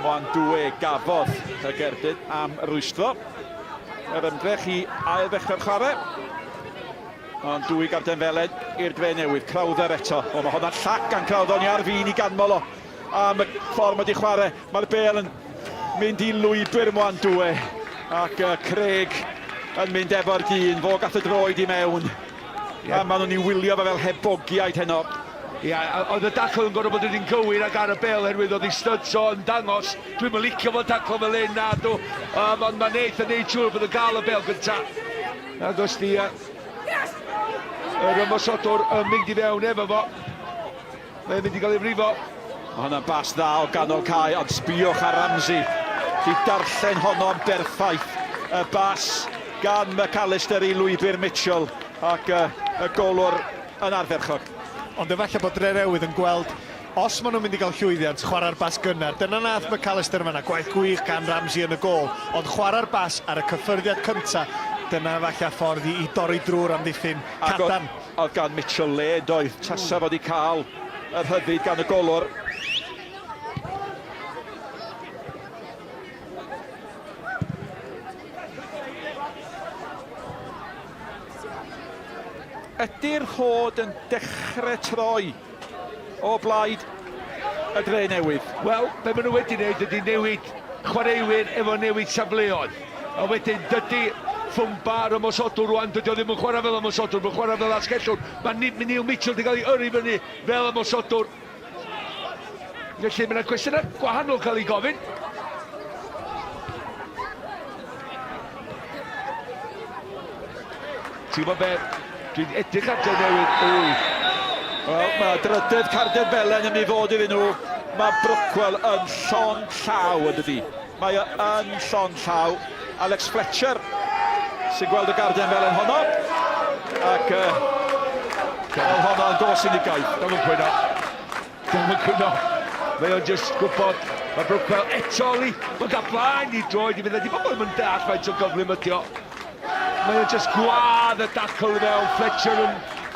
Moan Dwe gafodd y gerdyn am rwystro. Yr ymdrech i ail ddechrau'r chwarae. Ond dwy garden felen i'r dre newydd. Crowther eto. O, mae honna'n llac gan Crowther. Ni ar fin i ganmol o am y ffordd mae wedi chwarae. Mae'r bel yn mynd i lwybr Moan Dwe. Ac uh, Craig yn mynd efo'r dyn. Fo gath y droed i mewn. Yeah. A maen nhw'n ei wylio fe fel hebogiaid heno. Ia, oedd y dacl yn gorfod bod yn un gywir ac ar y bel oherwydd oedd ei studs o yn dangos. Dwi'm yn licio fo'n taclo fel hyn, na dw. Um, ond mae Nath yn neud siŵr bod yn gael y bel gynta. Ac os di uh, yr ymosodwr yn mynd i fewn efo fo, Mae'n mynd i gael ei frifo. Mae hwnna'n bas dda o ganol cae, ond sbïwch ar Ramsey. Di darllen honno'n berffaith. Y bas gan McAllister i lwybr Mitchell ac uh, y golwr yn ardderchog. Ond efallai bod Drenewydd yn gweld os maen nhw'n mynd i gael llwyddiant, chwarae'r bas gynnar. Dyna nath McAllister yn fanna, gwaith gwych gan Ramsey yn y gôl, ond chwarae'r bas ar y cyffyrddiad cyntaf, dyna efallai ffordd i, i dorri drwy'r amddiffyn cadarn. Oedd gan Mitchell le, doedd? Tasa fod i cael y rhyddid gan y golwr. Ydy'r rhod yn dechrau troi o blaid y Dre Newydd? Wel, be maen nhw wedi wneud ydy newid chwaraewyr efo newid safleoedd. A wedyn, dydy Ffwmba yr ymosodwr rwan, dydy o ddim yn chwarae fel ymosodwr, mae'n chwarae fel asgellwr. Mae Neil Mitchell wedi cael ei yrru fyny fel ymosodwr. Felly mae yna gwestiynau gwahanol cael eu gofyn. Ti'n gwybod be? Dwi'n edrych ar Drenewydd. Ww. Wel, mae drydydd carden felen yn mynd i ddod iddyn nhw. Mae Brookwell yn llond llaw yn dydi. Mae o yn llond llaw. Alex Fletcher sy'n gweld y garden felen honno. Ac uh, oedd honno yn dos unigaidd. Dwi'n cwyno. Dwi'm yn cwyno. Mae o'n jyst gwybod, mae Brookwell eto, Lee, mae'n cael blaen i droed i fynd, di bobl ddim yn deall faint o gyflym ydi o. Mae o'n jyst gwadd y dacl i mewn, Fletcher yn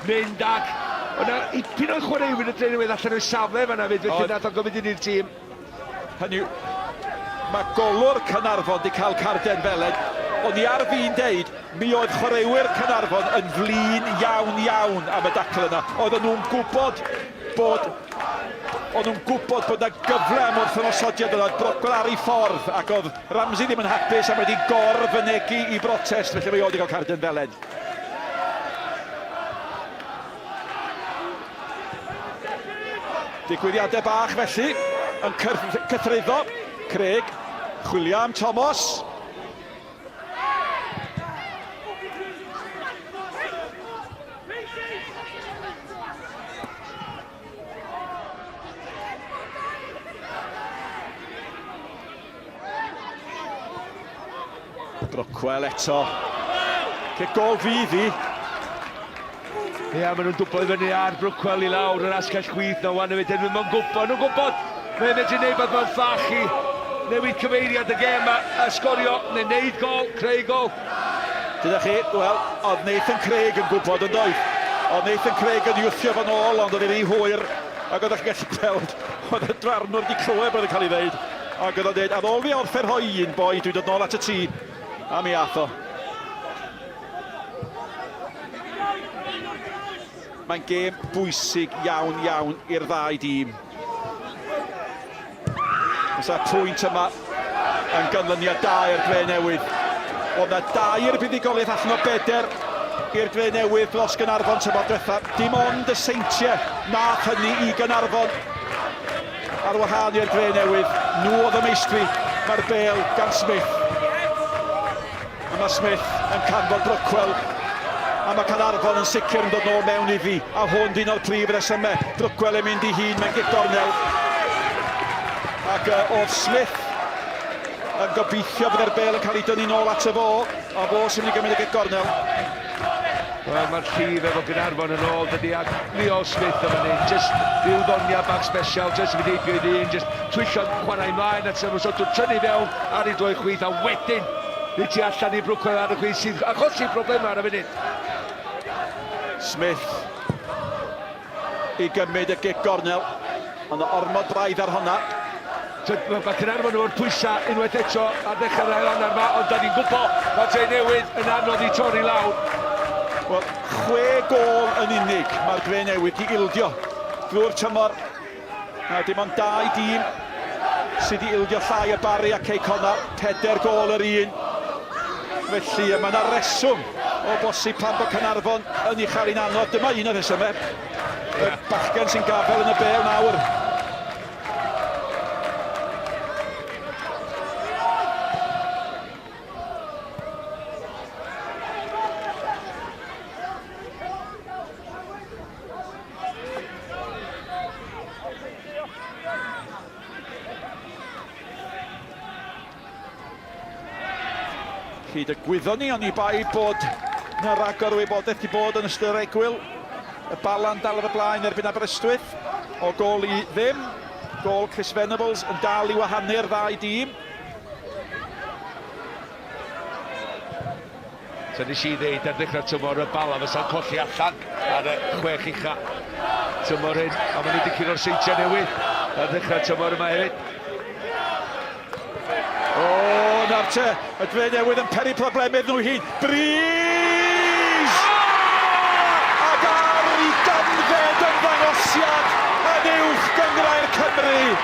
mynd ac o'na ipyn o chwaraewyr y Drenewydd allan o'i safle fan'na fyd, felly nath o gofyn i'r tîm. Hynny yw, mae golwr Caernarfon 'di cael carden felen. O'n i ar fin deud, mi oedd chwaraewyr Caernarfon yn flin iawn iawn am y dacl yna. Oedden nhw'n gwybod bod o'n nhw'n gwybod bod yna gyfle am wrthymosodiad yna, oedd Brockwell ar ei ffordd ac oedd Ramsey ddim yn hapus am wedi gor-fynegi i brotest, felly mae o wedi cael carden felen. Digwyddiadau bach felly yn cythruddo. Craig, chwilio am Thomas. Brockwell eto. Cic gol fydd hi. Ia, maen nhw'n dwblo i fyny ar Brookwell i lawr yr asgell chwith na wan hefyd. Maen nhw'n gwybod, nhw'n gwybod. Mae'n medru neud beth mewn ffach i newid cyfeiriad y gêm a, a sgorio neu neud gol, creu gol. Dyna chi, wel, oedd Nathan Craig yn gwybod yn doedd. Oedd Nathan Craig yn iwthio fo'n ôl, ond oedd hi'n rhy hwyr, ac oeddech chi'n gallu gweld, oedd y drarnwr wedi clywed beth oedd yn cael ei ddeud, ac oedd o'n dweud, ar ôl fi orffen rhoi un, boi, dwi'n dod nôl at y tŷ, a mi ath o. Mae'n gêm bwysig iawn iawn i'r ddau dîm. Fysa'r pwynt yma yn ganlyniad da i'r Dre Newydd. Oedd na dair buddugoliaeth allan o beder i'r Dre Newydd dros Gaernarfon tymor diwetha. Dim ond y Seintiau nath hynny i Gaernarfon ar wahân i'r Dre Newydd. Nhw oedd y meistri. Mae'r bêl gan Smith. A mae Smith yn canfod Brookwell a mae Caernarfon yn sicr yn dod nôl mewn iddi a hwn di un o'r prif resymau. Brookwell yn mynd i hun mewn gic gornel ac uh, oedd Smith yn gobeithio byddai'r bel yn cael ei dynnu nôl ato fo a fo sy'n mynd i gymryd y gic gornel. Wel, mae'r llif efo Gaernarfon yn ôl, dydy, ac Leo Smith yn fan hyn, just rhyw ddonia bach special, just yn mynd heibio i ddyn, just twyllo chwarae ymlaen at ymosodwr, tynnu fewn ar ei droi chwith, a wedyn, nid tu allan i Brookwell ar y chwith sydd achosi problemau ar y funud. Smith i gymryd y gic gornel. Ond ormod braidd ar honna. Mae ma Caernarfon efo'r pwysau unwaith eto ar ddechrau'r ail hanner yma, ond da ni'n gwybod mae Dre Newydd yn anodd i torri lawr. Wel, chwe gôl yn unig mae'r Dre Newydd di ildio drwy'r tymor. A dim ond dau dîm sydd wedi ildio llai y Barri a Cei Connah, peder gôl yr un. Felly mae yna reswm o bosib pam bod Caernarfon yn ei chael hi'n anodd. Dyma un o'r rhesymau. Y bachgen sy'n gafael yn y bêl nawr. Hyd y gwyddon ni, oni bai bod na ragor o wybodaeth wedi bod yn ystod yr egwyl. Y Bala'n dal ar y blaen erbyn Aberystwyth o gôl i ddim. Gôl Chris Venables yn dal i wahanu'r ddau dîm. So nes i ddeud ar ddechrau'r tymor y Bala fysa'n colli allan ar y chwech ucha tymor hyn, a maen nhw wedi curo'r Seintiau Newydd ar ddechrau'r tymor yma hefyd. O, nawr te, y Dre Newydd yn peri problemau iddyn nhw hun. Breeze! A Gynghrair Cymru,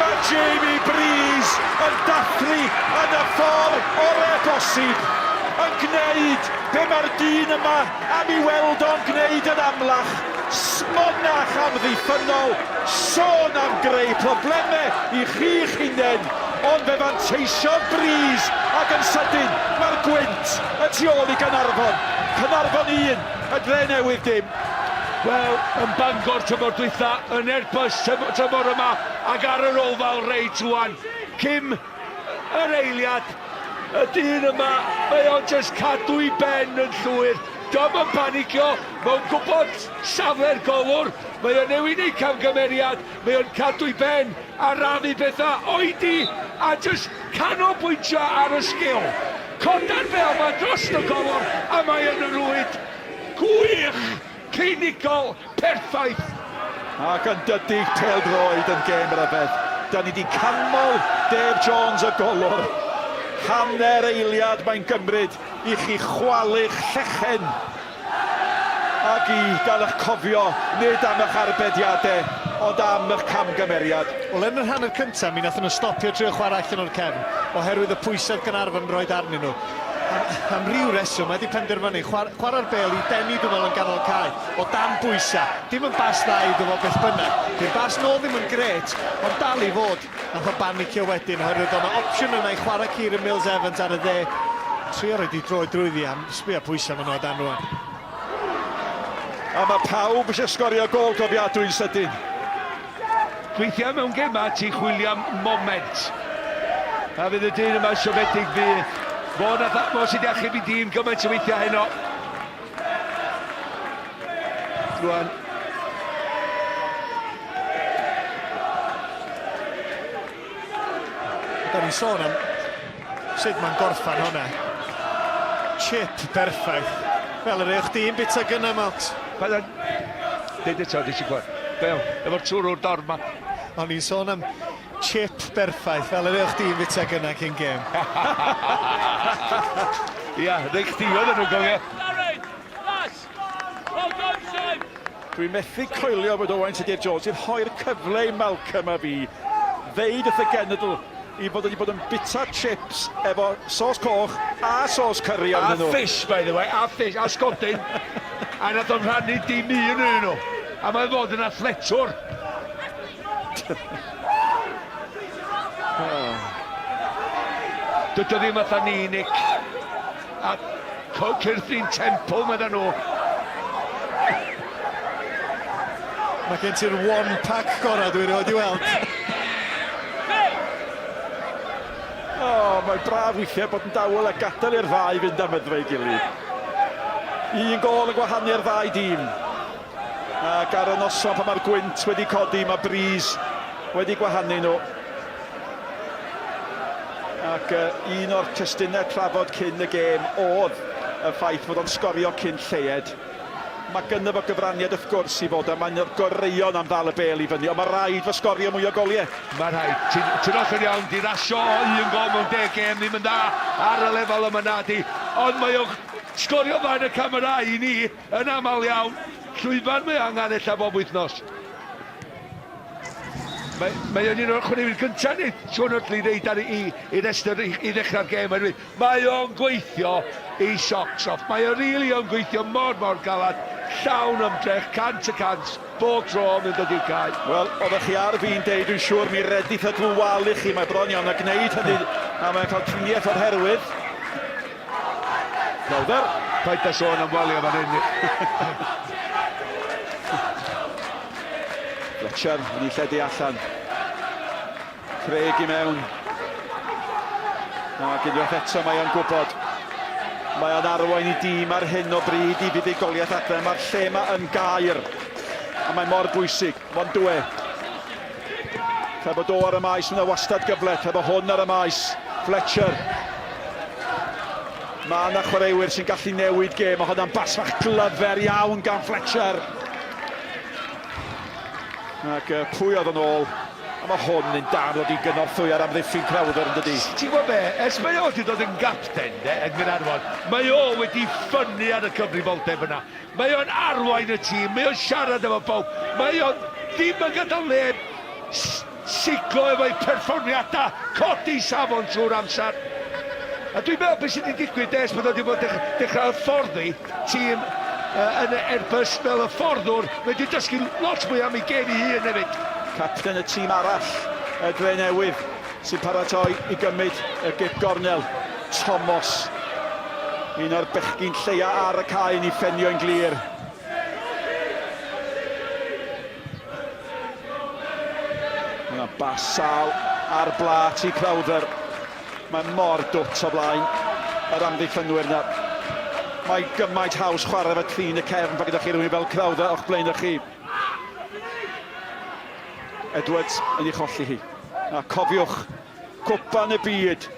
mae Jamie Breeze yn dathlu yn y ffordd orau bosib, yn gwneud be mae'r dyn yma am i weld o'n gwneud yn amlach, smonach amddiffynnol, sôn am greu problemau i chi'ch hunain, ond fe fanteisiodd Breeze ac yn sydyn mae'r gwynt y tu ôl i Gaernarfon. Caernarfon 1, y Drenewydd dim. Wel, yn Bangor tymor dwytha, yn Airbus tymor yma, ac ar yr Oval reit ŵan. Cyn yr eiliad, y dyn yma, mae o'n jyst cadw i ben yn llwyr. Dio'm yn panicio, mae'n gwybod safle'r golwr, mae o'n newid ei camgymeriad, mae o'n cadw i ben, arafu pethau, oedi, a jyst canolbwyntio ar y sgil. Coda'r bêl 'ma dros y golwr, a mae yn y rwyd. Gwych! Clinigol! Perffaith! Ac yn dydi pêl-droed yn gêm ryfedd. Da ni 'di canmol Dave Jones y golwr. Hanner eiliad mae'n gymryd i chi chwalu'ch llechen ac i gael eich cofio nid am eich arbediadau ond am eich camgymeriad. Wel yn yr hanner cyntaf mi nathon nhw stopio trio chwarae allan o'r cefn oherwydd y pwysau oedd Gaernarfon yn rhoid arnyn nhw. Am, am ryw reswm mae 'di penderfynu chwar- chwarae'r bêl i denu dwi'n meddwl yn ganol y cae o dan bwysau. Dim yn bas dda iddo fo beth bynnag. Di'r bas nôl ddim yn grêt ond dal i fod. Nath o banicio wedyn oherwydd o'na opsiwn yna i chwarae Kieran Mills Evans ar y dde. Trio roid i droed drwyddi a sbia pwysau maen nhw o dan rwan. A mae pawb eisiau sgorio gôl gofiadwy'n sydyn. Weithiau mewn gemau ti'n chwilio am moment. A fydd y dyn yma siomedig fydd. Fo nath, fo sydd wedi achub i dîm gymaint o weithiau heno. Rwan. Da ni'n sôn am sut mae'n gorffan hwnna. Chip berffaith. Fel yr eich dîm bita gynna, Malcs. Paid Deud eto, nes i gweld. Be' efo'r twrw'r dorf 'ma. O'n i'n sôn am chip berffaith, fel yr eich dîm bita gynna cyn gêm. Ia, rei chdi oedden nhw'n gofio. Dwi'n methu coelio bod Owain Tudur Jones yn rhoi'r cyfle i Malcolm a fi ddeud wrth y genedl i fod wedi bod yn bita chips efo sos coch a sos curry arnyn nhw. A fish, by the way, a fish, a sgodyn. a nath o'n rhannu dim un yn nhw. A mae'n fod yn athletwr. Dydy o ddim fatha ni, Nick. A Cyrffyn Temple, medda nhw. Mae gen ti'r one pack gorau dwi erioed i weld. O, oh, mae braf weithiau bod yn dawel a gadael i'r ddau fynd am yddfe ei gilydd. Un gôl yn gwahanu'r ddau dîm. Ac ar y noson pan mae'r gwynt wedi codi, mae Breeze wedi gwahanu nhw. Ac un o'r testunau trafod cyn y gêm oedd y ffaith fod o'n sgorio cyn lleied. Mae gynno fo gyfraniad wrth gwrs i fod, a mae'n o'r goreuon am ddal y bêl i fyny, ond mae rhaid fo sgorio mwy o goliau. Mae rhaid. Ti'n ti hollol iawn, di rasio o un gol mewn deg gêm ddim yn dda ar y lefel yma na di. Ond mae o'n sgorio flaen y camera i ni yn aml iawn. Llwyfan mae angen ella bob wythnos. Mae, mae o'n un o'r chwaraewyr gyntaf ni, Sean Utley, ddeud ar i, i restr i, i ddechrau'r gêm oherwydd mae o'n gweithio i socks off. Mae o'n rili o'n gweithio mor mor galad, llawn ymdrech, 100% bob tro mae'n dod i'r cae. Wel, oeddech chi ar fin deud, dwi'n siŵr, mi redith y drwy wal i chi, mae bron iawn a gwneud hynny, a mae'n cael triniaeth o'r herwydd. Crowther. Paid â sôn am walio fan hyn. Fletcher yn ei lledu allan. Craig i mewn. Ac unwaith eto mae o'n gwybod. Mae o'n arwain i dîm ar hyn o bryd i fuddugoliaeth adre. Mae'r lle yma yn gair. A mae mor bwysig. Mondue. Tra bod o ar y maes, mae yna wastad gyfle. Tra bod hwn ar y maes, Fletcher. Mae yna chwaraewyr sy'n gallu newid gêm. Mae hwnna'n bas fach glyfer iawn gan Fletcher. Ac uh, pwy oedd yn ôl? A mae hwn yn darn ddod i gynorthwy ar amddiffyn Crowther yn dydi? Ti'n gwybod be, ers mae o wedi dod yn gapten de, yng Nghaernarfon, mae o wedi ffynnu ar y cyfrifoldeb yna. Mae o'n arwain y tîm, mae o'n siarad efo pawb, mae o'n ddim yn gadael neb. siglo efo'i perfformiadau, codi safon trwy'r amser. A dwi'n meddwl beth sydd wedi digwydd ers bod o wedi bod dechrau hyfforddi tîm uh, yn y Airbus fel hyfforddwr, mae wedi dysgu lot mwy am ei gêm ei hun hefyd. Capten y tîm arall, y Drenewydd, sy'n paratoi i gymryd y gic gornel. Tomos, un o'r bechgyn lleia ar y cae yn ei ffenio'n glir. Mae yna bas sal ar blat i Crowther. Mae mor dwt o flaen yr amddiffynwyr yna. Mae gymaint haws chwarae efo trin y cefn pan gyda chi rhywun fel Crowther o'ch blaen chi. Edwards yn ei cholli hi. A cofiwch, Cwpan y Byd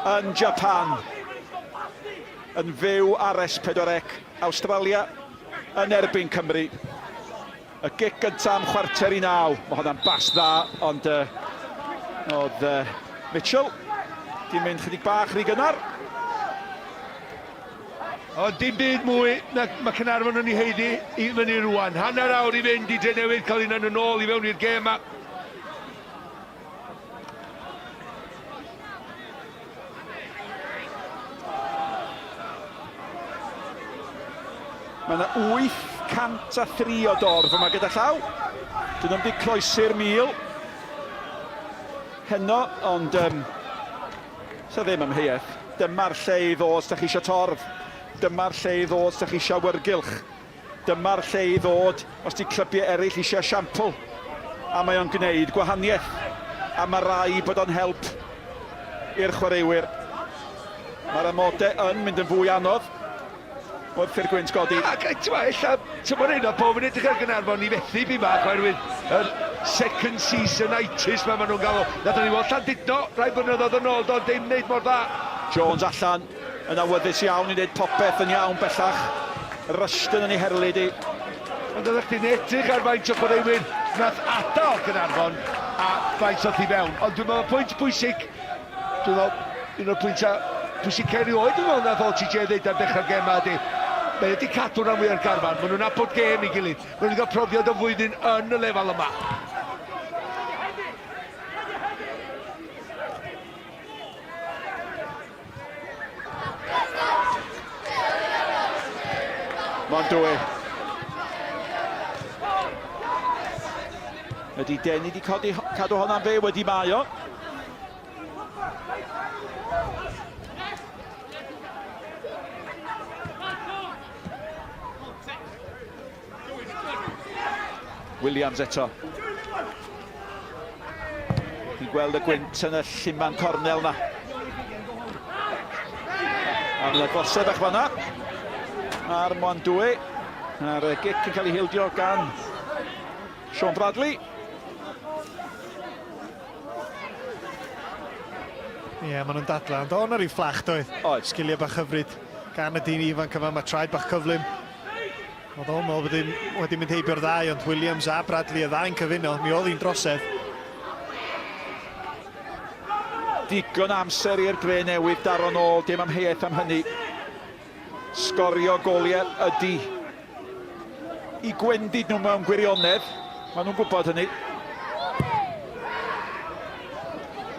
yn Japan yn fyw ar S4C Awstralia yn erbyn Cymru. Y gic gyntaf am 8:45. Mae hwnna'n bas dda, ond uh, oedd uh, Mitchell di mynd chydig bach rhy gynnar. Ond dim byd mwy na mae Caernarfon yn ei haeddu i fyny rwan. Hanner awr i fynd i Drenewydd cael hunan yn ôl i fewn i'r gêm yma. Mae yna 803 o dorf yma gyda llaw. Dyn nhw'm wedi croesi'r 1,000 heno, ond um, sa ddim amheuaeth. Dyma'r lle i ddod os da chi eisiau torf. Dyma'r lle i ddod os da chi eisiau awyrgylch. Dyma'r lle i ddod os 'di clybiau eraill eisiau esiampl, a mae o'n gwneud gwahaniaeth, a mae raid bod o'n help i'r chwaraewyr. Mae'r amodau yn mynd yn fwy anodd wrth i'r gwynt godi. Ac t'mo' ella tymor hyn o'dd pawb yn edrych ar Gaernarfon i fethu pyn bach oherwydd yr second seasonitis 'ma ma' nhw'n galw. Nathon ni weld Llandudno rai blynyddoedd yn ôl do, dim wneud mor dda. Jones allan, Yn awyddus iawn i wneud popeth yn iawn bellach. Rushton yn ei herlid hi. Ond oeddech chdi'n edrych ar faint o chwaraewyr nath adael Caernarfon a faint ddoth i fewn. Ond dwi'n meddwl pwynt pwysig, dwi'n meddwl un o'r pwyntiau pwysica erioed dwi'n meddwl nath OTJ ddeud ar ddechrau'r gêm 'ma ydi mae wedi cadw rhan fwya'r garfan, maen nhw'n nabod gêm ei gilydd, maen nhw wedi cael profiad o flwyddyn yn y lefel yma. Mondoe. Ydy Denny wedi codi, cadw honna'n fe wedi mae o. Williams eto. Chi'n gweld y gwynt yn y lluman cornel na. A mae'n agosau bach fanna. A'r Mwandwe. A'r gic yn cael ei hildio gan Sean Bradley. Ie, yeah, maen nhw'n dadlau, ond o'n rhyw fflach doedd. Oedd. Sgiliau bach hyfryd gan y dyn ifanc yma, mae traed bach cyflym. Oedd o'n meddwl bod hi'n wedi mynd heibio'r ddau, ond Williams a Bradley y ddau'n cyfuno, mi oedd hi'n drosedd. Digon amser i'r dre newydd daro nôl, dim amheuaeth am hynny. Sgorio goliau ydy i gwendid nhw mewn gwirionedd. Maen nhw'n gwybod hynny.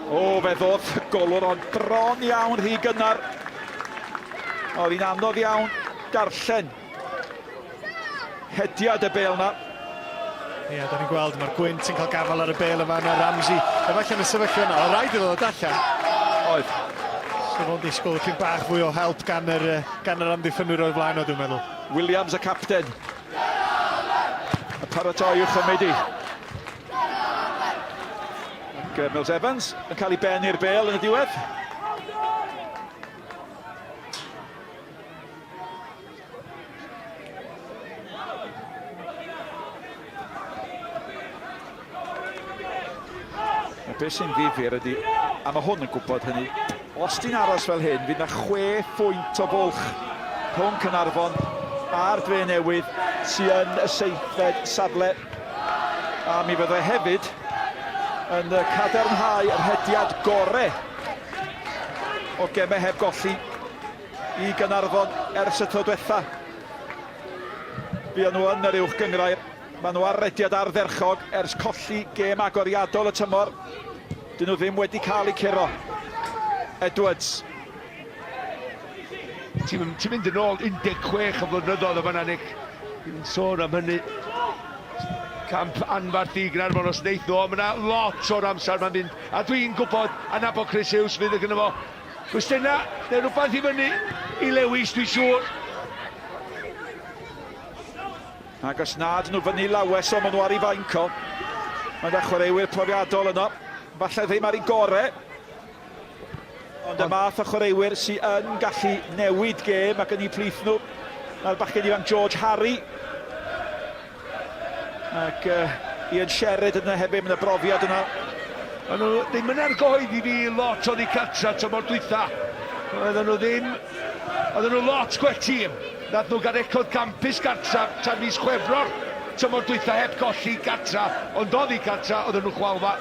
O, fe ddoth golwr ond bron iawn rhy gynnar. Oedd hi'n anodd iawn darllen hediad y bêl 'na. Ie, da ni'n gweld, mae'r gwynt yn cael gafael ar y bêl yma, yna Ramsey, efallai yn y sefyllfa yna, oedd rhaid iddo ddod allan. Oedd. So fo'n disgwyl tipyn bach fwy o help gan yr, gan yr amddiffynwyr o'i flaen o, dwi'n meddwl. Williams y capten. Y paratoi i'w chymryd hi. Ac Mills Evans yn cael ei ben i'r bêl yn y diwedd. A beth sy'n ddifyr ydy, a mae hwn yn gwybod hynny, os ti'n aros fel hyn, fydd na chwe phwynt o fwlch rhwng Caernarfon a'r Dre Newydd sy yn y seithfed safle. A mi fyddai hefyd yn cadarnhau yr rhediad gore o gemau heb golli i Gaernarfon ers y tro diwetha. Fuon nhw yn yr uwch gynghrair. Maen nhw ar rediad ardderchog ers colli gêm agoriadol y tymor. Dyn nhw ddim wedi cael eu curo. Edwards. Ti'n ti mynd yn ôl 16 o flynyddoedd o fanna, Nick. Ti'n sôn am hynny. Camp anfarth i Gaernarfon os wneith nhw, ond mae yna lot o'r amser mae'n mynd. A dwi'n gwybod, a nabod Chris Hughes fydd y gynno fo gwestiynau neu rhywbeth i fyny i Lewis, dwi'n siŵr. Ac os nad nhw fyny lawes o, maen nhw ar ei fainc o. Mae yna chwaraewyr profiadol yno. Falle ddim ar ei gore. Ond y math o chwaraewyr sydd yn gallu newid gêm ac yn eu plith nhw, mae'r bachgen ifanc George Harry. Ac uh, Ian Sherrod yna hefyd, mae yna brofiad yna. O'n nhw ddim yn argyhoeddi fi lot oddi cartra tymor dwytha. Oedden nhw ddim... Oedden nhw lot gwell tîm. Nath nhw gael record campus gartra tan mis Chwefror tymor dwytha heb golli gartra, ond oddi cartra oedden nhw chwalfa.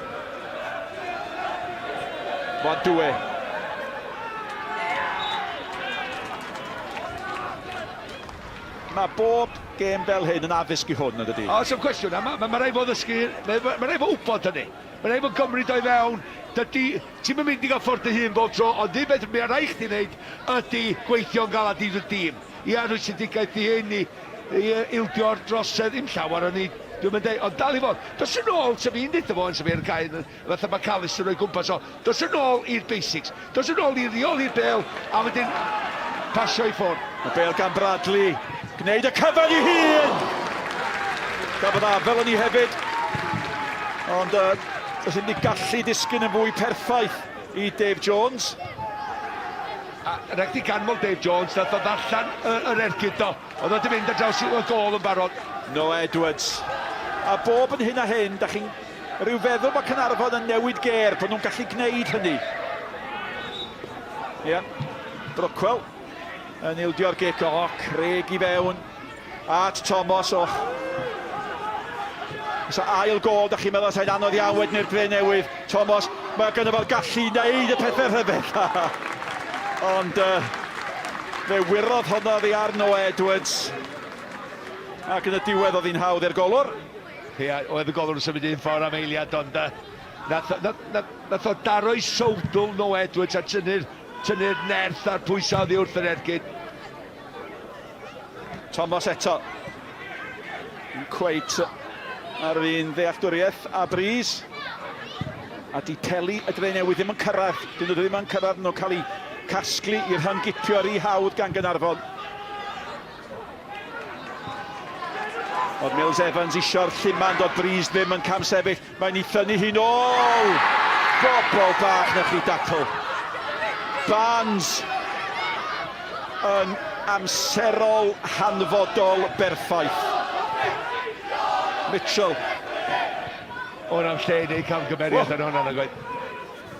Wadue. Mae bob gêm fel hyn yn addysg i hwn, yn dydi? Oes, am cwestiwn. Mae ma, ma rhaid fod ddysgu, mae ma, ma rhaid fod wybod hynny. Mae rhaid fod gymryd o'i fewn. Dydy, ti'n mynd i gael ffordd dy hun bob tro, ond un beth mae rhaid chdi wneud ydy gweithio'n galad i dy dîm. Ia, rwystredigaeth di hyn i, i ildio'r drosedd, ddim llawer o'n i, dwi'n mynd dweud, ond dal i fod. Dos yn ôl, sef fi'n deutha fo yn sef i'r cae, fatha mae Callister o'i gwmpas o, dos yn ôl i'r basics, dos yn ôl i reoli'r bêl, a wedyn pasio i ffwrdd. Y bêl gan Bradley, gwneud y cyfan i hun! Gafodd afel yn ei hefyd, ond uh, does ddim wedi gallu disgyn yn fwy perffaith i Dave Jones. A rhaid chdi ganmol Dave Jones, nath o ddarllen yr ergyd do. Oedd o 'di mynd ar draws y gôl yn barod. Noah Edwards. A bob yn hyn a hyn, da chi'n rhyw feddwl bod Caernarfon yn newid gêr, bod nhw'n gallu gwneud hynny. Ie. Yeah. Brockwell yn ildio'r gic. O, Craig i fewn. At Thomas, och. Fysa ail gol, da chi'n meddwl, sa'n anodd iawn wedyn i'r Dre Newydd. Thomas, mae gynno fo'r gallu i wneud y pethau rhyfedd. Ond uh, fe wyrodd honno oddi ar Noah Edwards. Ac yn y diwedd oedd hi'n hawdd i'r golwr. Ia, oedd y golwr yn symud un ffordd am eiliad, ond uh, nath, nath, nath, nath o daro'i sowdl Noah Edwards a tynnu'r tynnu nerth a'r pwysau oddi wrth yr ergyd. Thomas eto. Yn cweit ar yr un ddealltwriaeth a Breeze. A di Teli y Dre Newydd ddim yn cyrraedd. Dyn nhw ddim yn cyrraedd, nhw'n cael eu casglu i'r rhyngipio rhy hawdd gan Gaernarfon. Oedd Mills Evans isio'r lluman, doedd Breeze ddim yn camsefyll. Mae'n ei thynnu hi'n ôl! Bobl bach na chi dacl. Barnes yn amserol hanfodol berffaith. Mitchell. O'n am lle i wneud camgymeriad yn hwnna, nag oedd?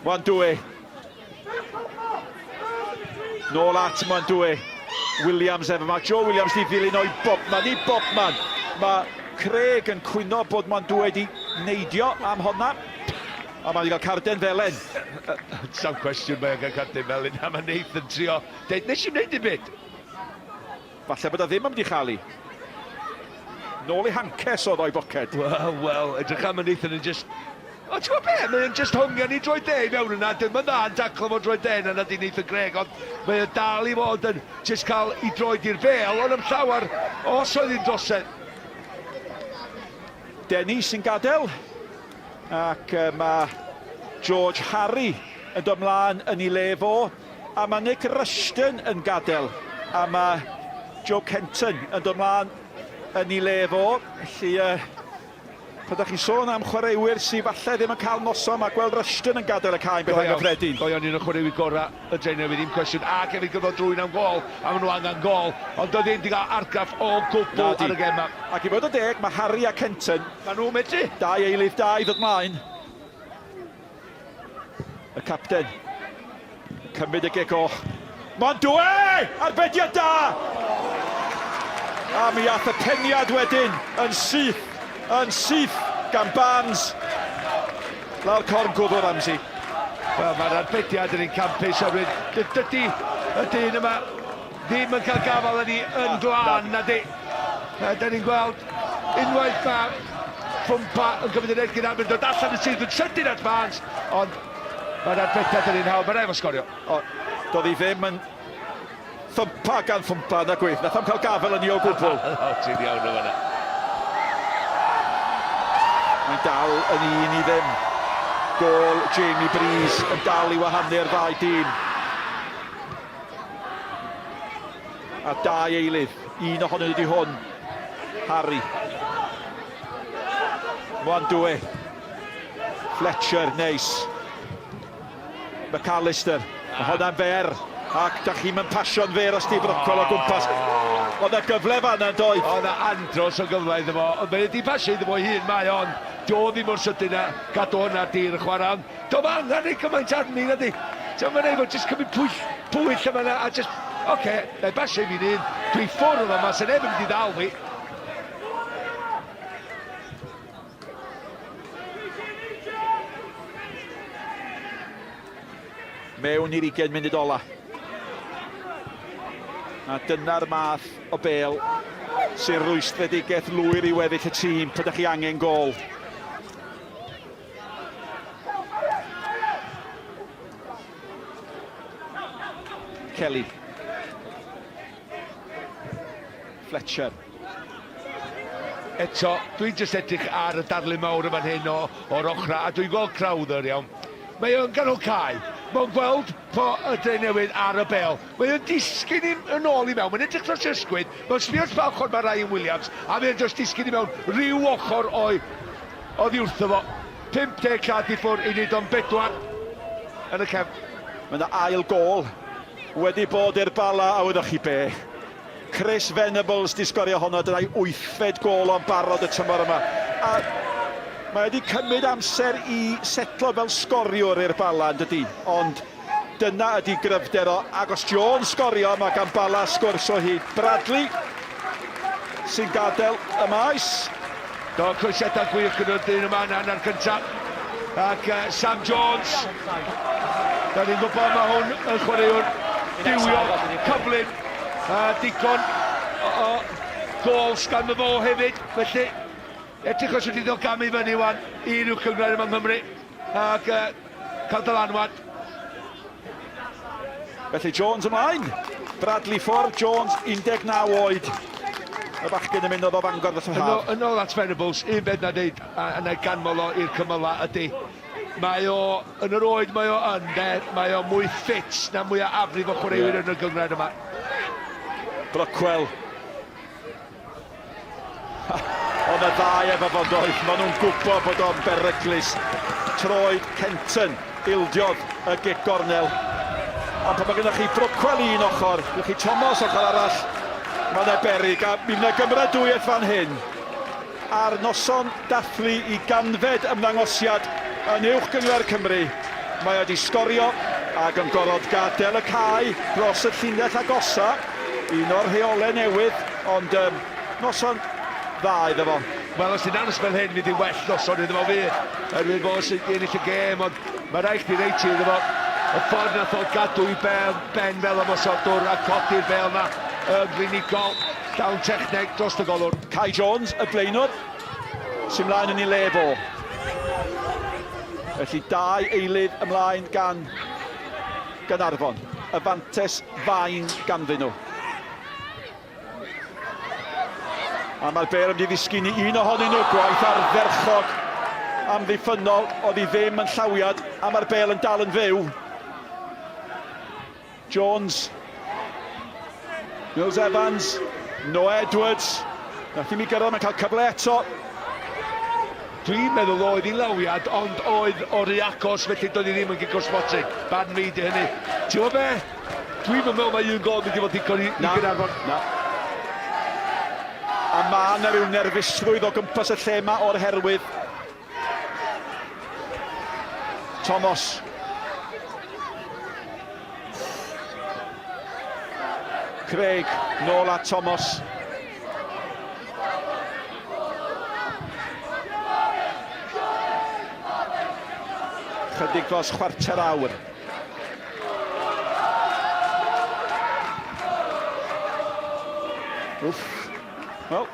Wandue. Nôl at Mwandue. Williams efo. Mae Joe Williams di ddilyn o'i bobman, i bobman. Mae Craig yn cwyno bod Mwandue di neidio am honna. A mae wedi cael carden felen. Sawl cwestiwn mae o'n cael carden felyn a mae Nathan trio deud nes i'm neud dim byd. Falle bod o ddim yn mynd i chael hi. Nôl i hances oedd o'i boced. Wel, wel, edrych am y Nathan yn just... O, ti'n gwybod be? Mae o'n just hongian i droed dde i mewn yna. Dim yn dda yn taclo fo droed dde yna na di Nathan Craig, ond mae o dal i fod yn just cael i droed i'r bêl, ond am llawer os oedd hi'n drosedd. Denny sy'n gadael, ac mae George Harry yn dod mlaen yn ei le fo. A mae Nick Rushton yn gadael, a mae Joe Kenton yn dod mlaen yn ei le fo. Felly, uh, pan da chi'n sôn am chwaraewyr sydd falle ddim yn cael noson, mae gweld Rushton yn gadael y cae yn beth anghyffredin. Go iawn, un o chwaraewyr gorau y Drenewydd, ddim cwestiwn. Ac hefyd gyfnod drwy'n am gol, a maen nhw angen gol. Ond doedd ddim wedi cael argraff o gwbl ar y gem yma. Ac i fod yn deg, mae Harry a Kenton... Maen nhw'n medru. Dau eilydd da i ddod mlaen. Y capten. Cymryd y gic off. Mondue! Arbediad da! A mi ath y peniad wedyn yn syth, yn syth gan Barnes. Lawr corn gwddw Ramsey. Wel, mae'r arbediad yn un campus oherwydd dydy y dyn yma ddim yn cael gafael yn ei yn glân, na di. Da ni'n gweld. Unwaith mae Fwmpa yn cymryd yr ergyd am yn dod allan yn syth yn sydyn at Barnes, ond mae'n arbediad yn un hawdd, mae'n rhaid fo sgorio. O, doedd hi ddim yn thympa gan Fwmpa na gwyth. Nath o'm cael gafel yn ni o gwbl. O, ti'n iawn o fanna. Mae'n dal yn un i ddim. Gôl Jamie Breeze yn dal i wahanu'r ddau dîm. A dau eilydd, un ohonyn nhw ydi hwn, Harry. Mwandwe. Fletcher, neis. McAllister, mae hwnna'n fer. Ac da chi'n mynd pasio'n fer os di Brockwell o gwmpas. Oedd 'na gyfle fan'na yn doedd? Oedd 'na andros o gyfle iddo fo, ond mae wedi pasio iddo fo ei hun, mae o'n. Dio ddim mor sydyn a gadw hwnna ar dir y chwarae, ond Do'm angen rhoi cymaint arni nadi? T'mo' ma'n rhaid fod jyst cymryd pwyll, pwyll yma na a jyst, oce, okay, na i basio i fi'n un, dwi ffwrdd o fama, sy'n neb yn mynd i ddal fi. Mewn i'r 20 munud ola. A dyna'r math o bêl sy'n rwystredigaeth lwyr i weddill y tîm pryd ydych chi angen gôl. Kelly. Fletcher. Eto, dwi'n jyst edrych ar y darlun mawr yn fan hyn o, o'r ochra, a dwi'n gweld Crowther, iawn. Mae o'n ganol cae. Mae'n gweld po y dre newydd ar y bel. Mae o'n disgyn i, yn ôl i mewn. Mae'n edrych dros ei ysgwydd. Mae'n sbio pa ochr mae Ryan Williams, a mae'n jyst disgyn i mewn rhyw ochr o'i Oddi wrtho fo. 50 llath i ffwrdd i wneud o'n bedwar yn y cefn. Mae yna ail gôl wedi bod i'r Bala a wyddoch chi be? Chris Venables di sgorio honno, dyna'i wythfed gôl o'n barod y tymor yma. A mae wedi cymryd amser i setlo fel sgoriwr i'r Bala yn dydy, ond Dyna ydi gryfder o, ac os Jones sgorio, mae gan Bala sgwrs o hyd. Bradley sy'n gadael y maes. Do, croesiadau gwych gyda'r dyn yma yn hanner cyntaf. Ac uh, Sam Jones, da ni'n gwybod mae hwn yn chwaraewr diwiog, cyflym, a digon o, o gols ganddo fo hefyd. Felly, edrych os ydy ddod gamu fyny wan i'r uwch gynghrair yma yng Nghymru. Ac uh, cael dylanwad. Felly Jones ymlaen. Bradley ffwrdd, Jones 19 oed. Y bachgen yn mynd o Fangor dros yr haf. Yn ôl at Venables, un beth na dweud, a, a na ganmol o i'r cymylau ydy, mae o, yn yr oed mae o yn, de, mae o mwy ffit na mwy o afrif o chwaraewyr yeah. yn y gynghrair yma. Brockwell Ond y ddau efo fo doedd, maen nhw'n gwybod bod o'n beryglus. Troed Kenton, ildiodd y gic gornel. Ond pan mae gennych chi Brookwell un ochr, gennych chi Thomas ochr arall, mae yna beryg, a mi wna gymeradwyaeth fan hyn. Ar noson dathlu i ganfed ymddangosiad yn Uwch Gynghrair Cymru, mae wedi sgorio ac yn gorfod gadael y cae dros y llinell agosa, un o'r rheolau newydd, ond um, noson dda iddo fo. Wel, os ti'n aros fel hyn, fydd hi'n well noson iddo fo fydd. Oherwydd fo sydd wedi ennill y gêm, ond mae rhaid chdi reit iddo fo. Y ffordd nath o gadw i bel, ben fel ymosodwr a codi'r bel na yn glinigol, llawn techneg dros y golwr. Kai Jones, y blaenwr, sy'n mlaen yn ei le fo. Felly dau eilydd ymlaen gan Gaernarfon. Y fantes fain ganddyn nhw. A mae'r bêl yn mynd i ddisgyn i un ohonyn nhw, gwaith ardderchog amddiffynnol, oedd hi ddim yn llawiad, a mae'r bêl yn dal yn fyw. Jones. Mills Evans. Noah Edwards. Nath i mi gyrraedd, mae'n cael cyfle eto. Dwi'n meddwl oedd i lawiad, ond oedd o ry agos, felly doedd hi ddim yn gic o'r smotyn. Barn fi di hynny. Ti'n gwybod be? Dwi'n meddwl mae un gol mynd i fod digon i, i Gaernarfon. Na. A mae yna rhyw nerfusrwydd o gwmpas y lle yma o'r herwydd. Thomas. Craig, nôl at Thomas. Chydig dros chwarter awr. Wff. Wel.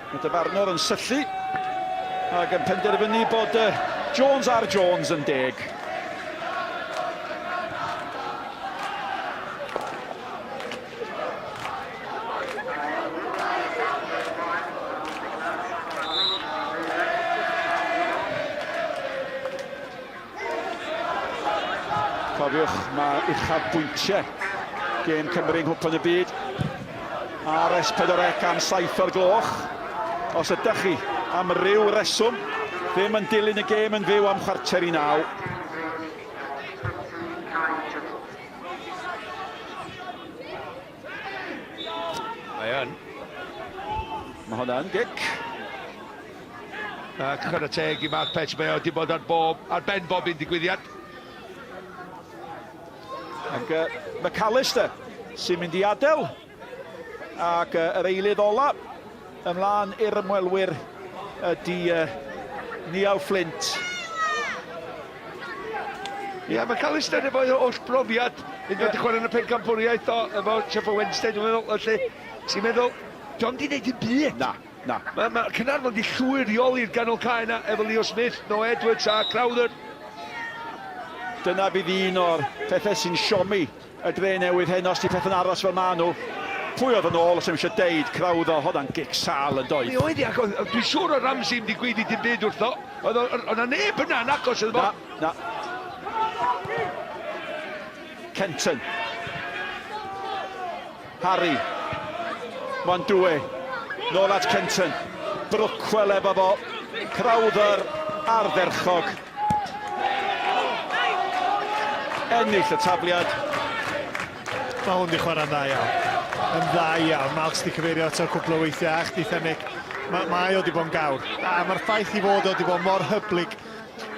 Y dyfarnwr yn syllu ac yn penderfynu bod Jones ar Jones yn deg. Cofiwch, mae uchafbwyntiau gêm Cymru yng Nghwpan y Byd ar S4C am 7 o'r gloch. Os ydych chi am ryw reswm ddim yn dilyn y gêm yn fyw am chwarter i naw. Mae yn. Mae hwnna yn gic. Ac chwarae teg i Mark Petch, mae o wedi bod ar, bob, ar ben bob un digwyddiad. Ac uh, McAllister sy'n mynd i adael. Ac uh, yr eilydd ola ymlaen i'r ymwelwyr ydy uh, Niall Flint. Ie, yeah, McAllister efo oll brofiad, yn dod i chwarae yn y pencampwriaeth o, efo Sheffield Wednesday, dwi'n meddwl, felly, ti'n meddwl, dio'm di wneud dim byd. Na. Na. Mae ma Caernarfon 'di llwyr reoli'r ganol cae yna efo Leo Smith, Noah Edwards a Crowther. Dyna fydd un o'r pethau sy'n siomi y dre newydd heno os 'di pethau'n aros fel maen nhw. Pwy oedd yn ôl os ddim eisiau deud Crowther, hwnna'n gic sâl yn doedd? Mi oedd hi ac oedd, dwi'n siŵr oedd Ramsey ddim 'di gweiddi dim byd wrtho. Oedd oedd 'na neb yna yn agos iddo fo. Na, na. Kenton. Harry. Mwandue. Nôl at Kenton. Brookwell efo fo. Crowther ardderchog. Ennill y tafliad. Mae hwn di chwarae'n dda iawn. Yn dda iawn. Mark di cyfeirio ato cwpl o weithiau a chdi Nick. Mae, mae o di bod yn gawr. A mae'r ffaith i fod o di bod mor hyblyg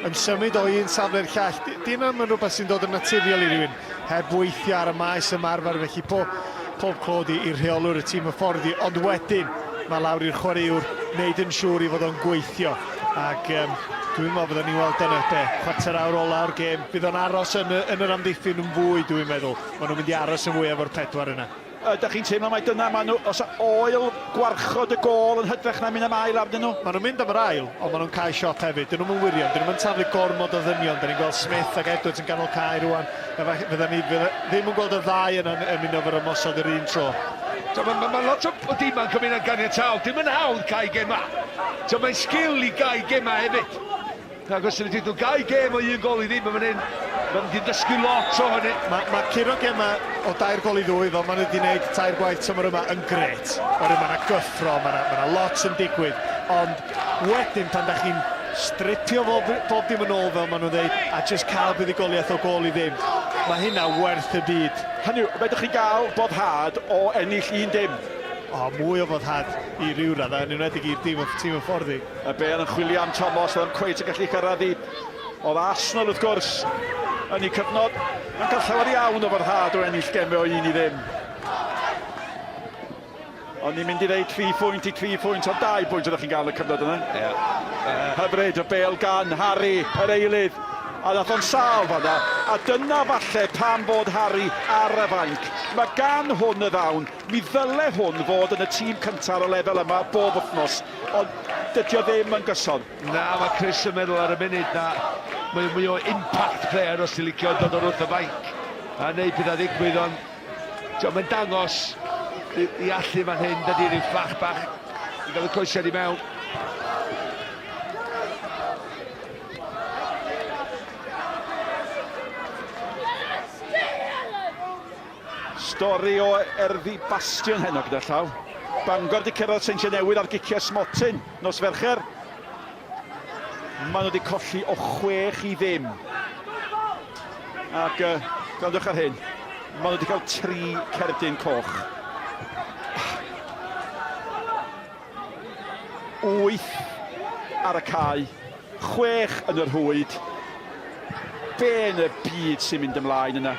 yn symud o un safle i'r llall. Dim yn rhywbeth sy'n dod yn naturiol i rywun heb weithio ar y maes ymarfer, felly po, pob clod i'r rheolwr y tîm hyfforddi, ond wedyn mae lawr i'r chwaraewr wneud yn siŵr i fod o'n gweithio. Ac um, dwi'n meddwl byddwn ni'n weld dyna be, chwarter awr ola o'r gêm. Bydd o'n aros yn, y, yn yr amddiffyn yn fwy, dwi'n meddwl. Maen nhw'n mynd i aros yn fwy efo'r pedwar yna. Ydych chi'n teimlo mai dyna maen nhw, os oel gwarchod y gôl yn hytrach na mynd am ail arnyn nhw? Maen nhw'n mynd am yr ail, ond maen nhw'n cael siop hefyd. Dyn nhw'm yn wirion, dyn nhw'm yn taflu gormod o ddynion. Dyn ni'n gweld Smith ac Edwards yn ganol cae rwan. Fydden ni fydde, ddim yn gweld y ddau yna'n ymuno efo'r ymosod yr un tro. So, mae ma, ma lot o, o dîmau'n cymryd yn ganiataol. Dim yn hawdd cael gemau. So, mae'n sgil i gael gemau hefyd. Ac os ydyn nhw'n gau gêm o un gol i ddim yn fan hyn, maen nhw wedi dysgu lot o hynny. Mae, mae curo gemau o dair gol i ddwy, fel maen nhw wedi gwneud tair gwaith tymor yma, yn grêt. Oherwydd mae yna gyffro, mae yna, mae yna lot yn digwydd. Ond wedyn pan da chi'n stripio bob, bob dim yn ôl, fel maen nhw'n dweud, a jyst cael buddugoliaeth o gol i ddim, mae hynna werth y byd. Hynny yw, fedrwch chi gael boddhad o ennill un dim? O, mwy o foddhad i ryw raddau, yn enwedig i'r dîm, tîm hyfforddi. Y bêl yn chwilio am Thomas, oedd yn cweit yn gallu cyrraedd hi. Oedd Arsenal wrth gwrs yn eu cyfnod yn cael llawer iawn o foddhad o ennill gemau o un i ddim. O'n i'n mynd i ddeud 3 phwynt i 3 phwynt, ond 2 bwynt oeddech chi'n gael yn y cyfnod yna. Yeah. Uh, hyfryd, y bêl gan Harry, yr eilydd. A nath o'n sâl fanna. A dyna falle pam fod Harry ar y fainc. Mae gan hwn y ddawn. Mi ddyle hwn fod yn y tîm cyntaf ar y lefel yma bob wythnos. Ond dydy o ddim yn gyson. Na, mae Chris yn meddwl ar y munud na mae mwy o impact player os ti'n licio dod o'r wrth y fainc a neud pethau ddigwydd ond tio, mae'n dangos i, i allu fan hyn, dydy rhyw fflach bach i gael y coesiad i mewn. Stori o erddi Bastion heno gyda llaw. Bangor 'di cyrraedd Seintiau Newydd ar giciau smotyn nos Fercher. Maen nhw wedi colli o chwech i ddim. Ac uh, gwrandwch ar hyn, maen nhw wedi cael tri cerdyn coch. Wyth ar y cae, chwech yn y rhwyd. Be yn y byd sy'n mynd ymlaen yna?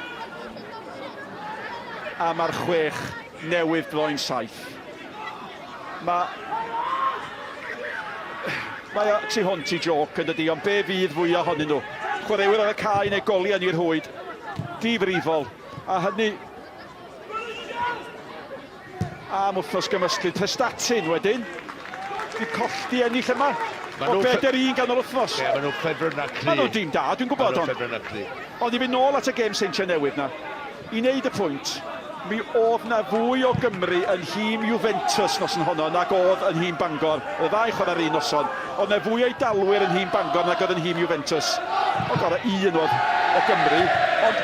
A mae'r chwech newydd droi'n saith. Mae... Mae o tu hwnt i jôc yn dydi, ond be fydd fwyaf ohonyn nhw? Chwaraewyr ar y cae neu goliau yn i'r rhwyd. Difrifol. A hynny Am wythnos gymysglyd Prestatyn wedyn. Di colli ennill yma. O bedair un ganol wythnos. Ie, maen nhw'n ffefrynnau cry. Maen nhw'n dîm da, dwi'n gwybod. Maen nhw'n ffefrynnau cry. Ond i fynd nôl at y gêm Seintiau Newydd 'na, i wneud y pwynt, mi oedd 'na fwy o Gymry yn nhîm Juventus noson honno nag oedd yn nhîm Bangor. Oedd y ddau chwarae'r un noson. Oedd 'na fwy o Eidalwyr yn nhîm Bangor nag oedd yn nhîm Juventus. O gorau un oedd o Gymru, ond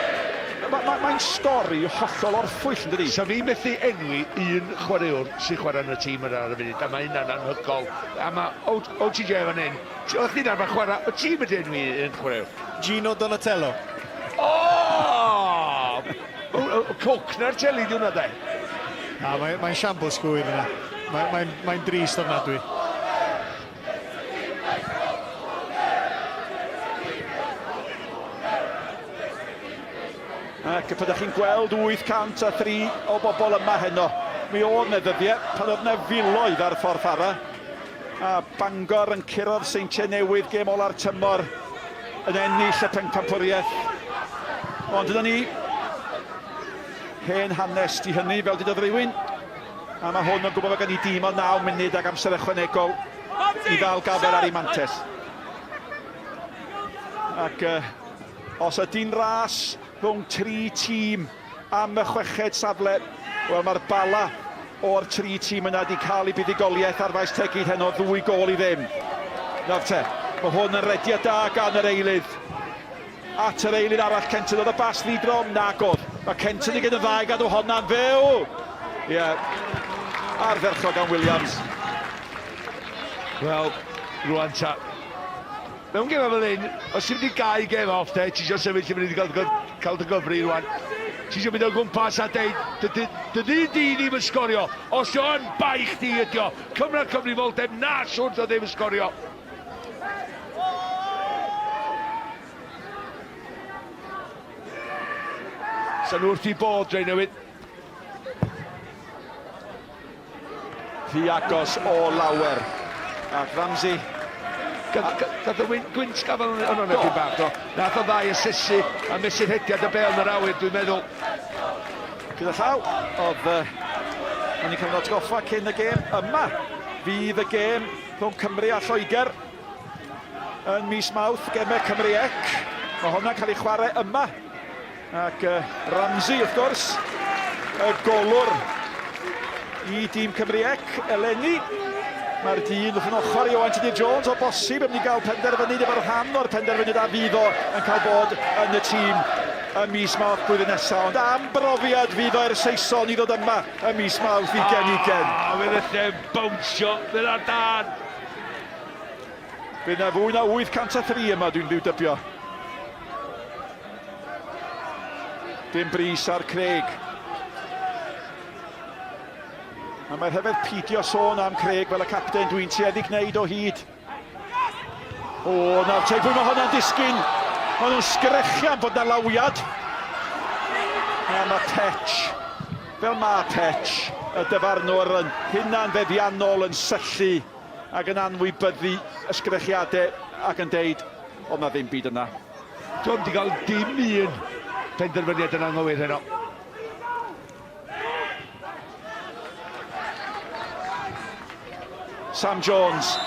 mae'n ma, mae stori hollol orffwyll, yn dydi? Sa fi methu enwi un chwaraewr sy'n chwarae yn y tîm yna ar y funud, a mae hynna'n anhygoel. A mae OTJ fan hyn, Oeddech chdi'n arfer chwarae, o ti'n mynd i enwi un chwaraewr? Gino Donatello. O! Coc na'r teli di hwnna de. Na, mae'n mae siambls gwyr yna. Mae'n mae, mae drist ofnadwy. Ac pan ydych chi'n gweld 803 o bobl yma heno, mi oedd 'na ddyddiau pan oedd 'na filoedd ar ffordd fara. A Bangor yn curo'r Seintiau Newydd gêm ola'r tymor yn ennill y pencampwriaeth. Ond dyna ni, hen hanes di hynny, fel dydodd rhywun. A mae hwn yn gwybod bod gen i dîm o 9 munud ac amser ychwanegol i ddal gafael ar ei mantes. Ac uh, os ydy'n ras rhwng tri tîm am y chweched safle. Wel, mae'r Bala o'r tri tîm yna wedi cael eu buddugoliaeth ar faes Tegid heno, ddwy gôl i ddim. Nawr te, mae hwn yn rediad da gan yr eilydd. At yr eilydd arall, Kenton, oedd y bas ddidrom? Nag oedd. Mae Kenton i gyd yn dda i gadw honna'n fyw. Ie, yeah. Ardderchog gan Williams. Wel, rwan ta, Mewn gemau fel hyn, os ti'n mynd i gau gem off de, ti isio sefyll i fyny i gael, cael dy gyfri rwan. Ti isio mynd o gwmpas a deud, dy dy dy ddyn di ddim yn sgorio. Os dio yn bai chdi ydi o. Cymra cyfrifoldeb, na siwr dio ddim yn sgorio. Sa nhw wrth i bod, Drenewydd. Rhy agos o lawer. Ac Ramsey... Gath o gwynt gafael yn hwnna dipyn bach, do. Nath o ddau asesu a mesur hediad y bêl yn yr awyr, dwi'n meddwl. Gyda llaw, oedd... Uh, o'n i'n cael atgoffa cyn y gêm yma. Fydd y gêm rhwng Cymru a Lloegr yn mis Mawrth, gemau Cymru ec. Mae hwnna'n cael ei chwarae yma Ac Ramsey, wrth gwrs, y golwr i dîm Cymru ec eleni. Mae'r dyn wrth yn ochr i Owain Tudur Jones o bosib yn mynd i gael penderfynu neu bod rhan o'r penderfyniad a fydd o yn cael bod yn y tîm ym mis Mawrth blwyddyn nesaf. Ond am brofiad fydd o i'r Saeson i ddod yma ym mis Mawrth 2020. Ah, fydd y lle'n bownsio, fydd ar dan. Bydd na fwy na 803 yma, dwi'n rhyw dybio. Dim brys ar Craig. A mae rhyfedd pidio sôn am Craig fel y capten, dwi'n tueddu gwneud o hyd. O, nawr te, pwy mae hwnna'n disgyn? Maen nhw'n sgrechian bod na lawiad. A mae Petch, fel mae Petch, y dyfarnwr yn hunan feddiannol yn syllu ac yn anwybyddu ysgrechiadau ac yn deud, oedd na ddim byd yna. Dwi'm 'di gael dim un penderfyniad yn anghywir heno. Sam Jones.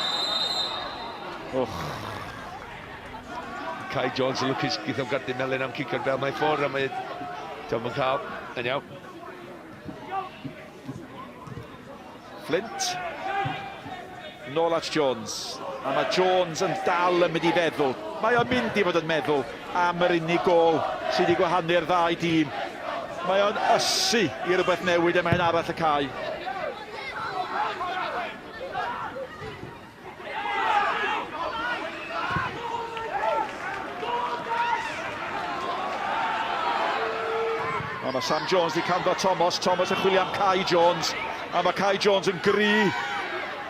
Och. Kai Jones yn lwcus geith o'm gardyn melyn am cicio'r bel mae ffwrdd a mae Tom yn cael. Yn iawn. Flint. Nôl at Jones. A mae Jones yn dal yn mynd i feddwl. Mae o'n mynd i fod yn meddwl am yr unig gôl sydd wedi gwahanu'r ddau dîm. Mae o'n ysu i rywbeth newid ym mhen arall y cae. Ond mae Sam Jones wedi canfod Thomas. Thomas yn chwilio am Kai Jones. A mae Kai Jones yn gry.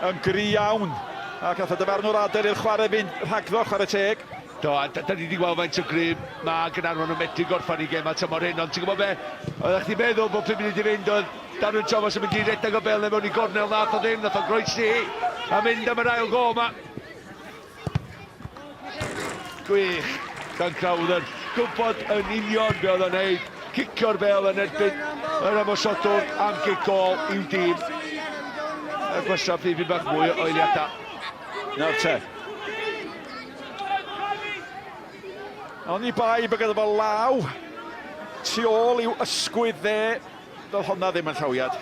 Yn gry iawn. Ac nath y dyfarnwr adael i'r chwarae fynd rhagddo, chwarae teg. Do, a da ni wedi gweld faint o grym mae Gaernarfon yn medru gorffen i gemau tymor hyn, ond ti'n gwybod be? Oeddech chdi'n meddwl bod 5 munud i fynd oedd Darren Thomas yn mynd i redeg o bel mewn i gornel, nath o ddim, nath o groesi hi a mynd am yr ail gol ma. Gwych gan Crowther, gwybod yn union be oedd o'n neud, cicio'r bel yn erbyn yr ymosodwr am gic gol i'w dîm. a gwastraff ddipyn bach mwy o eiliadau. Nawr te. Oni bai bod gyda fo law tu ôl i'w ysgwydd dde, doedd honna ddim yn llawiad.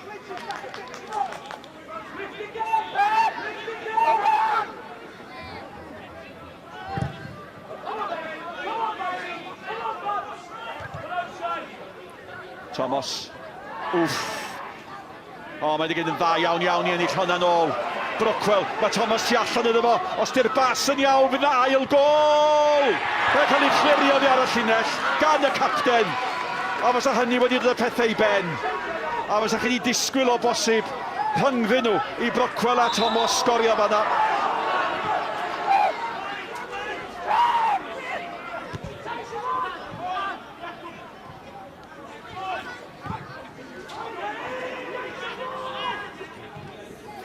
Thomas. Wff. O, mae wedi gwneud yn dda iawn iawn i ennill hwnna'n ôl. Brockwell, mae Thomas tu allan iddo fo. Os di'r bas yn iawn, fydd na ail gol! Mae'n cael ei chlirio oddi ar y llinell gan y capten. A fysa hynny wedi dod â pethau i ben. A fysa chi wedi disgwyl o bosib rhyngddyn nhw i Brockwell a Thomas sgorio fanna.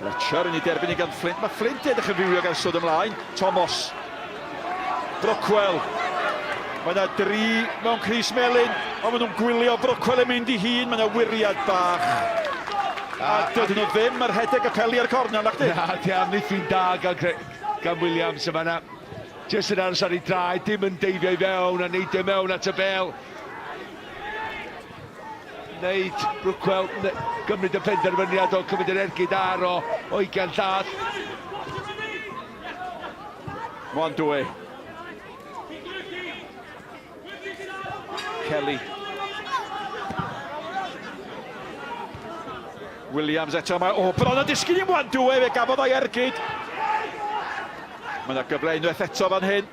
Fletcher yn ei derbyn i gan Flint. Mae Flint edrych yn fywiog ers dod ymlaen. Thomas. Brockwell. Mae yna dri mewn crys melyn, ond maen nhw'n gwylio Brockwell yn mynd i hun. Mae yna wiriad bach. A dydyn nhw ddim ar rhedeg y peli ar cornel, nac di? Na, di amddiffyn da gan, gan Williams yma na. Jyst yn aros ar ei draed, dim yn deifio i fewn a neidio mewn at y bel. Wneud Brookwell gymryd y penderfyniad o cymryd yr ergyd ar o o ugain llath. Mwan dwy. Kelly. Williams eto mae o bron yn disgyn i Mwan Dwy fe gafodd o'i ergyd. Mae yna gyfle unwaith eto fan hyn.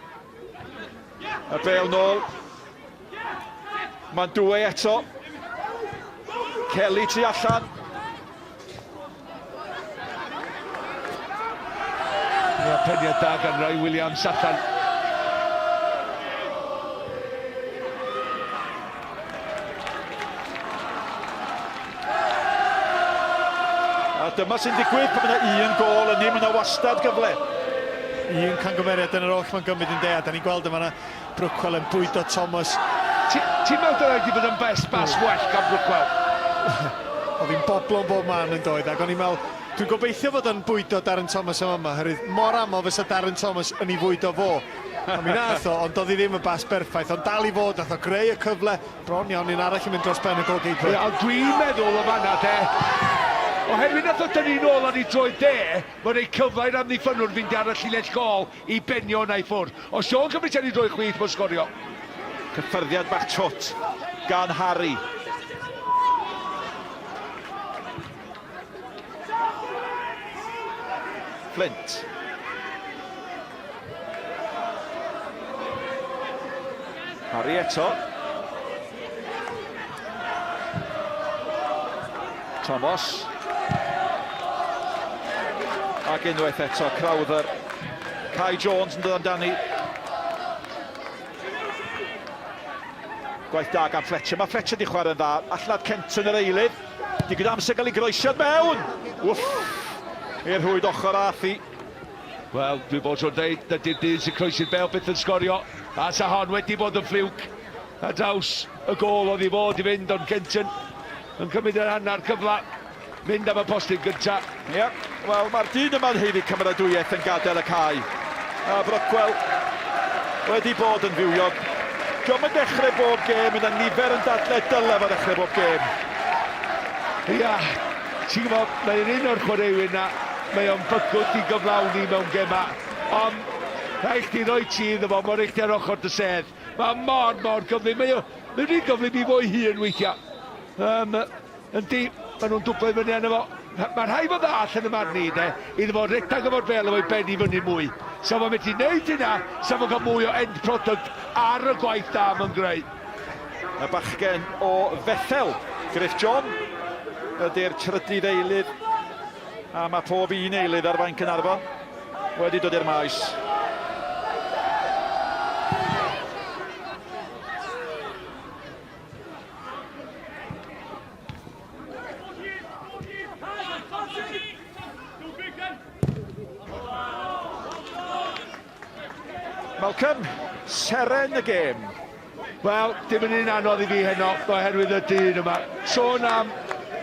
Y bel nôl. Mae'n dwy eto. Kelly tu allan. Ia, peniad da gan Rai Williams allan. A dyma sy'n digwydd pan mae yna un gôl yn ni, mae yna wastad gyfle. Un cangymeriad yn yr oll mae'n gymryd yn dea. Da ni'n gweld yma Brookwell yn bwydo Thomas. Ti'n meddwl dylai wedi bod yn best bas well gan Brookwell? Oedd hi'n boblon bob man yn doedd, ac o'n i'n meddwl, dwi'n gobeithio fod o'n bwydo Darren Thomas yma yma, oherwydd mor aml fysa Darren Thomas yn ei fwydo fo. A mi nath o, ond doedd hi ddim yn bas berffaith, ond dal i fod, nath o greu y cyfle, bron iawn un arall yn mynd dros ben y golgeidwad. Ie, ond dwi'n meddwl yn fanna de, oherwydd nath o dynnu nôl ar ei droed dde, mae'n rhoi cyfle i'r amddiffynnwr fynd ar y llinell gôl i benio hwnna i ffwrdd. Os Sean cymryd Terry drwy chwith, mae'n sgorio. Cyffyrddiad bach twt gan Harry. Flint. Harry eto. Thomas. Ac unwaith eto, Crowther. Kai Jones yn dod amdani. Gwaith da gan Fletcher. Mae Fletcher di chwarae'n dda. Allan Kenton yr eilydd. Digon amser gael ei groesiad mewn! Wff! I'r rhwyd ochr a thi. Wel, dwi bod tro'n dweud, dydy'r dyn sy'n croesi'r bel byth yn sgorio. A sa hon wedi bod yn ffliwc. Ar draws y gôl oedd i fod i fynd, ond Kenton yn cymryd yr hanner cyfle, mynd am y postyn gynta. Ie, wel mae'r dyn yma'n haeddu cymeradwyaeth yn gadael y cae. A Brockwell wedi bod yn fywiog. Dio'm yn dechrau bob gêm, yna nifer yn dadle dyle fo ddechrau bob gêm. Ia, ti'n gwybod, mae'n un o'r chwaraewyr na, mae o'n bygwth i gyflawni mewn gemau, ond rhaid chdi roi ti iddo fo, mae'n rhaid chdi ar ochr dy sedd. Mae mor, mor gyflym. Mae o, mae'n rhy gyflym i fo'i hun weithiau. Um, yndi, maen nhw'n dwblo i fyny arno fo. Mae rhai fod ddall yn y marn i, de, iddo fo redag efo'r bel efo'i ben i fyny mwy. Sa fo'n medru neud hynna, sa fo'n cael mwy o end product ar y gwaith da mae'n greu. Y bachgen o Fethel, Griff John, ydy'r trydydd eilydd. A mae pob un eilydd ar fainc Caernarfon wedi dod i'r maes. Malcolm, seren y gêm. Wel, dim yn un anodd i fi heno, oherwydd y dyn yma. Sôn am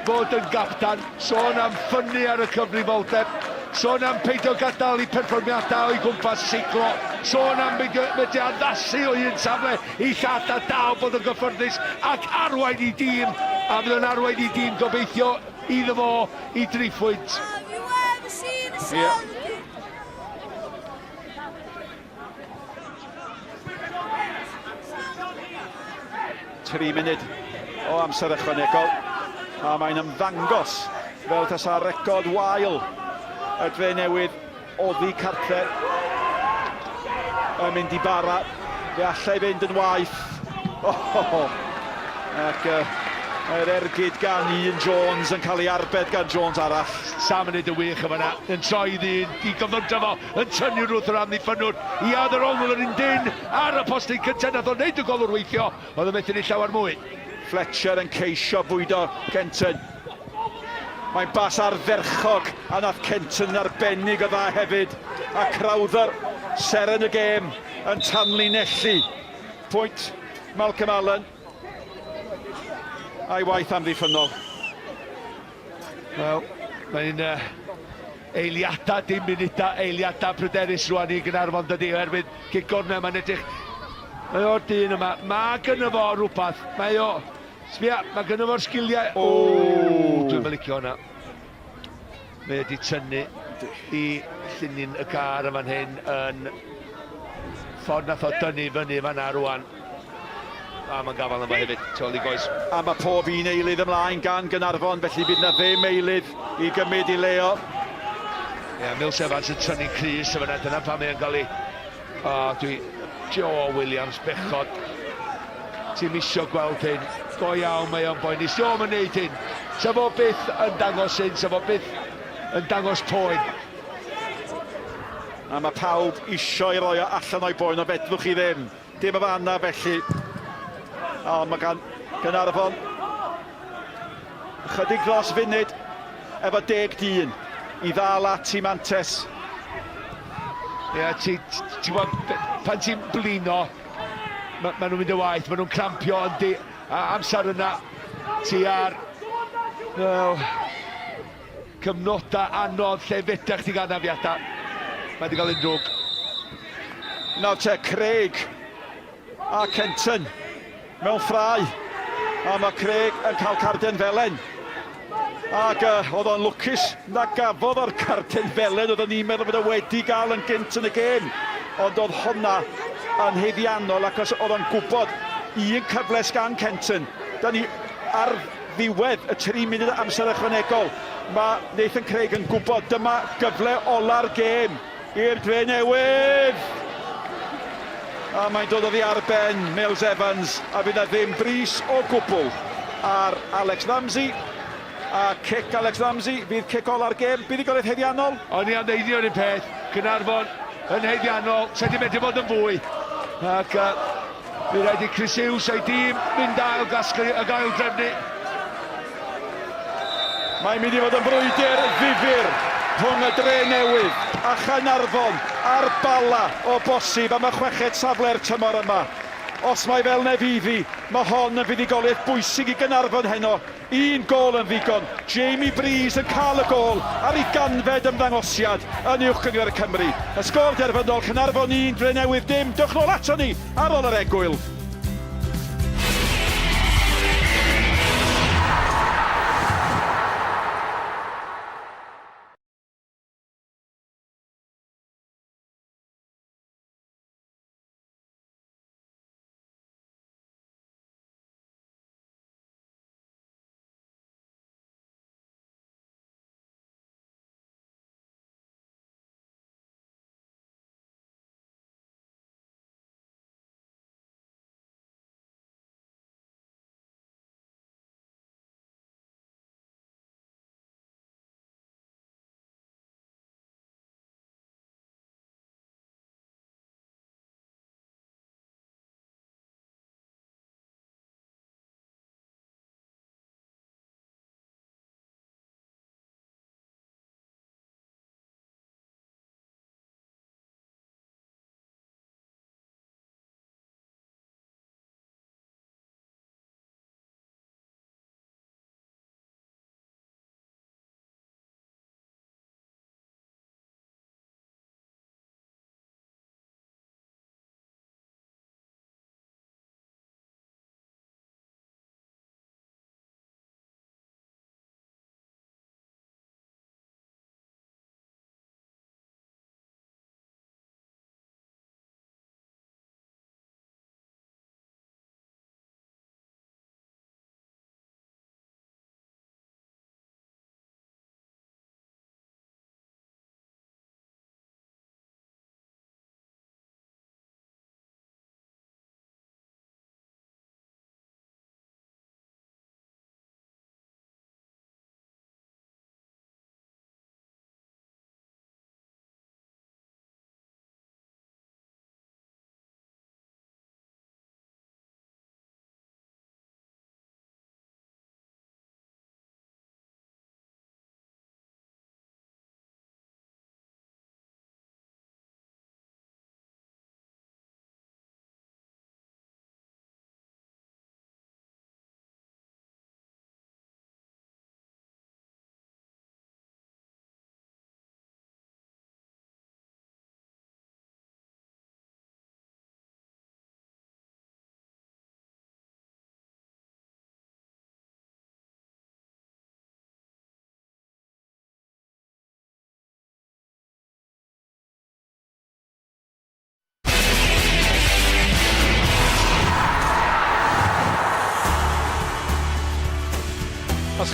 fod yn gaptan, sôn am ffynnu ar y cyfrifoldeb, sôn am peidio gadael i perfformiadau o'i gwmpas seiclo, sôn am beidio medru addasu o un safle i llall a dal bod yn gyffyrddus ac arwain i dîm, a fydd o'n arwain i dîm gobeithio iddo fo i dri phwynt. Yeah. Tri munud o amser ychwanegol, a mae'n ymddangos fel tasa record wael y Dre Newydd oddi cartre yn mynd i bara. Fe allai fynd yn waeth. Oh, ac uh, mae'r ergyd gan Ian Jones yn cael ei arbed gan Jones arall. Sam yn neud y wych yn fanna, yn troi ddyn, i gyflymdra fo, yn tynnu rwth yr amddiffynnwr i ad yr ongl yr un dyn ar y postyn cyntaf nath o wneud y golwr weithio, oedd yn methu neud llawer mwy. Fletcher yn ceisio bwydo Kenton. Mae'n bas ardderchog a nath Kenton yn arbennig o dda hefyd. A Crowther, seren y gêm, yn tanlinellu pwynt Malcolm Allen a'i waith amddiffynnol. Wel, mae'n uh, eiliadau, dim munudau, eiliadau pryderus rwan i Gaernarfon dydy, oherwydd cic gornel, mae'n edrych, mae o'r dyn yma, mae gynno fo rhywbeth, mae o, sbia, mae gynno fo'r sgiliau, o, dwi'n mylicio hwnna. Mae wedi tynnu i llinyn y car yn fan hyn yn ffordd nath o dynnu fyny fanna rwan. A mae'n gafael yma hefyd, tu ôl i goes. A mae pob un eilydd ymlaen gan Gaernarfon, felly bydd na ddim eilydd i gymryd i Leo. Ie, yeah, Mills Evans yn tynnu crys y fyna, dyna pam mae'n cael ei... O, dwi... Joe Williams, bechod. Ti'n misio gweld hyn. Go iawn, mae o'n boenus. Joe, mae'n neud hyn. Sa fo byth yn dangos hyn, sa fo byth yn dangos poen. A mae pawb isio i roi o allan o'i boen, o fedrwch chi ddim. Dim y fan na felly. Ond mae gan Gaernarfon ychydig dros funud efo deg dyn i ddal at i mantes. Ie, yeah, ti, ti, ti, pan ti'n blino, ma, ma nhw'n mynd y waith, maen nhw'n crampio yn di, a amser yna, ti ar, well, Cyfnodau anodd lle fedrech chdi gael anafiadau. Mae wedi cael un drwg. Nawr te, Craig a Kenton mewn ffrae. A mae Craig yn cael carden felen. Ac uh, oedd o'n lwcus na gafodd o'r carden felen oedd o'n i'n meddwl bod o wedi gael yn gynt yn y gêm. Ond oedd honna yn haeddiannol ac os oedd o'n gwybod un cyfle sgan Kenton. Da ni ar Ddiwedd y tri munud amser ychwanegol, mae Nathan Craig yn gwybod dyma gyfle ola'r gêm i'r Drenewydd! A mae'n dod oddi ar ben Mills Evans, a fydd na ddim brys o gwbl ar Alex Ramsey. A cic Alex Ramsey fydd cic ola'r gêm. Buddugoliaeth haeddiannol. O'n i am ddeud yr un peth, Caernarfon yn haeddiannol, sa di medru bod yn fwy. Ac uh, Mi raid i Chris Hughes a'i dîm fynd ail gasglu ag ail drefnu. Mae'n mynd i fod yn frwydr ddifyr rhwng y Dre Newydd a Chaernarfon a'r Bala o bosib am y chweched safle'r tymor yma. Os mae fel ne fydd hi, mae hon yn fuddugoliaeth bwysig i Gaernarfon heno. Un gôl yn ddigon, Jamie Breeze yn cael y gôl ar ei ganfed ymddangosiad yn Uwch Gynghrair Cymru. Y sgôr derfynol, Caernarfon 1, Drenewydd dim. Dewch nôl aton ni ar ôl yr egwyl.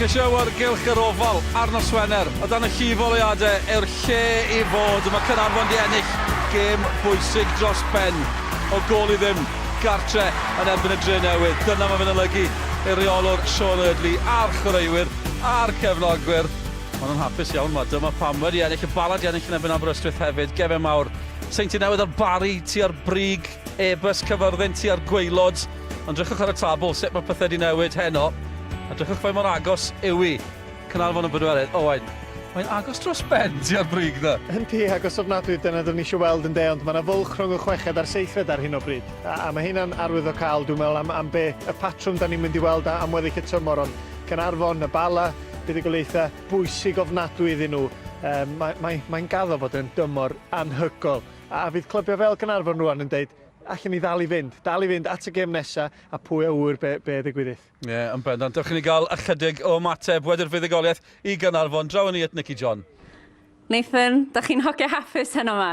chi eisiau awyrgylch yr Ofal ar nos Wener, o dan y llif oleuadau yw'r lle i fod. Mae Caernarfon di ennill gêm bwysig dros ben o gôl i ddim gartre yn erbyn y Drenewydd. Dyna mae fe'n olygu i'r reolwr Sean Eardley a'r chwaraewyr a'r cefnogwyr. Maen nhw'n hapus iawn 'ma. Dyma pam wedi ennill y Bala 'di ennill yn erbyn Aberystwyth hefyd. Gemau mawr. Seintiau Newydd a'r Barri tua'r brig, Airbus Cyfyrddin tua'r gwaelod. Ond drychwch ar y tabl, sut mae pethau wedi newid heno. A drychwch faint mor agos yw i Caernarfon yn bedwerydd. Owain, mae'n agos dros ben tua'r brig 'na. Yndi, agos ofnadwy, dyna dwn i eisiau weld ynde, ond mae 'na fwlch rhwng y chweched a'r seithfed ar hyn o bryd. A, a mae hynna'n arwyddocaol, dwi'n meddwl, am, am be, y patrwm da ni'n mynd i weld am weddill y tymor, ond Caernarfon, y Bala, buddugoliaethau bwysig ofnadwy iddyn nhw. Um, mae, mae, mae'n gaddo fod yn dymor anhygoel. A, a fydd clybiau fel Caernarfon rwan yn deud, allan ni ddal i fynd, dal i fynd at y gêm nesa, a pwy a ŵyr be, be ddigwyddith. Ie, yeah, yn bendant. Dewch i ni gael ychydig o ymateb wedi'r fuddugoliaeth i Gaernarfon. Draw â ni at Nicky John. Nathan, da chi'n hogia hapus heno 'ma?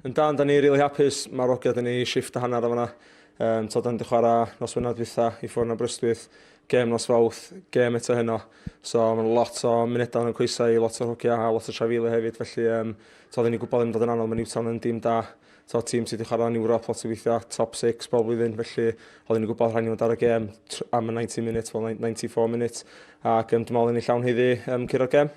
Yndan, da ni rili hapus. Mae'r hogia 'di neud shifft a hanner o fan'na. Um, to, da ni 'di chwarae nos Wener dwytha i ffwrdd yn Aberystwyth, gêm nos Fawrth, gêm eto heno. So mae'n lot o munudau yn y coesau i lot o'r hogia a lot o trafeilio hefyd, felly um, to, oedden ni'n gwybod ddim dod yn anodd, mae Newtown yn dîm da. To, tîm sydd wedi chwarae yn Ewrop lot o weithiau, top 6 bob blwyddyn, felly oedden ni'n gwybod rhaid ni fod ar y gêm am y 90 minutes, well 94 minutes, ac um, dwi'n meddwl ni llawn haeddu um, curo'r gêm.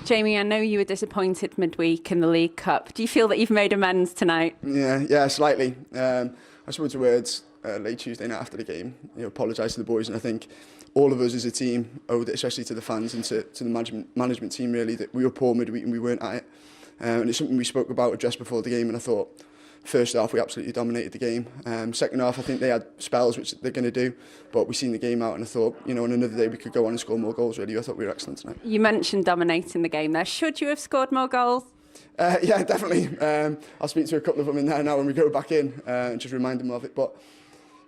Jamie, I know you were disappointed midweek in the League Cup. Do you feel that you've made amends tonight? Yeah, yeah, slightly. Um, I spoke to words uh, late Tuesday night after the game. You know, apologise to the boys, and I think all of us as a team owed it, especially to the fans and to, to the management, management team, really, that we were poor midweek and we weren't at it. Um, and it's something we spoke about just before the game, and I thought first half we absolutely dominated the game. Um, second half, I think they had spells, which they're going to do, but we seen the game out, and I thought, you know, on another day we could go on and score more goals, really. I thought we were excellent tonight. You mentioned dominating the game there. Should you have scored more goals? Uh, yeah, definitely. Um, I'll speak to a couple of them in there now when we go back in uh, and just remind them of it. But,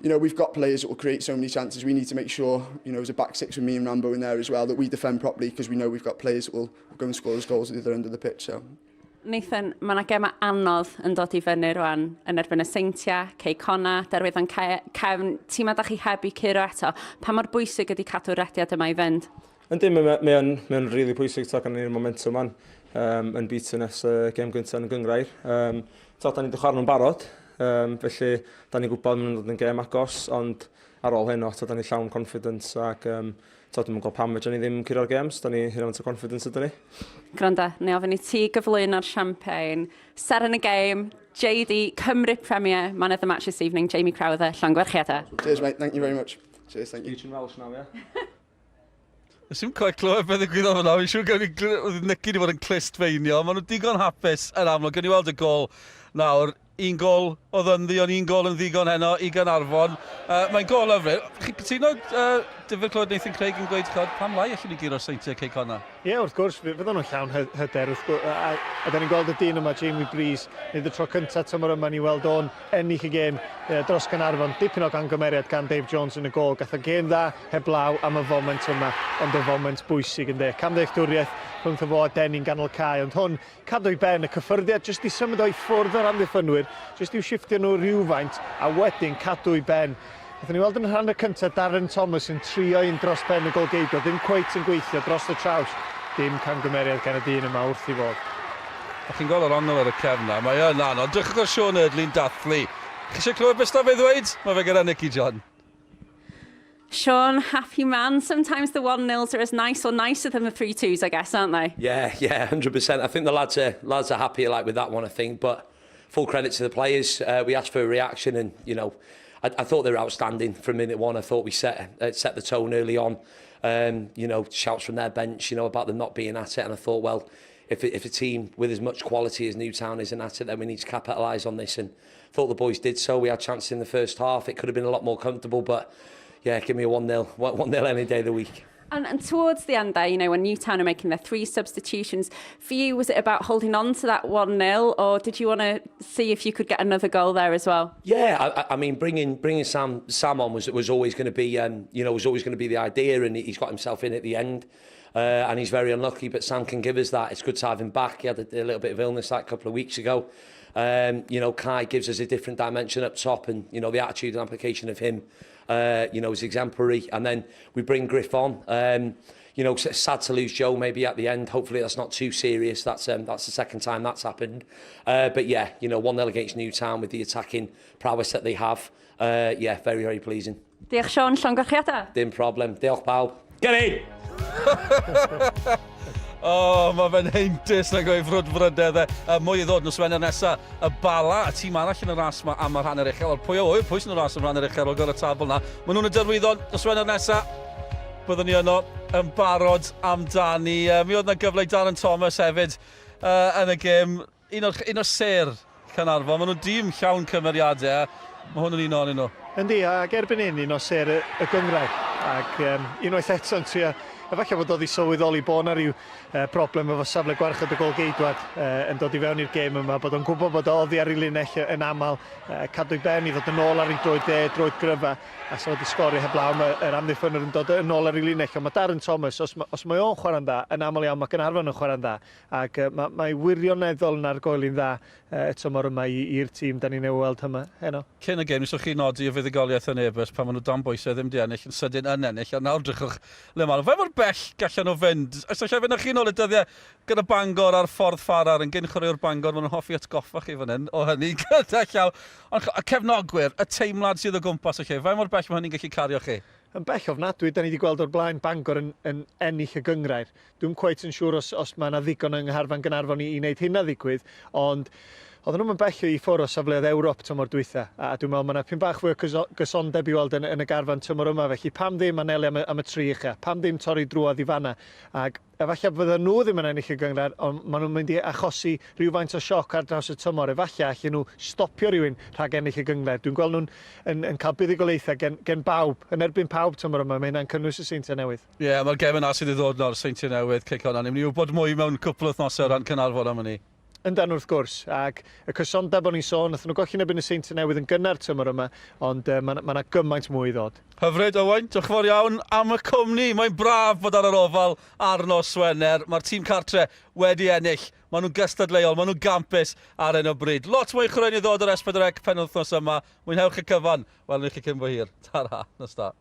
you know, we've got players that will create so many chances. We need to make sure, you know, as a back six with me and Rambo in there as well, that we defend properly because we know we've got players that will go and score us goals at the other end of the pitch. So Nathan, mae yna gemau anodd yn dod i fyny rwan yn erbyn y Seintiau, Cei Connah, Derwyddon Cefn, tîmau da chi heb i curo eto. Pa mor bwysig ydy cadw'r rediad yma i fynd? Yndi, mae mae o'n mae o'n rili pwysig t'o' gan ni'r momentum 'wan yym unbeaten ers y gêm gynta yn y gynghrair. Yym t'o' 'dan ni 'di chwara nhw'n barod yym felly 'dan ni'n gwybod ma' nhw'n dod yn gêm agos ond ar ôl heno t'o' 'dan ni llawn confidence ac yym t'o' dwi'm yn gweld pam fedran ni ddim curo'r gêms, 'dan ni hynna faint o confidence ydyn ni. Gwranda, neu ofyn i ti gyflwyno'r champagne. Seren y gêm, JD, Cymru Premier, Man of the Match this evening, Jamie Crowther, llongyfarchiadau. Cheers mate, thank you very much. Cheers, thank you. Teaching Welsh now, yeah? Nes i'm cweit clywed beth ddigwyddodd fan'na. Fi'n siŵr gawn ni gl- oedd Nicky 'di bod yn clustfeinio. Maen nhw digon hapus yn amlwg. Gawn ni weld y gôl nawr. Un gôl oedd ynddi, ond un gôl yn ddigon heno i Gaernarfon. Uh, mae'n gôl lyfli. Chi'n cytuno, uh, difyr clywed Nathan Craig yn gweud, chod, pam lai allan ni guro'r Seintiau Cei Connah? Ie, yeah, wrth gwrs, fydden nhw'n llawn hyder, wrth gwrs, a, a, a da ni'n gweld y dyn yma, Jamie Breeze, nid y tro cyntaf tymor yma ni weld o'n ennill y gêm dros Gaernarfon. Dipyn o gangymeriad gan Dave Jones yn y gôl. Gath o gêm dda heblaw am y foment yma, ond y foment bwysig ynde. Camddealltwriaeth rhwngtho fo a Denny'n ganol cae, ond hwn, cadw i ben y cyffyrddiad jyst i symud o i ffwrdd o'r amddiffynwyr, jyst i'w shifftio nhw rhywfaint, a wedyn cadw i ben. Nathon ni weld yn y rhan y cyntaf Darren Thomas yn trio un dros ben y golgeidwad, ddim cweit yn gweithio, dros y traws. Dim camgymeriad gan y dyn yma wrth i fod. A chi'n gweld yr ongl ar y cefn 'na, mae yn anodd. Drychwch ar Sean Eardley'n dathlu. Chi eisiau clywed beth 'na fe ddweud? Mae fe gyda Nicky John. Sean, happy man. Sometimes the 1-0s are as nice or nicer than the 3-2s, I guess, aren't they? Yeah, yeah, 100%. I think the lads are lads are happy like with that one, I think. But full credit to the players. Uh, we asked for a reaction and, you know, I, I thought they were outstanding from minute one. I thought we set uh, set the tone early on. Um, you know, shouts from their bench, you know, about them not being at it. And I thought, well, if, if a team with as much quality as Newtown isn't at it, then we need to capitalise on this. And thought the boys did so. We had chances in the first half. It could have been a lot more comfortable, but yeah, give me a 1-0. 1-0 any day of the week. And, and towards the end there, you know, when Newtown are making their three substitutions, for you, was it about holding on to that 1-0 or did you want to see if you could get another goal there as well? Yeah, I, I mean, bringing bringing Sam Sam on was was always going to be, um, you know, was always going to be the idea, and he's got himself in at the end. Uh, and he's very unlucky, but Sam can give us that. It's good to have him back. He had a, a little bit of illness that couple of weeks ago. Um, you know, Kai gives us a different dimension up top, and you know the attitude and application of him, uh, you know, is exemplary. And then we bring Griff on. Um, You know, sad to lose Joe maybe at the end. Hopefully that's not too serious. That's um, that's the second time that's happened. Uh, but yeah, you know, 1-0 against Newtown with the attacking prowess that they have. Uh, yeah, very, very pleasing. Diolch Sean, llongyfarchiadau. Dim problem. Diolch pawb. Get in! O, oh, mae fe'n heintus na gweud frwdfrydedd e. Uh, mwy i ddod nos Wener nesa. Y Bala, y tîm arall yn y ras yma am yr hanner uchel. Ond pwy o wyr, pwy sy'n y ras am yr hanner uchel o gyda tabl na. Maen nhw'n y derwyddon nos Wener nesa. Byddwn ni yno yn barod amdani. Uh, mi oedd yna gyfle i Darren Thomas hefyd uh, yn y gêm. Un o'r, un o'r sêr Caernarfon, maen nhw'n dîm llawn cymeriadau, a mae hwn yn un ohonyn nhw. Yndi, ac erbyn hyn un o sêr y, y gynghrair. Ac um, unwaith eto'n trio, efallai fod o 'di sylweddoli bod 'na ryw uh, broblem efo safle gwarchod y gôl-geidwad uh, yn dod i fewn i'r gêm yma, bod o'n gwybod bod o oddi ar ei linell yn aml, uh, cadw'i ben i ddod yn ôl ar ei droed dde, droed gryfa, a so wedi sgorio heblaw am yr amddiffynwr yn dod yn ôl ar ei linell. Ond mae Darren Thomas, os, os mae o'n chwarae'n dda, yn aml iawn mae Gaernarfon yn chwarae'n dda. Ac uh, mae, mae wirioneddol yn argoeli'n dda uh, y tymor yma i'r tîm da ni'n ei weld yma heno. Cyn y gêm, wnes chi nodi y fuddugoliaeth yn Airbus pan maen nhw dan bwysau ddim di ennill, yn sydyn yn ennill, a nawr drychwch le maen nhw. Faint mor bell gallan nhw fynd? Os allai fynd â chi nôl y dyddiau gyda Bangor ar ffordd Ffarar, yn gyn chwaraewr Bangor, maen nhw'n hoffi atgoffa chi fan hyn o hynny gyda llaw. Ond y cefnogwyr, y teimlad sydd o gwmpas y lle, faint mor bell mae hynny'n gallu cario chi? Yn bell ofnadwy, da ni wedi gweld o'r blaen Bangor yn, yn ennill y gynghrair. Dwi'm cweit yn siŵr os, os mae yna ddigon yng ngharfan Gaernarfon i, i wneud hynna ddigwydd, ond oedden nhw'm yn bell i ffwrdd o safleoedd Ewrop tymor dwytha, a dwi'n meddwl mae yna pyn bach fwy o gysondeb i weld yn, yn y garfan tymor yma, felly pam ddim anelu am y, am y tri ucha, pam ddim torri drwodd i fanna, ac Efallai fyddan nhw ddim yn ennill y gynghrair, ond maen nhw'n mynd i achosi rhywfaint o sioc ar draws y tymor. Efallai allen nhw stopio rhywun rhag ennill y gynghrair. Dwi'n gweld nhw'n yn, yn cael buddugoliaethau gen, gen bawb, yn erbyn pawb tymor yma. Mae hynna'n cynnwys y Seintiau Newydd. Ie, yeah, mae'r gem yna sydd i ddod nawr, Seintiau Newydd, cic honna. Ni'n mynd i wybod mwy mewn cwpl o wythnosau o ran Caernarfon am hynny. Yndan wrth gwrs, ac y cysondeb o'n i'n sôn, nathon nhw golli yn erbyn y Seintiau Newydd yn gynnar tymor yma, ond uh, mae 'na gymaint mwy i ddod. Hyfryd, Owain, diolch yn fawr iawn am y cwmni. Mae'n braf bod ar yr ofal ar nos Wener. Mae'r tîm cartre wedi ennill. Maen nhw'n gystadleuol, maen nhw'n gampus ar hyn o bryd. Lot mwy chwaraeon i ddod ar S4C penwythnos yma. Mwynhewch y cyfan. Welwn ni chi cyn bo hir. Ta-ra, nos da.